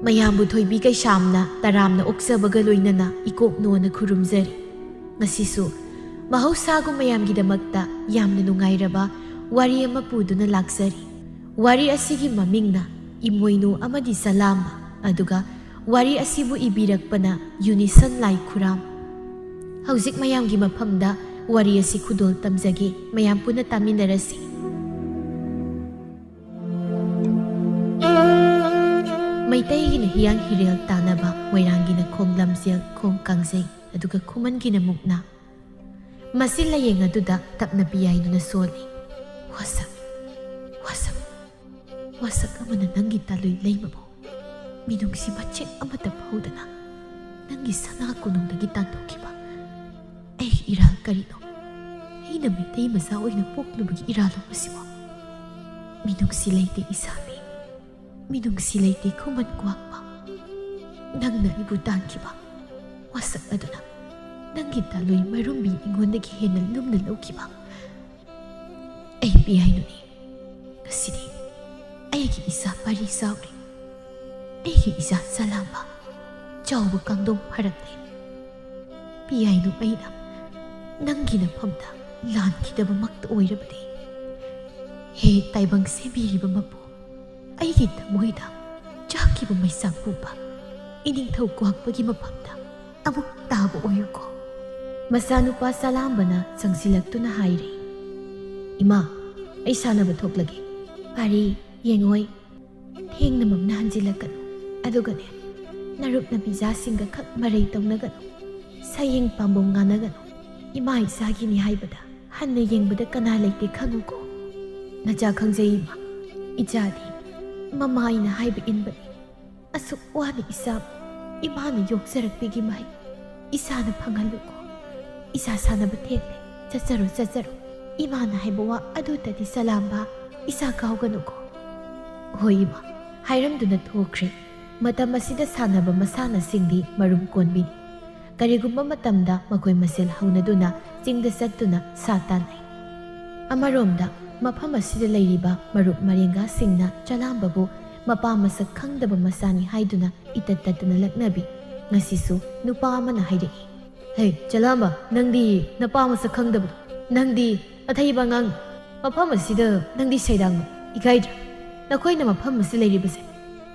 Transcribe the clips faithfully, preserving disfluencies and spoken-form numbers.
ꯃꯌꯥꯝꯕꯨ ꯊꯣꯏꯕꯤ ꯀꯩꯁꯥꯝꯅ ꯇꯔꯥꯝꯅ ꯑꯣꯛꯆꯕꯒ ꯂꯣꯏꯅꯅ ꯏꯀꯣꯛꯅꯣꯅ ꯈꯨꯔꯨꯝꯖꯔꯤ꯫ ꯉꯁꯤꯁꯨ ꯃꯍꯧꯁꯥꯒꯨꯝ ꯃꯌꯥꯝꯒꯤꯗꯃꯛꯇ ꯌꯥꯝꯅ ꯅꯨꯡꯉꯥꯏꯔꯕ ꯋꯥꯔꯤ ꯑꯃ ꯄꯨꯗꯨꯅ ꯂꯥꯛꯆꯔꯤ꯫ ꯋꯥꯔꯤ ꯑꯁꯤꯒꯤ ꯃꯃꯤꯡꯅ ꯏꯃꯣꯏꯅꯨ ꯑꯃꯗꯤ ꯆꯂꯥꯝꯕ, ꯑꯗꯨꯒ ꯋꯥꯔꯤ ꯑꯁꯤꯕꯨ ꯏꯕꯤꯔꯛꯄꯅ ꯌꯨꯅꯤꯁꯟ ꯂꯥꯏ ꯈꯨꯔꯥꯝ꯫ ꯍꯧꯖꯤꯛ ꯃꯌꯥꯝꯒꯤ ꯃꯐꯝꯗ ꯋꯥꯔꯤ ꯑꯁꯤ ꯈꯨꯗꯣꯜ ꯇꯝꯖꯒꯦ, ꯃꯌꯥꯝ ꯄꯨꯟꯅ ꯇꯥꯃꯤꯟꯅꯔꯁꯤ꯫ ꯃꯩꯇꯩꯒꯤꯅ ꯍꯤꯌꯥꯡ ꯍꯤꯔꯦꯜ ꯇꯥꯟꯅꯕ, ꯃꯣꯏꯔꯥꯡꯒꯤꯅ ꯈꯣꯡ ꯂꯝꯖꯦꯜ, ꯈꯣꯡ ꯀꯥꯡꯖꯩ, ꯑꯗꯨꯒ ꯈꯨꯃꯟꯒꯤꯅ ꯃꯨꯛꯅꯥ꯫ ꯃꯁꯤ ꯂꯥꯏꯌꯦꯡ ꯑꯗꯨꯗ ꯇꯞꯅ ꯄꯤꯌꯥꯏꯗꯨꯅ ꯁꯣꯜꯂꯤ꯫ ꯋꯥꯁꯛ, ꯋꯥꯁꯛ, ꯋꯥꯁꯛ ꯑꯃꯅ ꯅꯪꯒꯤ ꯇꯥꯂꯣꯏ ꯂꯩꯃꯕꯨ ꯃꯤꯅꯨꯡꯁꯤ ꯃꯆꯦꯠ ꯑꯃꯠꯇ ꯐꯥꯎꯗꯅ ꯅꯪꯒꯤ ꯁꯅꯥ ꯀꯣꯅꯨꯡꯗꯒꯤ ꯇꯥꯟꯊꯣꯛꯈꯤꯕ ꯑꯩꯒꯤ ꯏꯔꯥꯜ ꯀꯔꯤꯅꯣ? ꯑꯩꯅ ꯃꯩꯇꯩ ꯃꯆꯥ ꯑꯣꯏꯅ ꯄꯣꯛꯂꯨꯕꯒꯤ ꯏꯔꯥꯜꯂꯣ ꯃꯁꯤꯕꯨ? ꯃꯤꯅꯨꯡꯁꯤ ꯂꯩꯇꯦ ꯏꯁꯥꯃꯤ, ꯃꯤꯅꯨꯡꯁꯤ ꯂꯩꯇꯦ ꯈꯨꯃꯟ ꯀ꯭ꯋꯥꯛꯄ꯫ ꯅꯪꯅ ꯑꯩꯕꯨ ꯇꯥꯟꯈꯤꯕ ꯋꯥꯁꯛ ꯑꯗꯨꯅ ꯅꯪꯒꯤ ꯇꯥꯂꯣꯏ ꯃꯔꯨꯝꯕꯤ ꯑꯩꯉꯣꯟꯗꯒꯤ ꯍꯦꯟꯅ ꯂꯨꯝꯅ ꯂꯧꯈꯤꯕ꯫ ꯑꯩ ꯄꯤꯌꯥꯏꯅꯨꯅꯤ꯫ ꯉꯁꯤꯗꯤ ꯑꯩꯒꯤ ꯏꯆꯥ ꯄꯔꯤ ꯆꯥꯎꯔꯦ꯫ ꯑꯩꯒꯤ ꯏꯆꯥ ꯆꯂꯥꯝꯕ ꯆꯥꯎꯕ ꯀꯥꯡꯗꯣꯝ ꯐꯔꯛꯂꯦ꯫ ꯄꯤꯌꯥꯏꯅꯨ ꯑꯩꯅ ꯅꯪꯒꯤ ꯅꯐꯝꯗ ꯂꯥꯟꯈꯤꯗꯕꯃꯛꯇ ꯑꯣꯏꯔꯕꯗꯤ, ꯍꯦ ꯇꯥꯏꯕꯪ ꯁꯦꯝꯕꯤꯔꯤꯕ ꯃꯄꯨ, ꯑꯩꯒꯤ ꯊꯃꯣꯏꯗ ꯆꯥꯛꯈꯤꯕ ꯃꯩꯁꯥ ꯄꯨꯕ ꯏꯅꯤꯡꯊꯧ ꯀ꯭ꯋꯥꯛꯄꯒꯤ ꯃꯐꯝꯗ ꯑꯃꯨꯛ ꯇꯥꯕ ꯑꯣꯏꯌꯨꯀꯣ꯫ ꯃꯆꯥꯅꯨꯄꯥ ꯆꯂꯥꯝꯕꯅ ꯆꯪꯁꯤꯜꯂꯛꯇꯨꯅ ꯍꯥꯏꯔꯦ, "ꯏꯃꯥ, ꯑꯩ ꯁꯥꯟꯅꯕ ꯊꯣꯛꯂꯒꯦ꯫ ꯄꯥꯔꯤ, ꯌꯦꯡꯉꯣꯏ, ꯊꯦꯡꯅ ꯃꯝꯅ ꯍꯟꯖꯤꯜꯂꯛꯀꯅꯨ꯫ ꯑꯗꯨꯒꯅꯦ, ꯅꯔꯨꯞ ꯅꯄꯤꯖꯥꯁꯤꯡꯒ ꯈꯛ ꯃꯔꯩ ꯇꯧꯅꯒꯅꯨ, ꯁꯌꯦꯡ ꯄꯥꯝꯕꯣꯝ ꯉꯥꯅꯒꯅꯨ꯫ ꯏꯃꯥ ꯏꯆꯥꯒꯤꯅꯤ ꯍꯥꯏꯕꯗ ꯍꯟꯅ ꯌꯦꯡꯕꯗ ꯀꯅꯥ ꯂꯩꯇꯦ ꯈꯪꯉꯨꯀꯣ꯫ ꯅꯆꯥ ꯈꯪꯖꯩ ꯏꯃꯥ, ꯏꯆꯥꯗꯤ ꯃꯃꯥ ꯑꯩꯅ ꯍꯥꯏꯕ ꯏꯟꯕꯅꯤ꯫ ꯑꯁꯨꯛ ꯋꯥꯅ ꯏꯆꯥ ꯏꯃꯥꯅ ꯌꯣꯛꯆꯔꯛꯄꯤꯒꯤ ꯃꯍꯩ ꯏꯆꯥꯅ ꯐꯪꯍꯜꯂꯨꯀꯣ꯫ ꯏꯆꯥ ꯁꯥꯟꯅꯕ ꯊꯦꯡꯂꯦ, ꯆꯠꯆꯔꯣ, ꯆꯠꯆꯔꯣ꯫ ꯏꯃꯥꯅ ꯍꯥꯏꯕ ꯋꯥ ꯑꯗꯨꯇꯗꯤ ꯆꯂꯥꯝꯕ, ꯏꯆꯥ ꯀꯥꯎꯒꯅꯨꯀꯣ꯫" ꯍꯣꯏ ꯏꯃꯥ, ꯍꯥꯏꯔꯝꯗꯨꯅ ꯊꯣꯛꯈ꯭ꯔꯦ꯫ ꯃꯇꯝ ꯑꯁꯤꯗ ꯁꯥꯟꯅꯕ ꯃꯁꯥꯟꯅꯁꯤꯡꯗꯤ ꯃꯔꯨꯝ ꯀꯣꯟꯕꯤꯅꯤ꯫ ꯀꯔꯤꯒꯨꯝꯕ ꯃꯇꯝꯗ ꯃꯈꯣꯏ ꯃꯁꯦꯜ ꯍꯧꯅꯗꯨꯅ ꯆꯤꯡꯗ ꯆꯠꯇꯨꯅ ꯁꯥ ꯇꯥꯟꯅꯩ꯫ ꯑꯃꯔꯣꯝꯗ, ꯃꯐꯝ ꯑꯁꯤꯗ ꯂꯩꯔꯤꯕ ꯃꯔꯨꯞ ꯃꯔꯦꯡꯒꯥꯁꯤꯡꯅ ꯆꯂꯥꯝꯕꯕꯨ ꯃꯄꯥ ꯃꯁꯛ ꯈꯪꯗꯕ ꯃꯆꯥꯅꯤ ꯍꯥꯏꯗꯨꯅ ꯏꯇꯠ ꯇꯠꯇꯅ ꯂꯛꯅꯕꯤ꯫ ꯉꯁꯤꯁꯨ ꯅꯨꯄꯥ ꯑꯃꯅ ꯍꯥꯏꯔꯛꯏ, "ꯍꯦ, ꯆꯂꯥꯝꯕ, ꯅꯪꯗꯤ ꯅꯄꯥ ꯃꯁꯛ ꯈꯪꯗꯕꯗꯣ, ꯅꯪꯗꯤ ꯑꯊꯩꯕ ꯑꯉꯥꯡꯅꯤ꯫ ꯃꯐꯝ ꯑꯁꯤꯗ ꯅꯪꯗꯤ ꯁꯩꯗꯥꯡꯕ ꯏꯀꯥꯏꯗ꯭ꯔꯥ? ꯅꯈꯣꯏꯅ ꯃꯐꯝ ꯑꯁꯤꯗ ꯂꯩꯔꯤꯕꯁꯦ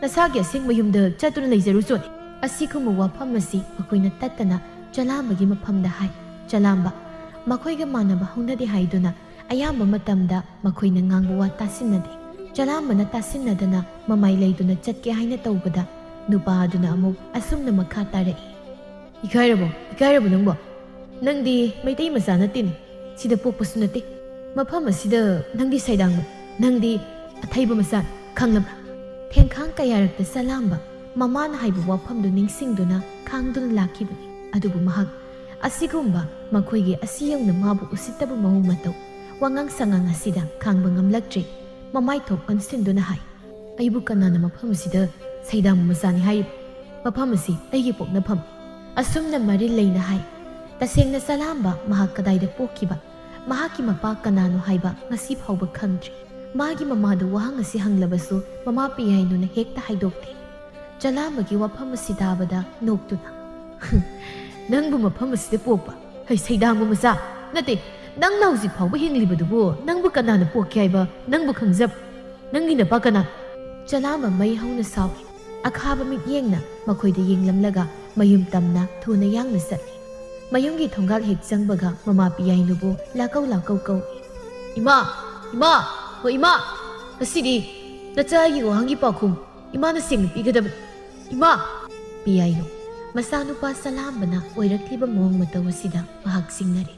ꯅꯁꯥꯒꯤ ꯑꯁꯦꯡꯕ ꯌꯨꯝꯗ ꯆꯠꯇꯨꯅ ꯂꯩꯖꯔꯨꯆꯣꯅꯦ꯫" ꯑꯁꯤꯒꯨꯝꯕ ꯋꯥꯐꯝ ꯑꯁꯤ ꯃꯈꯣꯏꯅ ꯇꯠꯇꯅ ꯆꯂꯥꯝꯕꯒꯤ ꯃꯐꯝꯗ ꯍꯥꯏ꯫ ꯆꯂꯥꯝꯕ ꯃꯈꯣꯏꯒ ꯃꯥꯟꯅꯕ ꯍꯧꯅꯗꯦ ꯍꯥꯏꯗꯨꯅ ꯑꯌꯥꯝꯕ ꯃꯇꯝꯗ ꯃꯈꯣꯏꯅ ꯉꯥꯡꯕ ꯋꯥ ꯇꯥꯁꯤꯟꯅꯗꯦ꯫ ꯆꯂꯥꯝꯕꯅ ꯇꯥꯁꯤꯟꯅꯗꯅ ꯃꯃꯥꯏ ꯂꯩꯗꯨꯅ ꯆꯠꯀꯦ ꯍꯥꯏꯅ ꯇꯧꯕꯗ ꯅꯨꯄꯥ ꯑꯗꯨꯅ ꯑꯃꯨꯛ ꯑꯁꯨꯝꯅ ꯃꯈꯥ ꯇꯥꯔꯛꯏ, "ꯏꯀꯥꯏꯔꯕꯣ? ꯏꯀꯥꯏꯔꯕꯣ ꯅꯪꯕꯣ? ꯅꯪꯗꯤ ꯃꯩꯇꯩ ꯃꯆꯥ ꯅꯠꯇꯦꯅꯦ꯫ ꯁꯤꯗ ꯄꯣꯛꯄꯁꯨ ꯅꯠꯇꯦ꯫ ꯃꯐꯝ ꯑꯁꯤꯗ ꯅꯪꯗꯤ ꯁꯩꯗꯥꯡꯕ, ꯅꯪꯗꯤ ꯑꯊꯩꯕ ꯃꯆꯥꯅꯤ, ꯈꯪꯂꯕ꯭ꯔꯥ?" ꯊꯦꯡꯈꯥꯡ ꯀꯌꯥꯔꯛꯇ ꯆꯂꯥꯝꯕ ꯃꯃꯥꯅ ꯍꯥꯏꯕ ꯋꯥꯐꯝꯗꯨ ꯅꯤꯡꯁꯤꯡꯗꯨꯅ ꯈꯥꯡꯗꯨꯅ ꯂꯥꯛꯈꯤꯕꯅꯤ꯫ ꯑꯗꯨꯕꯨ ꯃꯍꯥꯛ ꯑꯁꯤꯒꯨꯝꯕ ꯃꯈꯣꯏꯒꯤ ꯑꯁꯤ ꯌꯧꯅ ꯃꯥꯕꯨ ꯎꯁꯤꯠꯇꯕ ꯃꯑꯣꯡ ꯃꯇꯧ, ꯋꯥꯉꯥꯡ ꯁꯉꯥꯡ ꯑꯁꯤꯗ ꯈꯥꯡꯕ ꯉꯝꯂꯛꯇ꯭ꯔꯦ꯫ ꯃꯃꯥꯏ ꯊꯣꯛ ꯑꯣꯟꯁꯤꯟꯗꯨꯅ ꯍꯥꯏ, "ꯑꯩꯕꯨ ꯀꯅꯥꯅ ꯃꯐꯝ ꯑꯁꯤꯗ ꯁꯩꯗꯥꯡꯕ ꯃꯆꯥꯅꯤ ꯍꯥꯏꯔꯤꯕ? ꯃꯐꯝ ꯑꯁꯤ ꯑꯩꯒꯤ ꯄꯣꯛꯅꯐꯝ꯫" ꯑꯁꯨꯝꯅ ꯃꯔꯤꯜ ꯂꯩꯅ ꯍꯥꯏ꯫ ꯇꯁꯦꯡꯅ ꯆꯂꯥꯝꯕ ꯃꯍꯥꯛ ꯀꯗꯥꯏꯗ ꯄꯣꯛꯈꯤꯕ, ꯃꯍꯥꯛꯀꯤ ꯃꯄꯥ ꯀꯅꯥꯅꯣ ꯍꯥꯏꯕ ꯉꯁꯤ ꯐꯥꯎꯕ ꯈꯪꯗ꯭ꯔꯤ꯫ ꯃꯥꯒꯤ ꯃꯃꯥꯗ ꯋꯥꯍꯪ ꯑꯁꯤ ꯍꯪꯂꯕꯁꯨ ꯃꯃꯥ ꯄꯤꯌꯥꯏꯅꯨꯅ ꯍꯦꯛꯇ ꯍꯥꯏꯗꯣꯛꯇꯦ꯫ ꯆꯂꯥꯝꯕꯒꯤ ꯋꯥꯐꯝ ꯑꯁꯤ ꯇꯥꯕꯗ ꯅꯣꯛꯇꯨꯅ, "ꯅꯪꯕꯨ ꯃꯐꯝ ꯑꯁꯤꯗ ꯄꯣꯛꯄ? ꯍꯩ, ꯁꯩꯗꯥꯡꯕ ꯃꯆꯥ! ꯅꯠꯇꯦ, ꯅꯪꯅ ꯍꯧꯖꯤꯛ ꯐꯥꯎꯕ ꯍꯤꯡꯂꯤꯕꯗꯨꯕꯨ ꯅꯪꯕꯨ ꯀꯅꯥꯅ ꯄꯣꯛꯈꯤ ꯍꯥꯏꯕ ꯅꯪꯕꯨ ꯈꯪꯖꯕ꯭ꯔꯥ? ꯅꯪꯒꯤ ꯅꯄꯥ ꯀꯅꯥ?" ꯆꯂꯥꯝꯕ ꯃꯩ ꯍꯧꯅ ꯁꯥꯎꯏ꯫ ꯑꯈꯥꯕ ꯃꯤꯠꯌꯦꯡꯅ ꯃꯈꯣꯏꯗ ꯌꯦꯡꯂꯝꯂꯒ ꯃꯌꯨꯝ ꯇꯝꯅ ꯊꯨꯅ ꯌꯥꯡꯅ ꯆꯠꯂꯤ꯫ ꯃꯌꯨꯝꯒꯤ ꯊꯣꯡꯒꯥꯜ ꯍꯦꯛ ꯆꯪꯕꯒ ꯃꯃꯥ ꯄꯤꯌꯥꯏꯅꯨꯕꯨ ꯂꯥꯀꯧ ꯂꯥꯀꯧ ꯀꯧꯏ꯫ "ꯏꯃꯥ! ꯏꯃꯥ! ꯍꯣ ꯏꯃꯥ! ꯉꯁꯤꯗꯤ ꯅꯆꯥ ꯑꯩꯒꯤ ꯋꯥꯍꯪꯒꯤ ꯄꯥꯎꯈꯨꯝ ꯏꯃꯥꯅ ꯁꯦꯡꯅ ꯄꯤꯒꯗꯕꯅꯤ꯫ ꯏꯃꯥ!" ꯄꯤꯌꯥꯏꯅꯨ ꯃꯆꯥꯅꯨꯄꯥ ꯆꯂꯥꯝꯕꯅ ꯑꯣꯏꯔꯛꯂꯤꯕ ꯃꯑꯣꯡ ꯃꯇꯧ ꯑꯁꯤꯗ ꯃꯍꯥꯛ ꯆꯤꯡꯅꯔꯦ꯫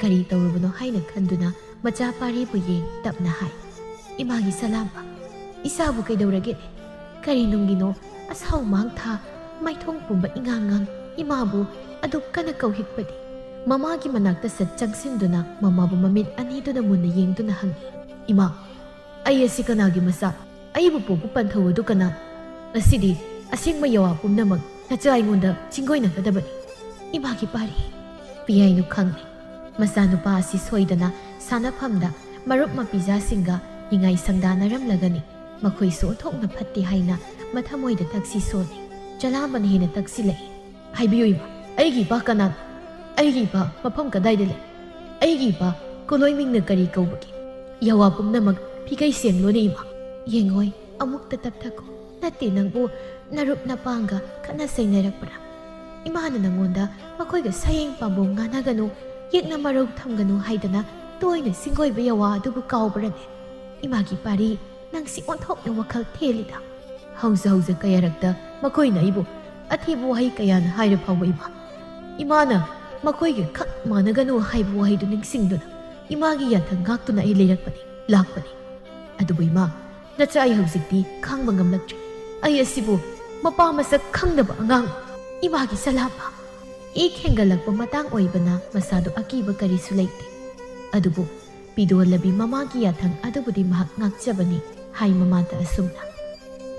ꯀꯔꯤ ꯇꯧꯔꯕꯅꯣ ꯍꯥꯏꯅ ꯈꯟꯗꯨꯅ ꯃꯆꯥ ꯄꯥꯔꯤꯕꯨ ꯌꯦꯡ ꯇꯞꯅ ꯍꯥꯏ, "ꯏꯃꯥꯒꯤ ꯁꯂꯥꯝꯕ, ꯏꯆꯥꯕꯨ ꯀꯩꯗꯧꯔꯒꯦꯅꯦ? ꯀꯔꯤ ꯅꯨꯡꯒꯤꯅꯣ ꯑꯁꯥꯎ ꯃꯥꯡ ꯊꯥ, ꯃꯥꯏꯊꯣꯡ ꯄꯨꯝꯕ ꯏꯉꯥꯡ ꯉꯥꯡ ꯏꯃꯥꯕꯨ ꯑꯗꯨꯛ ꯀꯟꯅ ꯀꯧꯍꯤꯛꯄꯗꯤ?" ꯃꯃꯥꯒꯤ ꯃꯅꯥꯛꯇ ꯁꯠ ꯆꯪꯁꯤꯟꯗꯨꯅ ꯃꯃꯥꯕꯨ ꯃꯃꯤꯠ ꯑꯅꯤꯗꯨꯅ ꯃꯨꯟꯅ ꯌꯦꯡꯗꯨꯅ ꯍꯪꯏ, "ꯏꯃꯥ, ꯑꯩ ꯑꯁꯤ ꯀꯅꯥꯒꯤ ꯃꯆꯥ? ꯑꯩꯕꯨ ꯄꯣꯛꯄ ꯄꯟꯊꯧ ꯑꯗꯨ ꯀꯅꯥ? ꯉꯁꯤꯗꯤ ꯑꯁꯦꯡꯕ ꯌꯥꯋꯥ ꯄꯨꯝꯅꯃꯛ ꯅꯆꯥ ꯑꯩꯉꯣꯟꯗ ꯆꯤꯡꯒꯣꯏꯅꯒꯗꯕꯅꯤ꯫" ꯏꯃꯥꯒꯤ ꯄꯥꯔꯤ꯫ ꯄꯤꯌꯥꯏꯅꯨ ꯈꯪꯂꯦ꯫ ꯃꯆꯥꯅꯨꯄꯥ ꯑꯁꯤ ꯁꯣꯏꯗꯅ ꯁꯥꯟꯅꯐꯝꯗ ꯃꯔꯨꯞ ꯃꯄꯤꯖꯥꯁꯤꯡꯒ ꯅꯤꯡꯉꯥꯏ ꯁꯪꯗꯥꯅꯔꯝꯂꯒꯅꯤ꯫ ꯃꯈꯣꯏꯁꯨ ꯑꯣꯟꯊꯣꯛꯅ ꯐꯠꯇꯦ ꯍꯥꯏꯅ ꯃꯊꯃꯣꯏꯗ ꯇꯛꯁꯤ ꯁꯣꯜꯂꯤ꯫ ꯆꯂꯥꯝꯕꯅ ꯍꯦꯟꯅ ꯇꯛꯁꯤꯜꯂꯛꯏ꯫ "ꯍꯥꯏꯕꯤꯌꯨ ꯏꯃꯥ, ꯑꯩꯒꯤ ꯏꯄꯥ ꯀꯅꯥꯅꯣ? ꯑꯩꯒꯤ ꯏꯄꯥ ꯃꯐꯝ ꯀꯗꯥꯏꯗ ꯂꯩ? ꯑꯩꯒꯤ ꯏꯄꯥ ꯀꯣꯂꯣꯏ ꯃꯤꯡꯅ ꯀꯔꯤ ꯀꯧꯕꯒꯦ? ꯌꯥꯋꯥ ꯄꯨꯝꯅꯃꯛ ꯐꯤꯒꯩ ꯁꯦꯡꯂꯣꯅꯦ ꯏꯃꯥ꯫ ꯌꯦꯡꯉꯣꯏ, ꯑꯃꯨꯛꯇ ꯇꯞꯊꯈꯣ꯫ ꯅꯠꯇꯦ, ꯅꯪꯕꯨ ꯅꯔꯨꯞ ꯅꯄꯥꯡꯒ ꯈꯠꯅ ꯆꯩꯅꯔꯛꯄ꯭ꯔꯥ? ꯏꯃꯥꯅ ꯅꯪꯉꯣꯟꯗ ꯃꯈꯣꯏꯒ ꯁꯌꯦꯡ ꯄꯥꯝꯕꯣꯝ ꯉꯥꯅꯒꯅꯨ, ꯌꯦꯛꯅ ꯃꯔꯧ ꯊꯝꯒꯅꯨ ꯍꯥꯏꯗꯅ ꯇꯣꯏꯅ ꯁꯤꯡꯒꯣꯏꯕ ꯌꯥꯋꯥ ꯑꯗꯨꯕꯨ ꯀꯥꯎꯕ꯭ꯔꯅꯦ? ꯏꯃꯥꯒꯤ ꯄꯥꯔꯤ, ꯅꯪꯁꯤ ꯑꯣꯟꯊꯣꯛꯅ ꯋꯥꯈꯜ ꯊꯦꯜꯂꯤꯗ꯫ ꯍꯧꯖ ꯍꯧꯖ ꯀꯌꯥꯔꯛꯇ ꯃꯈꯣꯏꯅ ꯑꯩꯕꯨ ꯑꯊꯤꯕ ꯋꯥꯍꯩ ꯀꯌꯥꯅ ꯍꯥꯏꯔ ꯐꯥꯎꯕ ꯏꯃꯥ, ꯏꯃꯥꯅ ꯃꯈꯣꯏꯒ ꯈꯛ ꯃꯥꯟꯅꯒꯅꯨ ꯍꯥꯏꯕ ꯋꯥꯍꯩꯗꯨ ꯅꯤꯡꯁꯤꯡꯗꯨꯅ ꯏꯃꯥꯒꯤ ꯌꯥꯊꯪ ꯉꯥꯛꯇꯨꯅ ꯑꯩ ꯂꯩꯔꯛꯄꯅꯤ, ꯂꯥꯛꯄꯅꯤ꯫ ꯑꯗꯨꯕꯨ ꯏꯃꯥ, ꯅꯆꯥ, ꯑꯩ ꯍꯧꯖꯤꯛꯇꯤ ꯈꯥꯡꯕ ꯉꯝꯂꯛꯇ꯭ꯔꯦ꯫ ꯑꯩ ꯑꯁꯤꯕꯨ ꯃꯄꯥ ꯃꯁꯛ ꯈꯪꯗꯕ ꯑꯉꯥꯡ, ꯏꯃꯥꯒꯤ ꯁꯂꯥꯝꯕ, ꯏ ꯈꯦꯡꯒꯠꯂꯛꯄ ꯃꯇꯥꯡ ꯑꯣꯏꯕꯅ ꯃꯁꯥꯗꯨ ꯑꯀꯤꯕ ꯀꯔꯤꯁꯨ ꯂꯩꯇꯦ꯫ ꯑꯗꯨꯕꯨ ꯄꯤꯗꯣꯜꯂꯕꯤ ꯃꯃꯥꯒꯤ ꯌꯥꯊꯪ ꯑꯗꯨꯕꯨꯗꯤ ꯃꯍꯥꯛ ꯉꯥꯛꯆꯕꯅꯤ ꯍꯥꯏ ꯃꯃꯥꯗ ꯑꯁꯨꯝꯅ꯫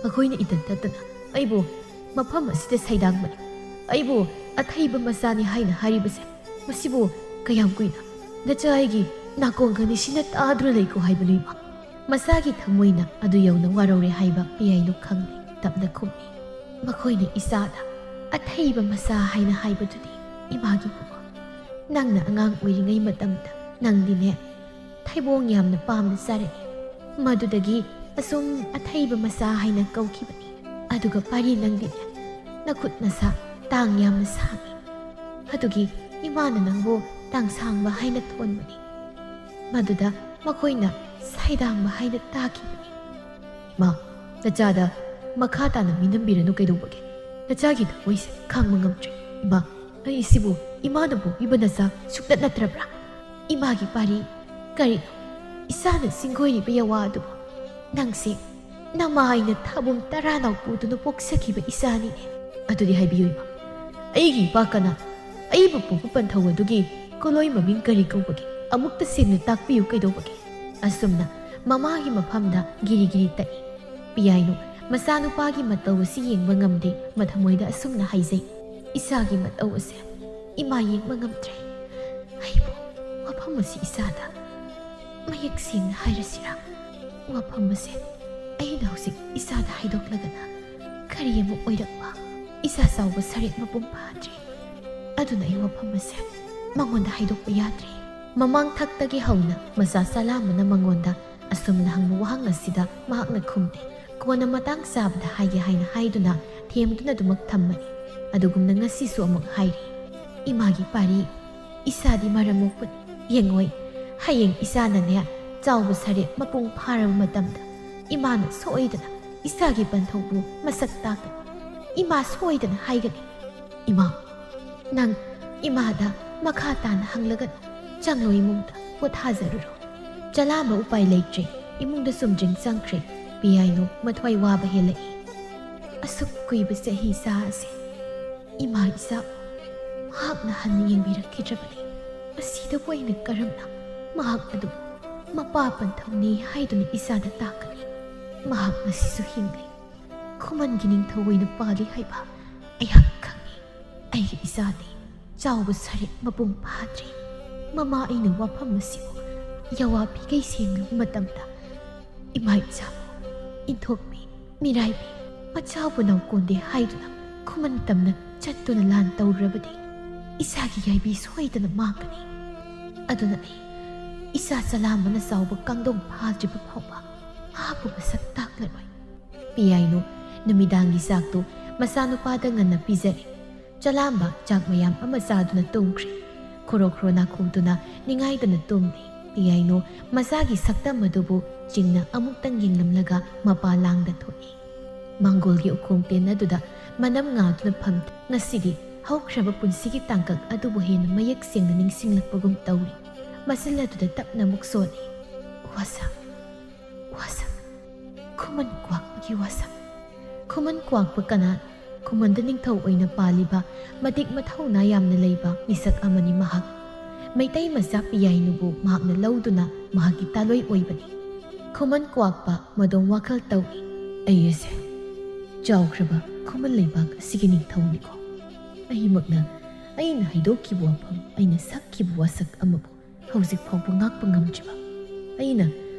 ꯃꯈꯣꯏꯅ ꯏꯇꯠ ꯇꯠꯇꯅ ꯑꯩꯕꯨ ꯃꯐꯝ ꯑꯁꯤꯗ ꯁꯩꯗꯥꯡꯕꯅꯤ, ꯑꯩꯕꯨ ꯑꯊꯩꯕ ꯃꯆꯥꯅꯤ ꯍꯥꯏꯅ ꯍꯥꯏꯔꯤꯕꯁꯦ, ꯃꯁꯤꯕꯨ ꯀꯌꯥꯝ ꯀꯨꯏꯅ ꯅꯆꯥ ꯑꯩꯒꯤ ꯅꯥꯀꯣꯡ ꯑꯅꯤꯁꯤꯅ ꯇꯥꯗꯨꯅ ꯂꯩꯀꯣ ꯍꯥꯏꯕꯅꯣ ꯏꯃꯥ? ꯃꯆꯥꯒꯤ ꯊꯃꯣꯏꯅ ꯑꯗꯨ ꯌꯧꯅ ꯋꯥꯔꯧꯔꯦ ꯍꯥꯏꯕ ꯄꯤꯌꯥꯏꯅꯨ ꯈꯪꯂꯦ꯫ ꯇꯞꯅ ꯈꯨꯝꯃꯤ꯫ ꯃꯈꯣꯏꯅ ꯏꯆꯥꯗ ꯑꯊꯩꯕ ꯃꯆꯥ ꯍꯥꯏꯅ ꯍꯥꯏꯕꯗꯨꯗꯤ ꯏꯃꯥꯒꯤ ꯄꯨꯄꯨ, ꯅꯪꯅ ꯑꯉꯥꯡ ꯑꯣꯏꯔꯤꯉꯩ ꯃꯇꯝꯗ ꯅꯪꯗꯤꯅꯦ ꯊꯩꯕꯣꯡ ꯌꯥꯝꯅ ꯄꯥꯝꯅ ꯆꯥꯔꯛꯏ꯫ ꯃꯗꯨꯗꯒꯤ ꯑꯁꯨꯝ ꯑꯊꯩꯕ ꯃꯆꯥ ꯍꯥꯏꯅ ꯀꯧꯈꯤꯕꯅꯤ꯫ ꯑꯗꯨꯒ ꯄꯥꯔꯤ, ꯅꯪꯗꯤꯅꯦ ꯅꯈꯨꯠ ꯅꯁꯥ ꯇꯥꯡ ꯌꯥꯝꯅ ꯁꯥꯡꯏ꯫ ꯑꯗꯨꯒꯤ ꯏꯃꯥꯅ ꯅꯪꯕꯨ ꯇꯥꯡꯁꯥꯡꯕ ꯍꯥꯏꯅ ꯊꯣꯟꯕꯅꯤ꯫ ꯃꯗꯨꯗ ꯃꯈꯣꯏꯅ ꯁꯩꯗꯥꯡꯕ ꯍꯥꯏꯅ ꯇꯥꯈꯤꯕꯅꯤ꯫ ꯏꯃꯥ, ꯅꯆꯥꯗ ꯃꯈꯥ ꯇꯥꯅ ꯃꯤꯅꯝꯕꯤꯔꯅꯨ ꯀꯩꯗꯧꯕꯒꯦ? ꯅꯆꯥꯒꯤ ꯊꯃꯣꯏꯁꯦ ꯈꯥꯡꯕ ꯉꯝꯗ꯭ꯔꯦ꯫ ꯏꯃꯥ, ꯑꯩ ꯏꯁꯤꯕꯨ ꯏꯃꯥꯅ ꯄꯣꯛꯄꯤꯕ ꯅꯆꯥ ꯁꯨꯛꯅꯠ ꯅꯠꯇ꯭ꯔꯕ꯭ꯔꯥ? ꯏꯃꯥꯒꯤ ꯄꯥꯔꯤ, ꯀꯔꯤꯅꯣ ꯏꯆꯥꯅ ꯁꯤꯡꯒꯣꯏꯔꯤꯕ ꯌꯥꯋꯥ ꯑꯗꯨꯕꯨ? ꯅꯪꯁꯦ ꯅꯃꯥꯏꯅ ꯊꯥꯕꯨꯝ ꯇꯔꯥꯅꯥꯎ ꯄꯨꯗꯨꯅ ꯄꯣꯛꯆꯈꯤꯕ ꯏꯆꯥꯅꯤꯅꯦ꯫ ꯑꯗꯨꯗꯤ ꯍꯥꯏꯕꯤꯌꯨ ꯏꯃꯥ, ꯑꯩꯒꯤ ꯏꯄꯥ ꯀꯅꯥ? ꯑꯩꯕꯨ ꯄꯣꯛꯄ ꯄꯟꯊꯧ ꯑꯗꯨꯒꯤ ꯀꯣꯂꯣꯏ ꯃꯃꯤꯡ ꯀꯔꯤ ꯀꯧꯕꯒꯦ? ꯑꯃꯨꯛꯇ ꯁꯦꯡꯅ ꯇꯥꯛꯄꯤꯌꯨ ꯀꯩꯗꯧꯕꯒꯦ? ꯑꯁꯨꯝꯅ ꯃꯃꯥꯒꯤ ꯃꯐꯝꯗ ꯒꯤꯔꯤ ꯒꯤꯔꯤ ꯇꯛꯏ꯫ ꯄꯤꯌꯥꯏꯅꯨ ꯃꯆꯥꯅꯨꯄꯥꯒꯤ ꯃꯇꯧ ꯑꯁꯤ ꯌꯦꯡꯕ ꯉꯝꯗꯦ꯫ ꯃꯊꯃꯣꯏꯗ ꯑꯁꯨꯝꯅ ꯍꯥꯏꯖꯩ, ꯏꯆꯥꯒꯤ ꯃꯇꯧ ꯑꯁꯦ ꯏꯃꯥ ꯌꯦꯡꯕ ꯉꯝꯗ꯭ꯔꯦ꯫ ꯑꯩꯕꯨ ꯋꯥꯐꯝ ꯑꯁꯤ ꯏꯆꯥꯗ ꯃꯌꯦꯛ ꯁꯦꯡꯅ ꯍꯥꯏꯔꯁꯤꯔꯥ? ꯋꯥꯐꯝ ꯑꯁꯦ ꯑꯩꯅ ꯍꯧꯖꯤꯛ ꯏꯆꯥꯗ ꯍꯥꯏꯗꯣꯛꯂꯒꯅ ꯀꯔꯤ ꯑꯃꯨꯛ ꯑꯣꯏꯔꯛꯄ? ꯏꯆꯥ ꯆꯥꯎꯕ ꯁꯔꯦꯛ ꯃꯄꯨꯡ ꯐꯥꯗ꯭ꯔꯤ꯫ ꯑꯗꯨꯅ ꯑꯩ ꯋꯥꯐꯝ ꯑꯁꯦ ꯃꯉꯣꯟꯗ ꯍꯥꯏꯗꯣꯛꯄ ꯌꯥꯗ꯭ꯔꯤ꯫ ꯃꯃꯥꯡ ꯊꯛꯇꯒꯤ ꯍꯧꯅ ꯃꯆꯥ ꯆꯂꯥꯝꯕꯅ ꯃꯉꯣꯟꯗ ꯑꯁꯨꯝꯅ ꯍꯪꯕ ꯋꯥꯍꯪ ꯑꯁꯤꯗ ꯃꯍꯥꯛꯅ ꯈꯨꯝꯗꯦ꯫ ꯀꯣꯟꯅ ꯃꯇꯥꯡ ꯆꯥꯕꯗ ꯍꯥꯏꯒꯦ ꯍꯥꯏꯅ ꯍꯥꯏꯗꯨꯅ ꯊꯦꯝꯗꯨꯅ ꯑꯗꯨꯃꯛ ꯊꯝꯕꯅꯤ꯫ ꯑꯗꯨꯒꯨꯝꯅ ꯉꯁꯤꯁꯨ ꯑꯃꯨꯛ ꯍꯥꯏꯔꯤ, "ꯏꯃꯥꯒꯤ ꯄꯥꯔꯤ, ꯏꯆꯥꯗꯤ ꯃꯔꯝ ꯃꯣꯛꯄꯅꯤ꯫ ꯌꯦꯡꯉꯣꯏ, ꯍꯌꯦꯡ ꯏꯆꯥꯅꯅꯦ ꯆꯥꯎꯕ ꯁꯔꯦꯛ ꯃꯄꯨꯡ ꯐꯥꯔꯕ ꯃꯇꯝꯗ ꯏꯃꯥꯅ ꯁꯣꯏꯗꯅ ꯏꯆꯥꯒꯤ ꯄꯟꯊꯧꯕꯨ ꯃꯁꯛ ꯇꯥꯛꯀꯅꯤ꯫ ꯏꯃꯥ ꯁꯣꯏꯗꯅ ꯍꯥꯏꯒꯅꯤ, 'ꯏꯃꯥ, ꯅꯪ ꯏꯃꯥꯗ ꯃꯈꯥ ꯇꯥꯅ ꯍꯪꯂꯒꯅꯨ꯫ ꯆꯪꯂꯣ ꯏꯃꯨꯡꯗ ꯄꯣꯊꯥꯖꯔꯨꯔꯣ꯫ ꯆꯂꯥꯝꯕ ꯎꯄꯥꯏ ꯂꯩꯇ꯭ꯔꯦ꯫ ꯏꯃꯨꯡꯗ ꯆꯨꯝꯗ꯭ꯔꯤꯡ ꯆꯪꯈ꯭ꯔꯦ꯫ ꯄꯤꯌꯥꯏꯅꯨ ꯃꯊ꯭ꯋꯥꯏ ꯋꯥꯕ ꯍꯦꯜꯂꯛꯏ꯫ ꯑꯁꯨꯛ ꯀꯨꯏꯕ ꯆꯍꯤ ꯆꯥ ꯑꯁꯦ ꯏꯃꯥ ꯏꯆꯥ ꯃꯍꯥꯛꯅ ꯍꯟꯅ ꯌꯦꯡꯕꯤꯔꯛꯈꯤꯗ꯭ꯔꯕꯅꯤ꯫ ꯃꯁꯤꯗꯕꯨ ꯑꯩꯅ ꯀꯔꯝꯅ ꯃꯍꯥꯛ ꯑꯗꯨ ꯃꯄꯥ ꯄꯟꯊꯧꯅꯤ ꯍꯥꯏꯗꯨꯅ ꯏꯆꯥꯗ ꯇꯥꯛꯀꯅꯤ? ꯃꯍꯥꯛ ꯉꯁꯤꯁꯨ ꯍꯤꯡꯂꯤ꯫ ꯈꯨꯃꯟꯒꯤ ꯅꯤꯡꯊꯧ ꯑꯣꯏꯅ ꯄꯥꯜꯂꯤ ꯍꯥꯏꯕ ꯑꯩꯍꯥꯛ ꯈꯪꯏ꯫ ꯑꯩꯒꯤ ꯏꯆꯥꯗꯤ ꯆꯥꯎꯕ ꯁꯔꯦꯛ ꯃꯄꯨꯡ ꯐꯥꯗ꯭ꯔꯤ꯫ ꯃꯃꯥ ꯑꯩꯅ ꯋꯥꯐꯝ ꯑꯁꯤꯕꯨ ꯌꯥꯋꯥ ꯄꯤꯈꯩ ꯁꯦꯡꯂꯕ ꯃꯇꯝꯗ ꯏꯃꯥ ꯏꯆꯥꯕꯨ ꯏꯟꯊꯣꯛꯄꯤ, ꯃꯤꯔꯥꯏꯕꯤ, ꯃꯆꯥꯕꯨ ꯅꯧꯀꯣꯟꯗꯦ ꯍꯥꯏꯗꯨꯅ ꯈꯨꯃꯟ ꯇꯝꯅ ꯆꯠꯇꯨꯅ ꯂꯥꯟ ꯇꯧꯔꯨꯔꯕꯗꯤ ꯏꯆꯥꯒꯤ ꯌꯥꯏꯕꯤ ꯁꯣꯏꯗꯅ ꯃꯥꯡꯒꯅꯤ꯫ ꯑꯗꯨꯅ ꯑꯩ ꯏꯆꯥ ꯆꯂꯥꯝꯕꯅ ꯆꯥꯎꯕ ꯀꯥꯡꯗꯣꯡ ꯐꯥꯗ꯭ꯔꯤꯕ ꯐꯥꯎꯕ ꯃꯍꯥꯛꯄꯨ ꯃꯁꯛ ꯇꯥꯛꯂꯔꯣꯏ꯫ ꯄꯤꯌꯥꯏꯅꯨ ꯅꯨꯃꯤꯗꯥꯡꯒꯤ ꯆꯥꯛꯇꯨ ꯃꯆꯥꯅꯨꯄꯥꯗ ꯉꯟꯅ ꯄꯤꯖꯔꯦ꯫ ꯆꯂꯥꯝꯕ ꯆꯥꯛ ꯃꯌꯥꯝ ꯑꯃ ꯆꯥꯗꯨꯅ ꯇꯨꯝꯈ꯭ꯔꯦ꯫ ꯈꯣꯔꯣ ꯈꯣꯔꯣ ꯅꯥꯈꯣꯛꯇꯨꯅ ꯅꯤꯡꯉꯥꯏꯗꯅ ꯇꯨꯝꯂꯤ꯫ ꯄꯤꯌꯥꯏꯅꯨ ꯃꯆꯥꯒꯤ ꯁꯛꯇꯝ ꯑꯗꯨꯕꯨ ꯆꯤꯡꯅ ꯑꯃꯨꯛꯇꯪ ꯌꯦꯡꯂꯝꯂꯒ ꯃꯄꯥ ꯂꯥꯡꯗ ꯊꯣꯛꯏ꯫ ꯃꯥꯡꯒꯣꯜꯒꯤ ꯎꯈꯣꯡ ꯇꯦꯟ ꯑꯗꯨꯗ ꯃꯅꯝ ꯉꯥꯗꯨꯅ ꯐꯝ꯫ ꯉꯁꯤꯗꯤ ꯍꯧꯈ꯭ꯔꯕ ꯄꯨꯟꯁꯤꯒꯤ ꯇꯥꯡꯀꯛ ꯑꯗꯨꯕꯨ ꯍꯦꯟꯅ ꯃꯌꯦꯛ ꯁꯦꯡꯅ ꯅꯤꯡꯁꯤꯡꯂꯛꯄꯒꯨꯝ ꯇꯧꯔꯤ꯫ ꯃꯆꯤꯜ ꯑꯗꯨꯗ ꯇꯞꯅ ꯑꯃꯨꯛ ꯁꯣꯜꯂꯤ꯫ ꯋꯥꯁꯛ, ꯋꯥꯁꯛ, ꯈꯨꯃꯟ ꯀ꯭ꯋꯥꯛꯄꯒꯤ ꯋꯥꯁꯛ꯫ ꯈꯨꯃꯟ ꯀ꯭ꯋꯥꯛꯄ ꯀꯅꯥ? ꯈꯨꯃꯟꯗ ꯅꯤꯡꯊꯧ ꯑꯣꯏꯅ ꯄꯥꯜꯂꯤꯕ ꯃꯇꯤꯛ ꯃꯊꯧꯅꯥ ꯌꯥꯝꯅ ꯂꯩꯕ ꯃꯤꯁꯛ ꯑꯃꯅꯤ ꯃꯍꯥꯛ꯫ ꯃꯩꯇꯩ ꯃꯆꯥ ꯄꯤꯌꯥꯏꯅꯨꯕꯨ ꯃꯍꯥꯛꯅ ꯂꯧꯗꯨꯅ ꯃꯍꯥꯛꯀꯤ ꯇꯥꯂꯣꯏ ꯑꯣꯏꯕꯅꯤ꯫ ꯈꯨꯃꯟ ꯀ꯭ꯋꯥꯛꯄ ꯃꯗꯣꯝ ꯋꯥꯈꯜ ꯇꯧꯏ꯫ ꯑꯩ ꯑꯁꯦ ꯆꯥꯎꯈ꯭ꯔꯕ ꯈꯨꯃꯟ ꯂꯩꯕꯥꯛ ꯑꯁꯤꯒꯤ ꯅꯤꯡꯊꯧꯅꯤꯀꯣ꯫ ꯑꯩꯃꯛꯅ ꯑꯩꯅ ꯍꯩꯗꯣꯛꯈꯤꯕ ꯋꯥꯐꯝ, ꯑꯩꯅ ꯁꯛꯈꯤꯕ ꯋꯥꯁꯛ ꯑꯃꯕꯨ ꯍꯧꯖꯤꯛ ꯐꯥꯎꯕ ꯉꯥꯛꯄ ꯉꯝꯗ꯭ꯔꯤꯕ ꯑꯩꯅ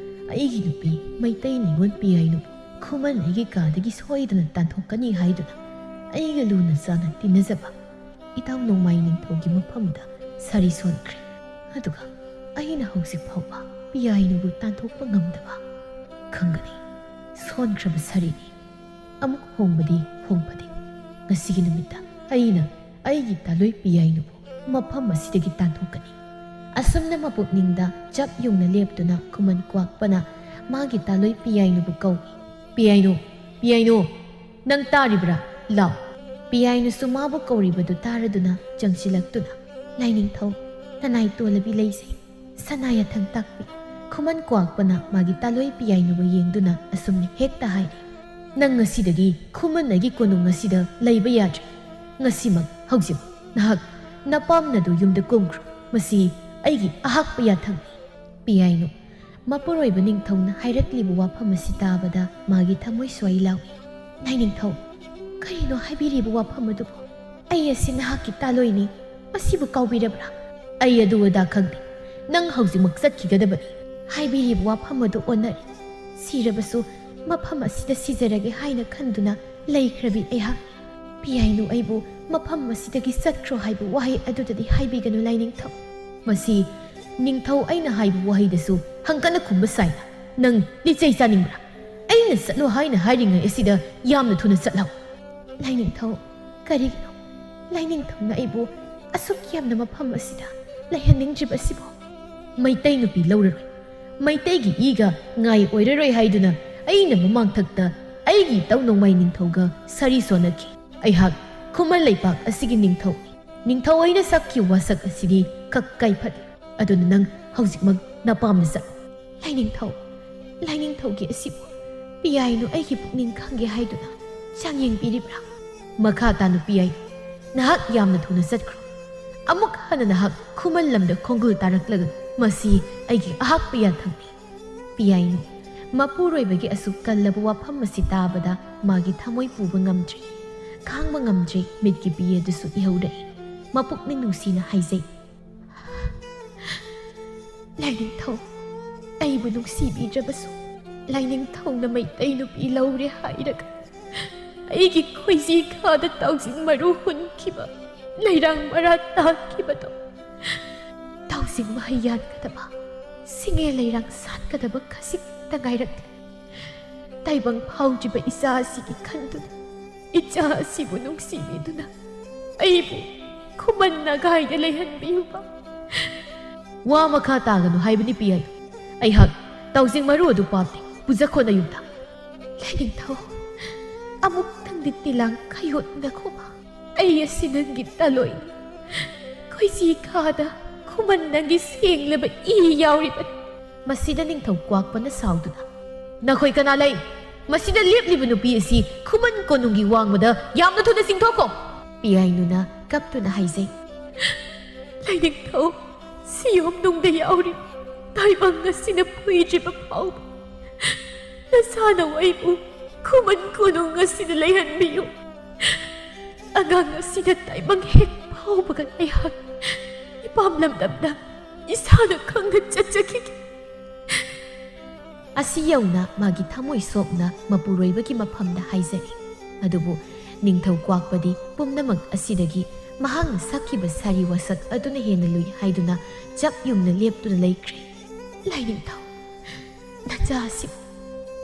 ꯑꯩꯒꯤ ꯅꯨꯄꯤ ꯃꯩꯇꯩ ꯅꯤꯉꯣꯜ ꯄꯤꯌꯥꯏꯅꯨꯕꯨ ꯈꯨꯃꯟ ꯑꯩꯒꯤ ꯀꯥꯗꯒꯤ ꯁꯣꯏꯗꯅ ꯇꯥꯟꯊꯣꯛꯀꯅꯤ ꯍꯥꯏꯗꯨꯅ ꯑꯩꯒ ꯂꯨꯅ ꯆꯥꯟꯅ ꯇꯤꯟꯅꯖꯕ ꯏꯇꯥꯎ ꯅꯣꯡꯃꯥꯏ ꯅꯤꯡꯊꯧꯒꯤ ꯃꯐꯝꯗ ꯁꯥꯔꯤ ꯁꯣꯟꯈ꯭ꯔꯦ꯫ ꯑꯗꯨꯒ ꯑꯩꯅ ꯍꯧꯖꯤꯛ ꯐꯥꯎꯕ ꯄꯤꯌꯥꯏꯅꯨꯕꯨ ꯇꯥꯟꯊꯣꯛꯄ ꯉꯝꯗꯕ ꯈꯪꯒꯅꯤ꯫ ꯁꯣꯟꯈ꯭ꯔꯕ ꯁꯥꯔꯤꯅꯤ꯫ ꯑꯃꯨꯛ ꯍꯣꯡꯕꯗꯤ ꯍꯣꯡꯐꯗꯦ꯫ ꯉꯁꯤꯒꯤ ꯅꯨꯃꯤꯠꯇ ꯑꯩꯅ ꯑꯩꯒꯤ ꯇꯥꯂꯣꯏ ꯄꯤꯌꯥꯏꯅꯨꯕꯨ ꯃꯐꯝ ꯑꯁꯤꯗꯒꯤ ꯇꯥꯟꯊꯣꯛꯀꯅꯤ꯫ ꯑꯁꯨꯝꯅ ꯃꯄꯨꯛꯅꯤꯡꯗ ꯆꯞ ꯌꯨꯡꯅ ꯂꯦꯞꯇꯨꯅ ꯈꯨꯃꯟ ꯀ꯭ꯋꯥꯛꯄꯅ ꯃꯥꯒꯤ ꯇꯥꯂꯣꯏ ꯄꯤꯌꯥꯏꯅꯨꯕꯨ ꯀꯧꯏ꯫ "ꯄꯤꯌꯥꯏꯅꯨ, ꯄꯤꯌꯥꯏꯅꯨ, ꯅꯪ ꯇꯥꯔꯤꯕ꯭ꯔꯥ? ꯂꯥꯎ!" ꯄꯤꯌꯥꯏꯅꯨꯁꯨ ꯃꯥꯕꯨ ꯀꯧꯔꯤꯕꯗꯨ ꯇꯥꯔꯗꯨꯅ ꯆꯪꯁꯤꯜꯂꯛꯇꯨꯅ, "ꯂꯥꯏꯅꯤꯡꯊꯧ, ꯅꯅꯥꯏ ꯇꯣꯂꯕꯤ ꯂꯩꯖꯩ, ꯁꯅꯥ ꯌꯥꯊꯪ ꯇꯥꯛꯄꯤ꯫" ꯈꯨꯃꯟ ꯀ꯭ꯋꯥꯛꯄꯅ ꯃꯥꯒꯤ ꯇꯥꯂꯣꯏ ꯄꯤꯌꯥꯏꯅꯨꯕꯨ ꯌꯦꯡꯗꯨꯅ ꯑꯁꯨꯝꯅ ꯍꯦꯛꯇ ꯍꯥꯏꯔꯤ, "ꯅꯪ ꯉꯁꯤꯗꯒꯤ ꯈꯨꯃꯟ ꯑꯩꯒꯤ ꯀꯣꯅꯨꯡ ꯑꯁꯤꯗ ꯂꯩꯕ ꯌꯥꯗ꯭ꯔꯦ꯫ ꯉꯁꯤꯃꯛ, ꯍꯧꯖꯤꯛ, ꯅꯍꯥꯛ ꯅꯄꯥꯝꯅꯗꯨ ꯌꯨꯝꯗ ꯀꯨꯝꯈ꯭ꯔꯣ꯫ ꯃꯁꯤ ꯑꯩꯒꯤ ꯑꯍꯥꯛꯄ ꯌꯥꯊꯪꯅꯤ꯫" ꯄꯤꯌꯥꯏꯅꯨ, ꯃꯄꯨꯔꯣꯏꯕ ꯅꯤꯡꯊꯧꯅ ꯍꯥꯏꯔꯛꯂꯤꯕ ꯋꯥꯐꯝ ꯑꯁꯤ ꯇꯥꯕꯗ ꯃꯥꯒꯤ ꯊꯃꯣꯏ ꯁ꯭ꯋꯥꯏ ꯂꯥꯎꯏ꯫ "ꯂꯥꯏꯅꯤꯡꯊꯧ, ꯀꯔꯤꯅꯣ ꯍꯥꯏꯕꯤꯔꯤꯕ ꯋꯥꯐꯝ ꯑꯗꯨꯕꯨ? ꯑꯩ ꯑꯁꯤ ꯅꯍꯥꯛꯀꯤ ꯇꯥꯂꯣꯏꯅꯤ, ꯃꯁꯤꯕꯨ ꯀꯥꯎꯕꯤꯔꯕ꯭ꯔꯥ?" "ꯑꯩ ꯑꯗꯨ ꯑꯗꯥ ꯈꯪꯗꯦ꯫ ꯅꯪ ꯍꯧꯖꯤꯛꯃꯛ ꯆꯠꯈꯤꯒꯗꯕꯅꯤ꯫" ꯍꯥꯏꯕꯤꯔꯤꯕ ꯋꯥꯐꯝ ꯑꯗꯨ ꯑꯣꯟꯅꯔꯦ꯫ ꯁꯤꯔꯕꯁꯨ ꯃꯐꯝ ꯑꯁꯤꯗ ꯁꯤꯖꯔꯒꯦ ꯍꯥꯏꯅ ꯈꯟꯗꯨꯅ ꯂꯩꯈ꯭ꯔꯕꯤ ꯑꯩꯍꯥꯛ꯫ ꯄꯤꯌꯥꯏꯅꯨ ꯑꯩꯕꯨ ꯃꯐꯝ ꯑꯁꯤꯗꯒꯤ ꯆꯠꯈ꯭ꯔꯣ ꯍꯥꯏꯕ ꯋꯥꯍꯩ ꯑꯗꯨꯗꯗꯤ ꯍꯥꯏꯕꯤꯒꯅꯨ, ꯂꯥꯏꯅꯤꯡꯊꯧ꯫ ꯃꯁꯤ ꯅꯤꯡꯊꯧ ꯑꯩꯅ ꯍꯥꯏꯕ ꯋꯥꯍꯩꯗꯁꯨ ꯍꯪꯀꯠꯅ ꯈꯨꯝꯕ ꯁꯥꯏꯅ ꯅꯪ ꯂꯤꯆꯩ ꯆꯥꯅꯤꯡꯕ꯭ꯔꯥ? ꯑꯩꯅ ꯆꯠꯂꯣ ꯍꯥꯏꯅ ꯍꯥꯏꯔꯤꯉꯩ ꯑꯁꯤꯗ ꯌꯥꯝꯅ ꯊꯨꯅ ꯆꯠꯂꯣ꯫ ꯂꯥꯏꯅꯤꯡꯊꯧ, ꯀꯔꯤꯒꯤꯅꯣ ꯂꯥꯏꯅꯤꯡꯊꯧꯅ ꯑꯩꯕꯨ ꯑꯁꯨꯛ ꯌꯥꯝꯅ ꯃꯐꯝ ꯑꯁꯤꯗ ꯂꯩꯍꯟꯅꯤꯡꯗ꯭ꯔꯤꯕ ꯑꯁꯤꯕꯨ? ꯃꯩꯇꯩ ꯅꯨꯄꯤ ꯂꯧꯔꯔꯣꯏ, ꯃꯩꯇꯩꯒꯤ ꯏꯒ ꯉꯥꯏ ꯑꯣꯏꯔꯔꯣꯏ ꯍꯥꯏꯗꯨꯅ ꯑꯩꯅ ꯃꯃꯥꯡꯊꯛꯇ ꯑꯩꯒꯤ ꯏꯇꯧ ꯅꯣꯡꯃꯥꯏ ꯅꯤꯡꯊꯧꯒ ꯁꯥꯔꯤ ꯁꯣꯟꯅꯈꯤ꯫ ꯑꯩꯍꯥꯛ ꯈꯨꯃꯟ ꯂꯩꯄꯥꯛ ꯑꯁꯤꯒꯤ ꯅꯤꯡꯊꯧ, ꯅꯤꯡꯊꯧ ꯑꯩꯅ ꯁꯛꯈꯤꯕ ꯋꯥꯁꯛ ꯑꯁꯤꯗꯤ ꯀꯛ ꯀꯥꯏꯐꯠꯂꯤ꯫ ꯑꯗꯨꯅ ꯅꯪ ꯍꯧꯖꯤꯛꯃꯛ ꯅꯄꯥꯝꯗ ꯆꯠꯂꯣ꯫ ꯂꯥꯏꯅꯤꯡꯊꯧ, ꯂꯥꯏꯅꯤꯡꯊꯧꯒꯤ ꯑꯁꯤꯕꯨ ꯄꯤꯌꯥꯏꯅꯨ ꯑꯩꯒꯤ ꯄꯨꯛꯅꯤꯡ ꯈꯪꯒꯦ ꯍꯥꯏꯗꯨꯅ ꯆꯥꯡꯌꯦꯡ ꯄꯤꯔꯤꯕ꯭ꯔꯥ? ꯃꯈꯥ ꯇꯥꯅ ꯄꯤꯌꯥꯏꯅꯨ, ꯅꯍꯥꯛ ꯌꯥꯝꯅ ꯊꯨꯅ ꯆꯠꯈ꯭ꯔꯣ꯫ ꯑꯃꯨꯛ ꯍꯟꯅ ꯅꯍꯥꯛ ꯈꯨꯃꯟ ꯂꯝꯗ ꯈꯣꯡꯒꯨꯜ ꯇꯥꯔꯛꯂꯒꯅꯨ꯫ ꯃꯁꯤ ꯑꯩꯒꯤ ꯑꯍꯥꯛꯄ ꯌꯥꯊꯪꯅꯤ꯫ ꯄꯤꯌꯥꯏꯅꯨ, ꯃꯄꯨꯔꯣꯏꯕꯒꯤ ꯑꯁꯨꯛ ꯀꯜꯂꯕ ꯋꯥꯐꯝ ꯑꯁꯤ ꯇꯥꯕꯗ ꯃꯥꯒꯤ ꯊꯃꯣꯏ ꯄꯨꯕ ꯉꯝꯗ꯭ꯔꯦ꯫ ꯈꯥꯡꯕ ꯉꯝꯗ꯭ꯔꯦ, ꯃꯤꯠꯀꯤ ꯄꯤ ꯑꯗꯨꯁꯨ ꯏꯍꯧꯔꯛꯏ꯫ ꯃꯄꯨꯛꯅꯤꯡ ꯅꯨꯡꯁꯤꯅ ꯍꯥꯏꯖꯩ꯫ ꯂꯥꯏꯅꯤꯡꯊꯧ, ꯑꯩꯕꯨ ꯅꯨꯡꯁꯤꯕꯤꯗ꯭ꯔꯕꯁꯨ ꯂꯥꯏꯅꯤꯡꯊꯧꯅ ꯃꯩꯇꯩ ꯅꯨꯄꯤ ꯂꯧꯔꯦ ꯍꯥꯏꯔꯒ ꯑꯩꯒꯤ ꯈꯣꯏꯖꯤ ꯈꯥꯗ ꯇꯥꯎꯖꯤꯡ ꯃꯔꯨ ꯍꯨꯟꯈꯤꯕ, ꯂꯩꯔꯥꯡ ꯃꯔꯥ ꯇꯥꯈꯤꯕꯗꯣ, ꯇꯥꯎꯖꯤꯡ ꯃꯍꯩ ꯌꯥꯟꯒꯗꯕ ꯁꯤꯡꯉꯦ ꯂꯩꯔꯥꯡ ꯁꯥꯠꯀꯗꯕ ꯈꯖꯤꯛꯇ ꯉꯥꯏꯔꯛꯂꯦ꯫ ꯇꯥꯏꯕꯪ ꯐꯥꯎꯗ꯭ꯔꯤꯕ ꯏꯆꯥ ꯑꯁꯤꯒꯤ ꯈꯟꯗꯨꯅ, ꯏꯆꯥ ꯑꯁꯤꯕꯨ ꯅꯨꯡꯁꯤꯕꯤꯗꯨꯅ ꯑꯩꯕꯨ ꯈꯨꯃꯟ ꯅꯒꯥꯏꯗ ꯂꯩꯍꯟꯕꯤꯌꯨꯕ꯫ ꯋꯥ ꯃꯈꯥ ꯇꯥꯒꯅꯨ ꯍꯥꯏꯕꯅꯤ ꯄꯤꯌꯥꯏ꯫ ꯑꯩꯍꯥꯛ ꯇꯥꯎꯖꯤꯡ ꯃꯔꯨ ꯑꯗꯨ ꯄꯥꯝꯗꯦ꯫ ꯄꯨꯖꯈꯣ ꯅꯌꯨꯝꯗ꯫ ꯂꯥꯏꯅꯤꯡꯊꯧ, ꯑꯃꯨꯛꯇꯪꯗꯤ ꯇꯤꯂꯥꯡ ꯈꯥꯏꯌꯣꯠꯅꯈꯣꯕ꯫ ꯑꯩ ꯑꯁꯤ ꯅꯪꯒꯤ ꯇꯂꯣꯏꯅꯤ꯫ ꯈꯣꯏꯖꯤ ꯈꯥꯗ ꯈꯨꯃꯟ ꯅꯪꯒꯤ ꯁꯦꯡꯂꯕ ꯏ ꯌꯥꯎꯔꯤꯕꯅꯤ꯫ ꯃꯁꯤꯗ ꯅꯤꯡꯊꯧ ꯀ꯭ꯋꯥꯛꯄꯅ ꯁꯥꯎꯗꯨꯅ, "ꯅꯈꯣꯏ ꯀꯅꯥ ꯂꯩ? ꯃꯁꯤꯗ ꯂꯦꯞꯂꯤꯕ ꯅꯨꯄꯤ ꯑꯁꯤ ꯈꯨꯃꯟ ꯀꯣꯅꯨꯡꯒꯤ ꯋꯥꯡꯃꯗ ꯌꯥꯝꯅ ꯊꯨꯅ ꯆꯤꯡꯊꯣꯛꯈꯣ!" ꯄꯤꯌꯥꯏꯅꯨꯅ ꯀꯞꯇꯨꯅ ꯍꯥꯏꯖꯩ꯫ ꯂꯥꯏꯅꯤꯡꯊꯧ, ꯁꯤꯌꯣꯝ ꯅꯨꯡꯗ ꯌꯥꯎꯔꯤ ꯇꯥꯏꯕꯪ ꯑꯁꯤꯅ ꯐꯨꯏꯗ꯭ꯔꯤꯕ ꯐꯥꯎꯕ ꯅꯁꯥꯅ ꯑꯩꯕꯨ ꯈꯨꯃꯟ ꯀꯣꯅꯨꯡ ꯑꯁꯤꯗ ꯂꯩꯍꯟꯕꯤꯌꯨ꯫ ꯑꯉꯥꯡ ꯑꯁꯤꯅ ꯇꯥꯏꯕꯪ ꯍꯦꯛ ꯐꯥꯎꯕꯒ ꯑꯩꯍꯥꯛ ꯏꯄꯥꯝ ꯂꯝꯗꯝꯗ ꯏꯁꯥꯅ ꯈꯪꯅ ꯆꯠꯆꯈꯤꯒꯦ꯫ ꯑꯁꯤ ꯌꯧꯅ ꯃꯥꯒꯤ ꯊꯃꯣꯏ ꯁꯣꯛꯅ ꯃꯄꯨꯔꯣꯏꯕꯒꯤ ꯃꯐꯝꯗ ꯍꯥꯏꯖꯔꯤ꯫ ꯑꯗꯨꯕꯨ ꯅꯤꯡꯊꯧ ꯀ꯭ꯋꯥꯛꯄꯗꯤ ꯄꯨꯝꯅꯃꯛ ꯑꯁꯤꯗꯒꯤ ꯃꯍꯥꯛꯅ ꯁꯛꯈꯤꯕ ꯁꯥꯔꯤ ꯋꯥꯁꯛ ꯑꯗꯨꯅ ꯍꯦꯟꯅ ꯂꯨꯏ ꯍꯥꯏꯗꯨꯅ ꯆꯞ ꯌꯨꯡꯅ ꯂꯦꯞꯇꯨꯅ ꯂꯩꯈ꯭ꯔꯦ꯫ ꯂꯥꯏꯅꯤꯡꯊꯧ, ꯅꯆꯥꯁꯤꯡ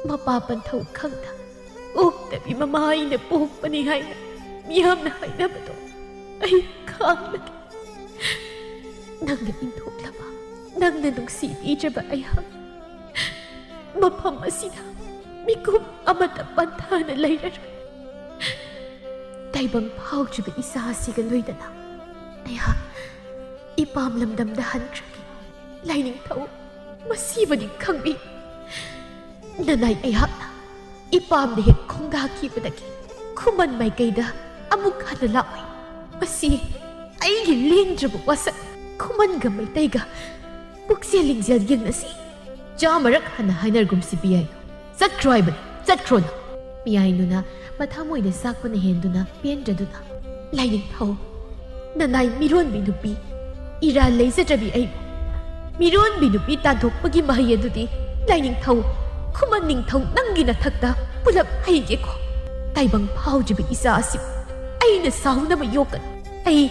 ꯃꯄꯥ ꯄꯟꯊꯧ ꯈꯪꯗ ꯑꯣꯛꯇꯕꯤ ꯃꯃꯥ ꯑꯩꯅ ꯄꯣꯛꯄꯅꯤ ꯍꯥꯏꯅ ꯃꯤꯌꯥꯝꯅ ꯍꯥꯏꯅꯕꯗꯣ ꯑꯩ ꯈꯥꯡꯂꯒꯦ꯫ ꯅꯪꯅ ꯏꯟꯊꯣꯛꯂꯕ, ꯅꯪꯅ ꯅꯨꯡꯁꯤꯕꯤꯗ꯭ꯔꯕ ꯑꯩꯍꯥꯛ ꯃꯐꯝ ꯑꯁꯤꯗ ꯃꯤꯀꯨꯞ ꯑꯃꯇ ꯄꯟꯊꯥꯅ ꯂꯩꯔꯔꯣꯏ꯫ ꯇꯥꯏꯕꯪ ꯐꯥꯎꯗ꯭ꯔꯤꯕ ꯏꯆꯥ ꯑꯁꯤꯒ ꯂꯣꯏꯅꯅ ꯑꯩꯍꯥꯛ ꯏꯄꯥꯝ ꯂꯝꯗꯝꯗ ꯍꯟꯈ꯭ꯔꯒꯦ꯫ ꯂꯥꯏꯅꯤꯡꯊꯧ, ꯃꯁꯤꯃꯗꯤ ꯈꯪꯕꯤ꯫ ꯅꯅꯥꯏ ꯑꯩꯍꯥꯛꯅ ꯏꯄꯥꯝꯗ ꯍꯦꯛ ꯈꯣꯡꯗꯥꯈꯤꯕꯗꯒꯤ ꯈꯨꯃꯟ ꯃꯥꯏꯀꯩꯗ ꯑꯃꯨꯛ ꯍꯟꯅ ꯂꯥꯛꯑꯣꯏ꯫ ꯃꯁꯤ ꯑꯩꯒꯤ ꯂꯦꯡꯗ꯭ꯔꯕ ꯋꯥꯁꯛ꯫ ꯈꯨꯃꯟꯒ ꯃꯩꯇꯩꯒ ꯄꯨꯛꯆꯦꯜ ꯂꯤꯡꯖꯦꯜ ꯌꯦꯡꯅꯁꯤ꯫ ꯆꯥꯃꯔꯛ ꯍꯟꯅ ꯍꯥꯏꯅꯔꯒꯨꯝꯁꯤ ꯄꯤꯌꯥꯏ꯫ ꯆꯠꯈ꯭ꯔꯣ ꯍꯥꯏꯕꯅꯤ, ꯆꯠꯈ꯭ꯔꯣꯅ꯫ ꯄꯤꯌꯥꯏꯅꯨꯅ ꯃꯊꯃꯣꯏꯗ ꯆꯥꯛꯄꯅ ꯍꯦꯟꯗꯨꯅ ꯄꯦꯟꯗ꯭ꯔꯗꯨꯅ, ꯂꯥꯏꯅꯤꯡꯊꯧ, ꯅꯅꯥꯏ ꯃꯤꯔꯣꯟꯕꯤ ꯅꯨꯄꯤ, ꯏꯔꯥꯜ ꯂꯩꯖꯗ꯭ꯔꯕꯤ ꯑꯩꯕꯨ ꯃꯤꯔꯣꯟꯕꯤ ꯅꯨꯄꯤ ꯇꯥꯟꯊꯣꯛꯄꯒꯤ ꯃꯍꯩ ꯑꯗꯨꯗꯤ ꯂꯥꯏꯅꯤꯡꯊꯧ, ꯈꯨꯃꯟ ꯅꯤꯡꯊꯧ ꯅꯪꯒꯤ ꯅꯊꯛꯇ ꯄꯨꯂꯞ ꯍꯩꯒꯦꯀꯣ꯫ ꯇꯥꯏꯕꯪ ꯐꯥꯎꯗ꯭ꯔꯤꯕ ꯏꯆꯥ ꯑꯁꯤ ꯑꯩꯅ ꯁꯥꯎꯅꯕ ꯌꯣꯛꯀꯅꯤ꯫ ꯑꯩ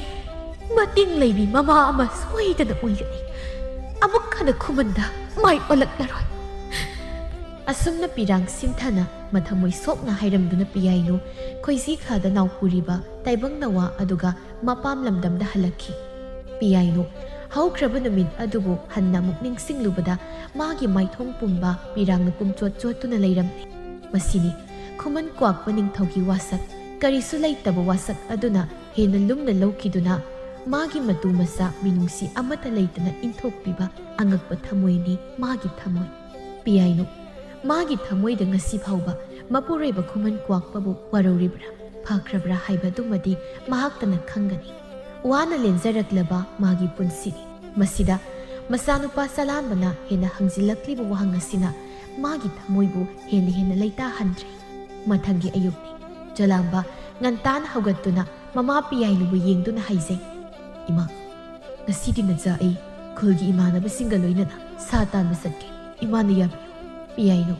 ꯃꯇꯤꯡ ꯂꯩꯕꯤ ꯃꯃꯥ ꯑꯃ ꯁꯣꯏꯗꯅ ꯑꯣꯏꯒꯅꯤ꯫ ꯑꯃꯨꯛ ꯍꯟꯅ ꯈꯨꯃꯟꯗ ꯃꯥꯏ ꯑꯣꯜꯂꯛꯂꯔꯣꯏ꯫ ꯑꯁꯨꯝꯅ ꯄꯤꯔꯥꯡ ꯁꯤꯟꯊꯅ ꯃꯊꯃꯣꯏ ꯁꯣꯛꯅ ꯍꯥꯏꯔꯝꯗꯨꯅ ꯄꯤꯌꯥꯏꯅꯨ ꯈꯣꯏꯖꯤ ꯈꯥꯗ ꯅꯥꯎꯄꯨꯔꯤꯕ ꯇꯥꯏꯕꯪ ꯅꯋꯥ ꯑꯗꯨꯒ ꯃꯄꯥꯝ ꯂꯝꯗꯝꯗ ꯍꯜꯂꯛꯈꯤ꯫ ꯄꯤꯌꯥꯏꯅꯨ ꯍꯧꯈ꯭ꯔꯕ ꯅꯨꯃꯤꯠ ꯑꯗꯨꯕꯨ ꯍꯟꯅ ꯑꯃꯨꯛ ꯅꯤꯡꯁꯤꯡꯂꯨꯕꯗ ꯃꯥꯒꯤ ꯃꯥꯏꯊꯣꯡ ꯄꯨꯝꯕ ꯄꯤꯔꯥꯡꯅ ꯄꯨꯝꯆꯣꯠ ꯆꯣꯠꯇꯨꯅ ꯂꯩꯔꯝꯂꯦ꯫ ꯃꯁꯤꯅꯤ ꯈꯨꯃꯟ ꯀ꯭ꯋꯥꯛꯄ ꯅꯤꯡꯊꯧꯒꯤ ꯋꯥꯁꯛ, ꯀꯔꯤꯁꯨ ꯂꯩꯇꯕ ꯋꯥꯁꯛ ꯑꯗꯨꯅ ꯍꯦꯟꯅ ꯂꯨꯝꯅ ꯂꯧꯈꯤꯗꯨꯅ ꯃꯥꯒꯤ ꯃꯇꯨ ꯃꯆꯥ ꯃꯤꯅꯨꯡꯁꯤ ꯑꯃꯠꯇ ꯂꯩꯇꯅ ꯏꯟꯊꯣꯛꯄꯤꯕ ꯑꯉꯛꯄ ꯊꯃꯣꯏꯅꯤ ꯃꯥꯒꯤ ꯊꯃꯣꯏ꯫ ꯄꯤꯌꯥꯏꯅꯨ ꯃꯥꯒꯤ ꯊꯃꯣꯏꯗ ꯉꯁꯤ ꯐꯥꯎꯕ ꯃꯄꯨꯔꯣꯏꯕ ꯈꯨꯃꯟ ꯀ꯭ꯋꯥꯛꯄꯕꯨ ꯋꯥꯔꯧꯔꯤꯕ꯭ꯔꯥ ꯐꯈ꯭ꯔꯕ꯭ꯔꯥ ꯍꯥꯏꯕ ꯑꯗꯨꯃꯗꯤ ꯃꯍꯥꯛꯇꯅ ꯈꯪꯒꯅꯤ꯫ ꯋꯥꯅ ꯂꯦꯟꯖꯔꯛꯂꯕ ꯃꯥꯒꯤ ꯄꯨꯟꯁꯤꯅꯤ꯫ ꯃꯁꯤꯗ ꯃꯆꯥꯅꯨꯄꯥ ꯆꯂꯥꯝꯕꯅ ꯍꯦꯟꯅ ꯍꯪꯖꯤꯜꯂꯛꯂꯤꯕ ꯋꯥꯍꯪ ꯑꯁꯤꯅ ꯃꯥꯒꯤ ꯊꯃꯣꯏꯕꯨ ꯍꯦꯟꯅ ꯍꯦꯟꯅ ꯂꯩꯇꯥꯍꯟꯗ꯭ꯔꯦ꯫ ꯃꯊꯪꯒꯤ ꯑꯌꯨꯛꯅꯤ꯫ ꯆꯂꯥꯝꯕ ꯉꯟꯇꯥꯅ ꯍꯧꯒꯠꯇꯨꯅ ꯃꯃꯥ ꯄꯤꯌꯥꯏꯅꯨꯕꯨ ꯌꯦꯡꯗꯨꯅ ꯍꯥꯏꯖꯩ, "ꯏꯃꯥ, ꯉꯁꯤꯗꯤ ꯅꯆꯥ ꯑꯩ ꯈꯨꯜꯒꯤ ꯏꯃꯥꯟꯅꯕꯁꯤꯡꯒ ꯂꯣꯏꯅꯅ ꯁꯥ ꯇꯥꯟꯕ ꯆꯠꯀꯦ꯫ ꯏꯃꯥꯅ ꯌꯥꯕꯤꯌꯨ꯫" ꯄꯤꯌꯥꯏꯅꯨ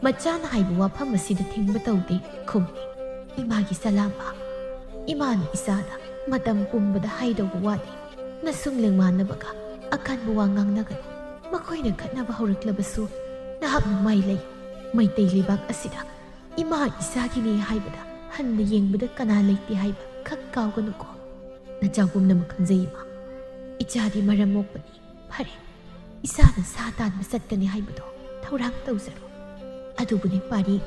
ꯃꯆꯥꯅ ꯍꯥꯏꯕ ꯋꯥꯐꯝ ꯑꯁꯤꯗ ꯊꯤꯡꯕ ꯇꯧꯗꯦ ꯈꯨꯝꯃꯤ꯫ "ꯏꯃꯥꯒꯤ ꯆꯂꯥꯝꯕ, ꯏꯃꯥꯅ ꯏꯆꯥꯗ ꯃꯇꯝ ꯄꯨꯝꯕꯗ ꯍꯥꯏꯗꯧꯕ ꯋꯥꯅꯤ꯫ ꯅꯁꯨꯡ ꯂꯦꯡꯃꯥꯟꯅꯕꯒ ꯑꯀꯟꯕ ꯋꯥ ꯉꯥꯡꯅꯒꯅꯨ꯫ ꯃꯈꯣꯏꯅ ꯈꯠꯅꯕ ꯍꯧꯔꯛꯂꯕꯁꯨ ꯅꯍꯥꯛꯅ ꯃꯥꯏ ꯂꯩ꯫ ꯃꯩꯇꯩ ꯂꯩꯕꯥꯛ ꯑꯁꯤꯗ ꯏꯃꯥ ꯏꯆꯥꯒꯤꯅꯤ ꯍꯥꯏꯕꯗ ꯍꯟꯅ ꯌꯦꯡꯕꯗ ꯀꯅꯥ ꯂꯩꯇꯦ ꯍꯥꯏꯕ ꯈꯛ ꯀꯥꯎꯒꯅꯨꯀꯣ꯫ ꯅꯆꯥ ꯄꯨꯝꯅꯃꯛ ꯈꯪꯖꯩ ꯏꯃꯥ꯫ ꯏꯆꯥꯗꯤ ꯃꯔꯝ ꯃꯣꯛꯄꯅꯤ꯫ ꯐꯔꯦ, ꯏꯆꯥꯅ ꯁꯥ ꯇꯥꯟꯕ ꯆꯠꯀꯅꯤ ꯍꯥꯏꯕꯗꯣ ꯊꯧꯔꯥꯡ ꯇꯧꯖꯔꯣ꯫ ꯑꯗꯨꯕꯨꯅꯦ ꯄꯥꯔꯤ,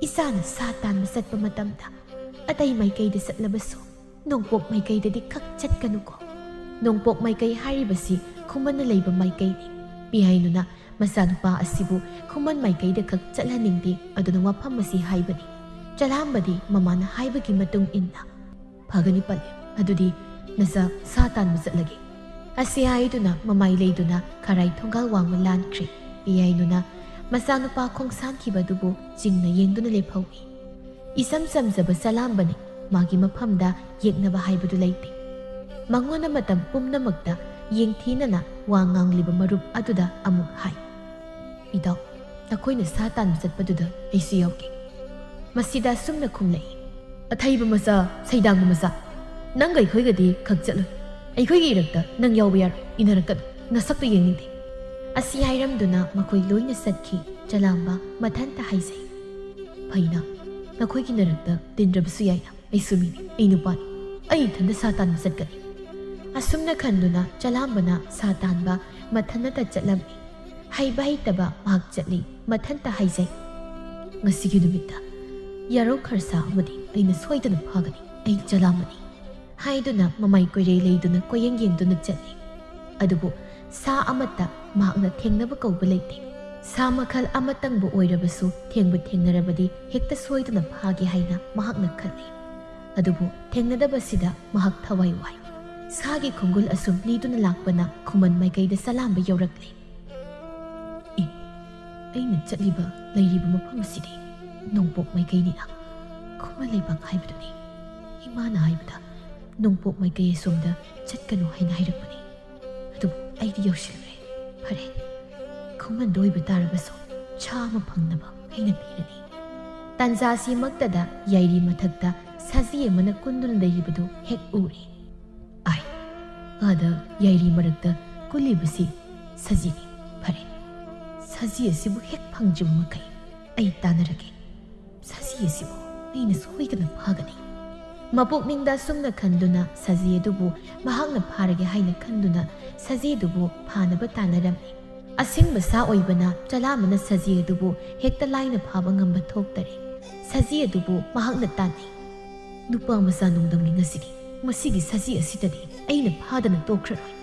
ꯏꯆꯥꯅ ꯁꯥ ꯇꯥꯟꯕ ꯆꯠꯄ ꯃꯇꯝꯗ ꯑꯇꯩ ꯃꯥꯏꯀꯩꯗ ꯆꯠꯂꯕꯁꯨ ꯅꯣꯡꯄꯣꯛ ꯃꯥꯏꯀꯩꯗꯗꯤ ꯈꯛ ꯆꯠꯀꯅꯨꯀꯣ꯫ ꯅꯣꯡꯄꯣꯛ ꯃꯥꯏꯀꯩ ꯍꯥꯏꯔꯤꯕꯁꯤ ꯈꯨꯃꯟꯅ ꯂꯩꯕ ꯃꯥꯏꯀꯩꯅꯤ꯫ ꯄꯤꯌꯥꯏꯅꯨꯅ ꯃꯆꯥꯅꯨꯄꯥ ꯑꯁꯤꯕꯨ ꯈꯨꯃꯟ ꯃꯥꯏꯀꯩꯗ ꯈꯛ ꯆꯠꯍꯟꯅꯤꯡꯗꯦ, ꯑꯗꯨꯅ ꯋꯥꯐꯝ ꯑꯁꯤ ꯍꯥꯏꯕꯅꯤ꯫ ꯆꯂꯥꯝꯕꯗꯤ ꯃꯃꯥꯅ ꯍꯥꯏꯕꯒꯤ ꯃꯇꯨꯡ ꯏꯟꯅ, "ꯐꯒꯅꯤ ꯄꯂꯦꯝ, ꯑꯗꯨꯗꯤ ꯅꯆꯥ ꯁꯥ ꯇꯥꯟꯕ ꯆꯠꯂꯒꯦ꯫" ꯑꯁꯤ ꯍꯥꯏꯗꯨꯅ ꯃꯃꯥꯏ ꯂꯩꯗꯨꯅ ꯈꯔꯥꯏ ꯊꯣꯡꯒꯥꯜ ꯋꯥꯡꯃ ꯂꯥꯟꯈ꯭ꯔꯦ꯫ ꯄꯤꯌꯥꯏꯅꯨꯅ ꯃꯆꯥꯅꯨꯄꯥ ꯈꯣꯡꯁꯥꯟꯈꯤꯕꯗꯨꯕꯨ ꯆꯤꯡꯅ ꯌꯦꯡꯗꯨꯅ ꯂꯦꯞꯍꯧꯏ꯫ ꯏꯆꯝ ꯆꯝꯖꯕ ꯆꯂꯥꯝꯕꯅꯤ, ꯃꯥꯒꯤ ꯃꯐꯝꯗ ꯌꯦꯛꯅꯕ ꯍꯥꯏꯕꯗꯨ ꯂꯩꯇꯦ꯫ ꯃꯉꯣꯟꯗ ꯃꯇꯝ ꯄꯨꯝꯅꯃꯛꯇ ꯌꯦꯡꯊꯤꯅꯅ ꯋꯥ ꯉꯥꯡꯂꯤꯕ ꯃꯔꯨꯞ ꯑꯗꯨꯗ ꯑꯃꯨꯛ ꯍꯥꯏ, "ꯏꯇꯥꯎ, ꯅꯈꯣꯏꯅ ꯁꯥ ꯇꯥꯟꯕ ꯆꯠꯄꯗꯨꯗ ꯑꯩꯁꯨ ꯌꯥꯎꯒꯦ꯫" ꯃꯁꯤꯗ ꯑꯁꯨꯝꯅ ꯈꯨꯝꯂꯛꯏ, "ꯑꯊꯩꯕ ꯃꯆꯥ, ꯁꯩꯗꯥꯡꯕ ꯃꯆꯥ, ꯅꯪꯒ ꯑꯩꯈꯣꯏꯒꯗꯤ ꯈꯛ ꯆꯠꯂꯣꯏ꯫ ꯑꯩꯈꯣꯏꯒꯤ ꯏꯔꯛꯇ ꯅꯪ ꯌꯥꯎꯕ ꯌꯥꯔꯣꯏ, ꯏꯟꯅꯔꯛꯀꯅꯨ, ꯅꯁꯛꯇꯨ ꯌꯦꯡꯅꯤꯡꯗꯦ꯫" ꯑꯁꯤ ꯍꯥꯏꯔꯝꯗꯨꯅ ꯃꯈꯣꯏ ꯂꯣꯏꯅ ꯆꯠꯈꯤ꯫ ꯆꯂꯥꯝꯕ ꯃꯊꯟꯇ ꯍꯥꯏꯖꯩ, "ꯐꯩꯅ, ꯅꯈꯣꯏꯒꯤ ꯅꯔꯛꯇ ꯇꯤꯟꯗ꯭ꯔꯕꯁꯨ ꯌꯥꯏꯅ, ꯑꯩꯁꯨ ꯃꯤꯅꯤ, ꯑꯩ ꯅꯨꯄꯥꯅꯤ, ꯑꯩ ꯏꯊꯟꯗ ꯁꯥ ꯇꯥꯟꯕ ꯆꯠꯀꯅꯤ꯫" ꯑꯁꯨꯝꯅ ꯈꯟꯗꯨꯅ ꯆꯂꯥꯝꯕꯅ ꯁꯥ ꯇꯥꯟꯕ ꯃꯊꯟꯇ ꯆꯠꯂꯝꯃꯤ꯫ ꯍꯩꯕ ꯍꯩꯇꯕ ꯃꯍꯥꯛ ꯆꯠꯂꯤ꯫ ꯃꯊꯟꯇ ꯍꯥꯏꯖꯩ, "ꯉꯁꯤꯒꯤ ꯅꯨꯃꯤꯠꯇ ꯌꯥꯔꯧ ꯈꯔꯁꯥ ꯑꯃꯗꯤ ꯑꯩꯅ ꯁꯣꯏꯗꯅ ꯐꯥꯒꯅꯤ꯫ ꯑꯩ ꯆꯂꯥꯝꯕꯅꯤ," ꯍꯥꯏꯗꯨꯅ ꯃꯃꯥꯏ ꯀꯣꯏꯔꯩ ꯂꯩꯗꯨꯅ ꯀꯣꯏꯌꯦꯡ ꯌꯦꯡꯗꯨꯅ ꯆꯠꯂꯤ꯫ ꯑꯗꯨꯕꯨ ꯁꯥ ꯑꯃꯠꯇ ꯃꯍꯥꯛꯅ ꯊꯦꯡꯅꯕ ꯀꯧꯕ ꯂꯩꯇꯦ꯫ ꯁꯥ ꯃꯈꯜ ꯑꯃꯇꯪꯕꯨ ꯑꯣꯏꯔꯕꯁꯨ ꯊꯦꯡꯕꯨ ꯊꯦꯡꯅꯔꯕꯗꯤ ꯍꯦꯛꯇ ꯁꯣꯏꯗꯅ ꯐꯥꯒꯦ ꯍꯥꯏꯅ ꯃꯍꯥꯛꯅ ꯈꯜꯂꯤ꯫ ꯑꯗꯨꯕꯨ ꯊꯦꯡꯅꯗꯕꯁꯤꯗ ꯃꯍꯥꯛ ꯊꯋꯥꯏ ꯋꯥꯏ꯫ ꯁꯥꯒꯤ ꯈꯣꯡꯒꯨꯜ ꯑꯁꯨꯝ ꯂꯤꯗꯨꯅ ꯂꯥꯛꯄꯅ ꯈꯨꯃꯟ ꯃꯥꯏꯀꯩꯗ ꯆꯂꯥꯝꯕ ꯌꯧꯔꯛꯂꯦ꯫ "ꯑꯦ, ꯑꯩꯅ ꯆꯠꯂꯤꯕ, ꯂꯩꯔꯤꯕ ꯃꯐꯝ ꯑꯁꯤꯗꯤ ꯅꯣꯡꯄꯣꯛ ꯃꯥꯏꯀꯩꯅꯤꯅ, ꯈꯨꯃꯟ ꯂꯩꯕꯥꯛ ꯍꯥꯏꯕꯗꯨꯅꯤ꯫ ꯏꯃꯥꯅ ꯍꯥꯏꯕꯗ ꯅꯣꯡꯄꯣꯛ ꯃꯥꯏꯀꯩ ꯑꯁꯣꯝꯗ ꯆꯠꯀꯅꯨ ꯍꯥꯏꯅ ꯍꯥꯏꯔꯛꯄꯅꯤ꯫ ꯑꯗꯨꯕꯨ ꯑꯩꯗꯤ ꯌꯧꯁꯤꯜꯂꯨꯔꯦ꯫ ꯐꯔꯦ, ꯈꯨꯃꯟꯗ ꯑꯣꯏꯕ ꯇꯥꯔꯕꯁꯨ ꯁꯥ ꯑꯃ ꯐꯪꯅꯕ ꯑꯩꯅ ꯊꯤꯔꯅꯤ꯫" ꯇꯥꯟꯖꯥ ꯑꯁꯤꯃꯛꯇꯗ ꯌꯥꯏꯔꯤ ꯃꯊꯛꯇ ꯁꯖꯤ ꯑꯃꯅ ꯀꯨꯟꯗꯨꯅ ꯂꯩꯔꯤꯕꯗꯨ ꯍꯦꯛ ꯎꯔꯦ꯫ "ꯑꯥꯏ, ꯑꯥꯗ ꯌꯥꯏꯔꯤ ꯃꯔꯛꯇ ꯀꯨꯜꯂꯤꯕꯁꯤ ꯁꯖꯤꯅꯤ꯫ ꯐꯔꯦ, ꯁꯖꯤ ꯑꯁꯤꯕꯨ ꯍꯦꯛ ꯐꯪꯖꯕ ꯃꯈꯩ ꯑꯩ ꯇꯥꯟꯅꯔꯒꯦ꯫ ꯁꯖꯤ ꯑꯁꯤꯕꯨ ꯑꯩꯅ ꯁꯣꯏꯗꯅ ꯐꯥꯒꯅꯤ꯫" ꯃꯄꯨꯛꯅꯤꯡꯗ ꯑꯁꯨꯝꯅ ꯈꯟꯗꯨꯅ ꯁꯖꯤ ꯑꯗꯨꯕꯨ ꯃꯍꯥꯛꯅ ꯐꯥꯔꯒꯦ ꯍꯥꯏꯅ ꯈꯟꯗꯨꯅ ꯁꯖꯤ ꯑꯗꯨꯕꯨ ꯐꯥꯅꯕ ꯇꯥꯟꯅꯔꯝꯃꯤ꯫ ꯑꯁꯤꯡꯕ ꯁꯥ ꯑꯣꯏꯕꯅ ꯆꯂꯥꯝꯕꯅ ꯁꯖꯤ ꯑꯗꯨꯕꯨ ꯍꯦꯛꯇ ꯂꯥꯏꯅ ꯐꯥꯕ ꯉꯝꯕ ꯊꯣꯛꯇꯔꯦ꯫ ꯁꯖꯤ ꯑꯗꯨꯕꯨ ꯃꯍꯥꯛꯅ ꯇꯥꯟꯅꯩ꯫ "ꯅꯨꯄꯥ ꯃꯆꯥ ꯅꯣꯡꯗꯝꯅꯤ ꯉꯁꯤꯗꯤ꯫ ꯃꯁꯤꯒꯤ ꯁꯖꯤ ꯑꯁꯤꯗꯗꯤ ꯑꯩꯅ ꯐꯥꯗꯅ ꯇꯣꯛꯈ꯭ꯔꯔꯣꯏ,"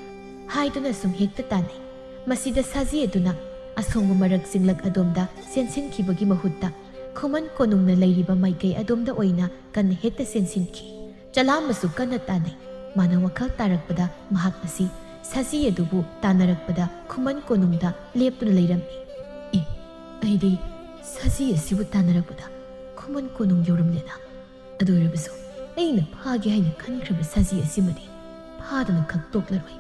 ꯍꯥꯏꯗꯨꯅ ꯁꯨꯝ ꯍꯦꯛꯇ ꯇꯥꯟꯅꯩ꯫ ꯃꯁꯤꯗ ꯁꯖꯤ ꯑꯗꯨꯅ ꯑꯁꯣꯡꯕ ꯃꯔꯛ ꯆꯤꯡꯂꯛ ꯑꯗꯣꯝꯗ ꯆꯦꯟꯁꯤꯟꯈꯤꯕꯒꯤ ꯃꯍꯨꯠꯇ ꯈꯨꯃꯟ ꯀꯣꯅꯨꯡꯅ ꯂꯩꯔꯤꯕ ꯃꯥꯏꯀꯩ ꯑꯗꯣꯝꯗ ꯑꯣꯏꯅ ꯀꯟꯅ ꯍꯦꯛꯇ ꯆꯦꯟꯁꯤꯟꯈꯤ꯫ ꯆꯂꯥꯝꯕꯁꯨ ꯀꯟꯅ ꯇꯥꯟꯅꯩ꯫ ꯃꯥꯅ ꯋꯥꯈꯜ ꯇꯥꯔꯛꯄꯗ ꯃꯍꯥꯛ ꯑꯁꯤ ꯁꯖꯤ ꯑꯗꯨꯕꯨ ꯇꯥꯟꯅꯔꯛꯄꯗ ꯈꯨꯃꯟ ꯀꯣꯅꯨꯡꯗ ꯂꯦꯞꯇꯨꯅ ꯂꯩꯔꯝꯃꯤ꯫ "ꯑꯦ, ꯑꯩꯗꯤ ꯁꯖꯤ ꯑꯁꯤꯕꯨ ꯇꯥꯟꯅꯔꯛꯄꯗ ꯈꯨꯃꯟ ꯀꯣꯅꯨꯡ ꯌꯧꯔꯝꯂꯦꯅ꯫ ꯑꯗꯨ ꯑꯣꯏꯔꯕꯁꯨ ꯑꯩꯅ ꯐꯥꯒꯦ ꯍꯥꯏꯅ ꯈꯟꯈ꯭ꯔꯕ ꯁꯖꯤ ꯑꯁꯤꯃꯗꯤ ꯐꯥꯗꯅ ꯈꯛꯇꯣꯛꯂꯔꯣꯏ꯫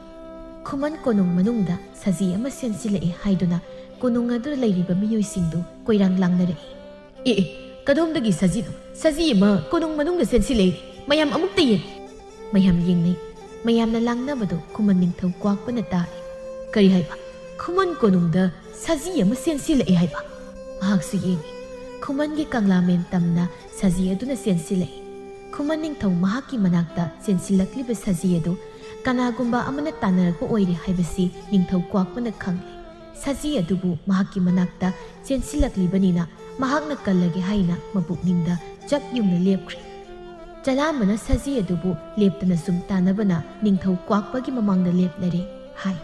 ꯈꯨꯃꯟ ꯀꯣꯅꯨꯡ ꯃꯅꯨꯡꯗ ꯁꯖꯤ ꯑꯃ ꯆꯦꯟꯁꯤꯜꯂꯛꯑꯦ ꯍꯥꯏꯗꯨꯅ ꯀꯣꯅꯨꯡ ꯑꯗꯨꯗ ꯂꯩꯔꯤꯕ ꯃꯤꯑꯣꯏꯁꯤꯡꯗꯨ ꯀꯣꯏꯔꯥꯡ ꯂꯥꯡꯅꯔꯛꯏ꯫ "ꯑꯦ, ꯑꯦ, ꯀꯗꯣꯝꯗꯒꯤ ꯁꯖꯤꯅꯣ? ꯁꯖꯤ ꯑꯃ ꯀꯣꯅꯨꯡ ꯃꯅꯨꯡꯗ ꯆꯦꯟꯁꯤꯜꯂꯛꯏ꯫ ꯃꯌꯥꯝ ꯑꯃꯨꯛꯇ ꯌꯦꯡ!" ꯃꯌꯥꯝ ꯌꯦꯡꯅꯩ꯫ ꯃꯌꯥꯝꯅ ꯂꯥꯡꯅꯕꯗꯨ ꯈꯨꯃꯟ ꯅꯤꯡꯊꯧ ꯀ꯭ꯋꯥꯛꯄꯅ ꯇꯥꯔꯦ꯫ "ꯀꯔꯤ ꯍꯥꯏꯕ? ꯈꯨꯃꯟ ꯀꯣꯅꯨꯡꯗ ꯁꯖꯤ ꯑꯃ ꯆꯦꯟꯁꯤꯜꯂꯛꯑꯦ ꯍꯥꯏꯕ?" ꯃꯍꯥꯛꯁꯨ ꯌꯦꯡꯉꯤ꯫ ꯈꯨꯃꯟꯒꯤ ꯀꯪꯂꯥꯃꯦꯟ ꯇꯝꯅ ꯁꯖꯤ ꯑꯗꯨꯅ ꯆꯦꯟꯁꯤꯜꯂꯛꯏ꯫ ꯈꯨꯃꯟ ꯅꯤꯡꯊꯧ ꯃꯍꯥꯛꯀꯤ ꯃꯅꯥꯛꯇ ꯆꯦꯟꯁꯤꯜꯂꯛꯂꯤꯕ ꯁꯖꯤ ꯑꯗꯨ ꯀꯅꯥꯒꯨꯝꯕ ꯑꯃꯅ ꯇꯥꯟꯅꯔꯛꯄ ꯑꯣꯏꯔꯦ ꯍꯥꯏꯕꯁꯤ ꯅꯤꯡꯊꯧ ꯀ꯭ꯋꯥꯛꯄꯅ ꯈꯪꯂꯦ꯫ ꯁꯖꯤ ꯑꯗꯨꯕꯨ ꯃꯍꯥꯛꯀꯤ ꯃꯅꯥꯛꯇ ꯆꯦꯟꯁꯤꯜꯂꯛꯂꯤꯕꯅꯤꯅ ꯃꯍꯥꯛꯅ ꯀꯜꯂꯒꯦ ꯍꯥꯏꯅ ꯃꯕꯨꯛꯅꯤꯡꯗ ꯆꯞ ꯌꯨꯡꯅ ꯂꯦꯞꯈ꯭ꯔꯦ꯫ ꯆꯂꯥꯝꯕꯅ ꯁꯖꯤ ꯑꯗꯨꯕꯨ ꯂꯦꯞꯇꯅ ꯁꯨꯝ ꯇꯥꯟꯅꯕꯅ ꯅꯤꯡꯊꯧ ꯀ꯭ꯋꯥꯛꯄꯒꯤ ꯃꯃꯥꯡꯗ ꯂꯦꯞꯂꯔꯦ ꯍꯥꯏ꯫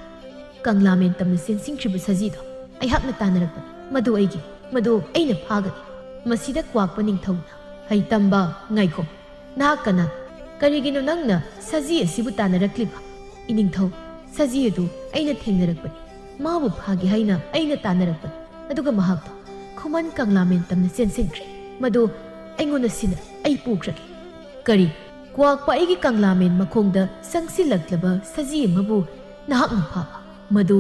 "ꯀꯪꯂꯥꯃꯦꯟ ꯇꯝꯅ ꯆꯦꯟꯁꯤꯟꯈ꯭ꯔꯤꯕ ꯁꯖꯤꯗꯣ ꯑꯩꯍꯥꯛꯅ ꯇꯥꯟꯅꯔꯛꯄꯅꯤ꯫ ꯃꯗꯨ ꯑꯩꯒꯤ, ꯃꯗꯨ ꯑꯩꯅ ꯐꯥꯒꯅꯤ꯫" ꯃꯁꯤꯗ ꯀ꯭ꯋꯥꯛꯄ ꯅꯤꯡꯊꯧꯅ, "ꯍꯩꯇꯝꯕ, ꯉꯥꯏꯈꯣ꯫ ꯅꯍꯥꯛ ꯀꯅꯥ? ꯀꯔꯤꯒꯤꯅꯣ ꯅꯪꯅ ꯁꯖꯤ ꯑꯁꯤꯕꯨ ꯇꯥꯟꯅꯔꯛꯂꯤꯕ?" "ꯏꯅꯤꯡꯊꯧ, ꯁꯖꯤ ꯑꯗꯨ ꯑꯩꯅ ꯊꯦꯡꯅꯔꯛꯄꯅꯤ꯫ ꯃꯥꯕꯨ ꯐꯥꯒꯦ ꯍꯥꯏꯅ ꯑꯩꯅ ꯇꯥꯟꯅꯔꯛꯄꯅꯤ꯫ ꯑꯗꯨꯒ ꯃꯍꯥꯛꯇꯣ ꯈꯨꯃꯟ ꯀꯪꯂꯥꯃꯦꯟ ꯇꯝꯅ ꯆꯦꯟꯁꯤꯟꯈ꯭ꯔꯦ꯫ ꯃꯗꯨ ꯑꯩꯉꯣꯟꯗ ꯁꯤꯟꯅ ꯑꯩ ꯄꯨꯈ꯭ꯔꯒꯦ꯫" "ꯀꯔꯤ? ꯀ꯭ꯋꯥꯛꯄ ꯑꯩꯒꯤ ꯀꯪꯂꯥꯃꯦꯟ ꯃꯈꯣꯡꯗ ꯆꯪꯁꯤꯜꯂꯛꯂꯕ ꯁꯖꯤ ꯑꯃꯕꯨ ꯅꯍꯥꯛꯅ ꯐꯥꯕ? ꯃꯗꯨ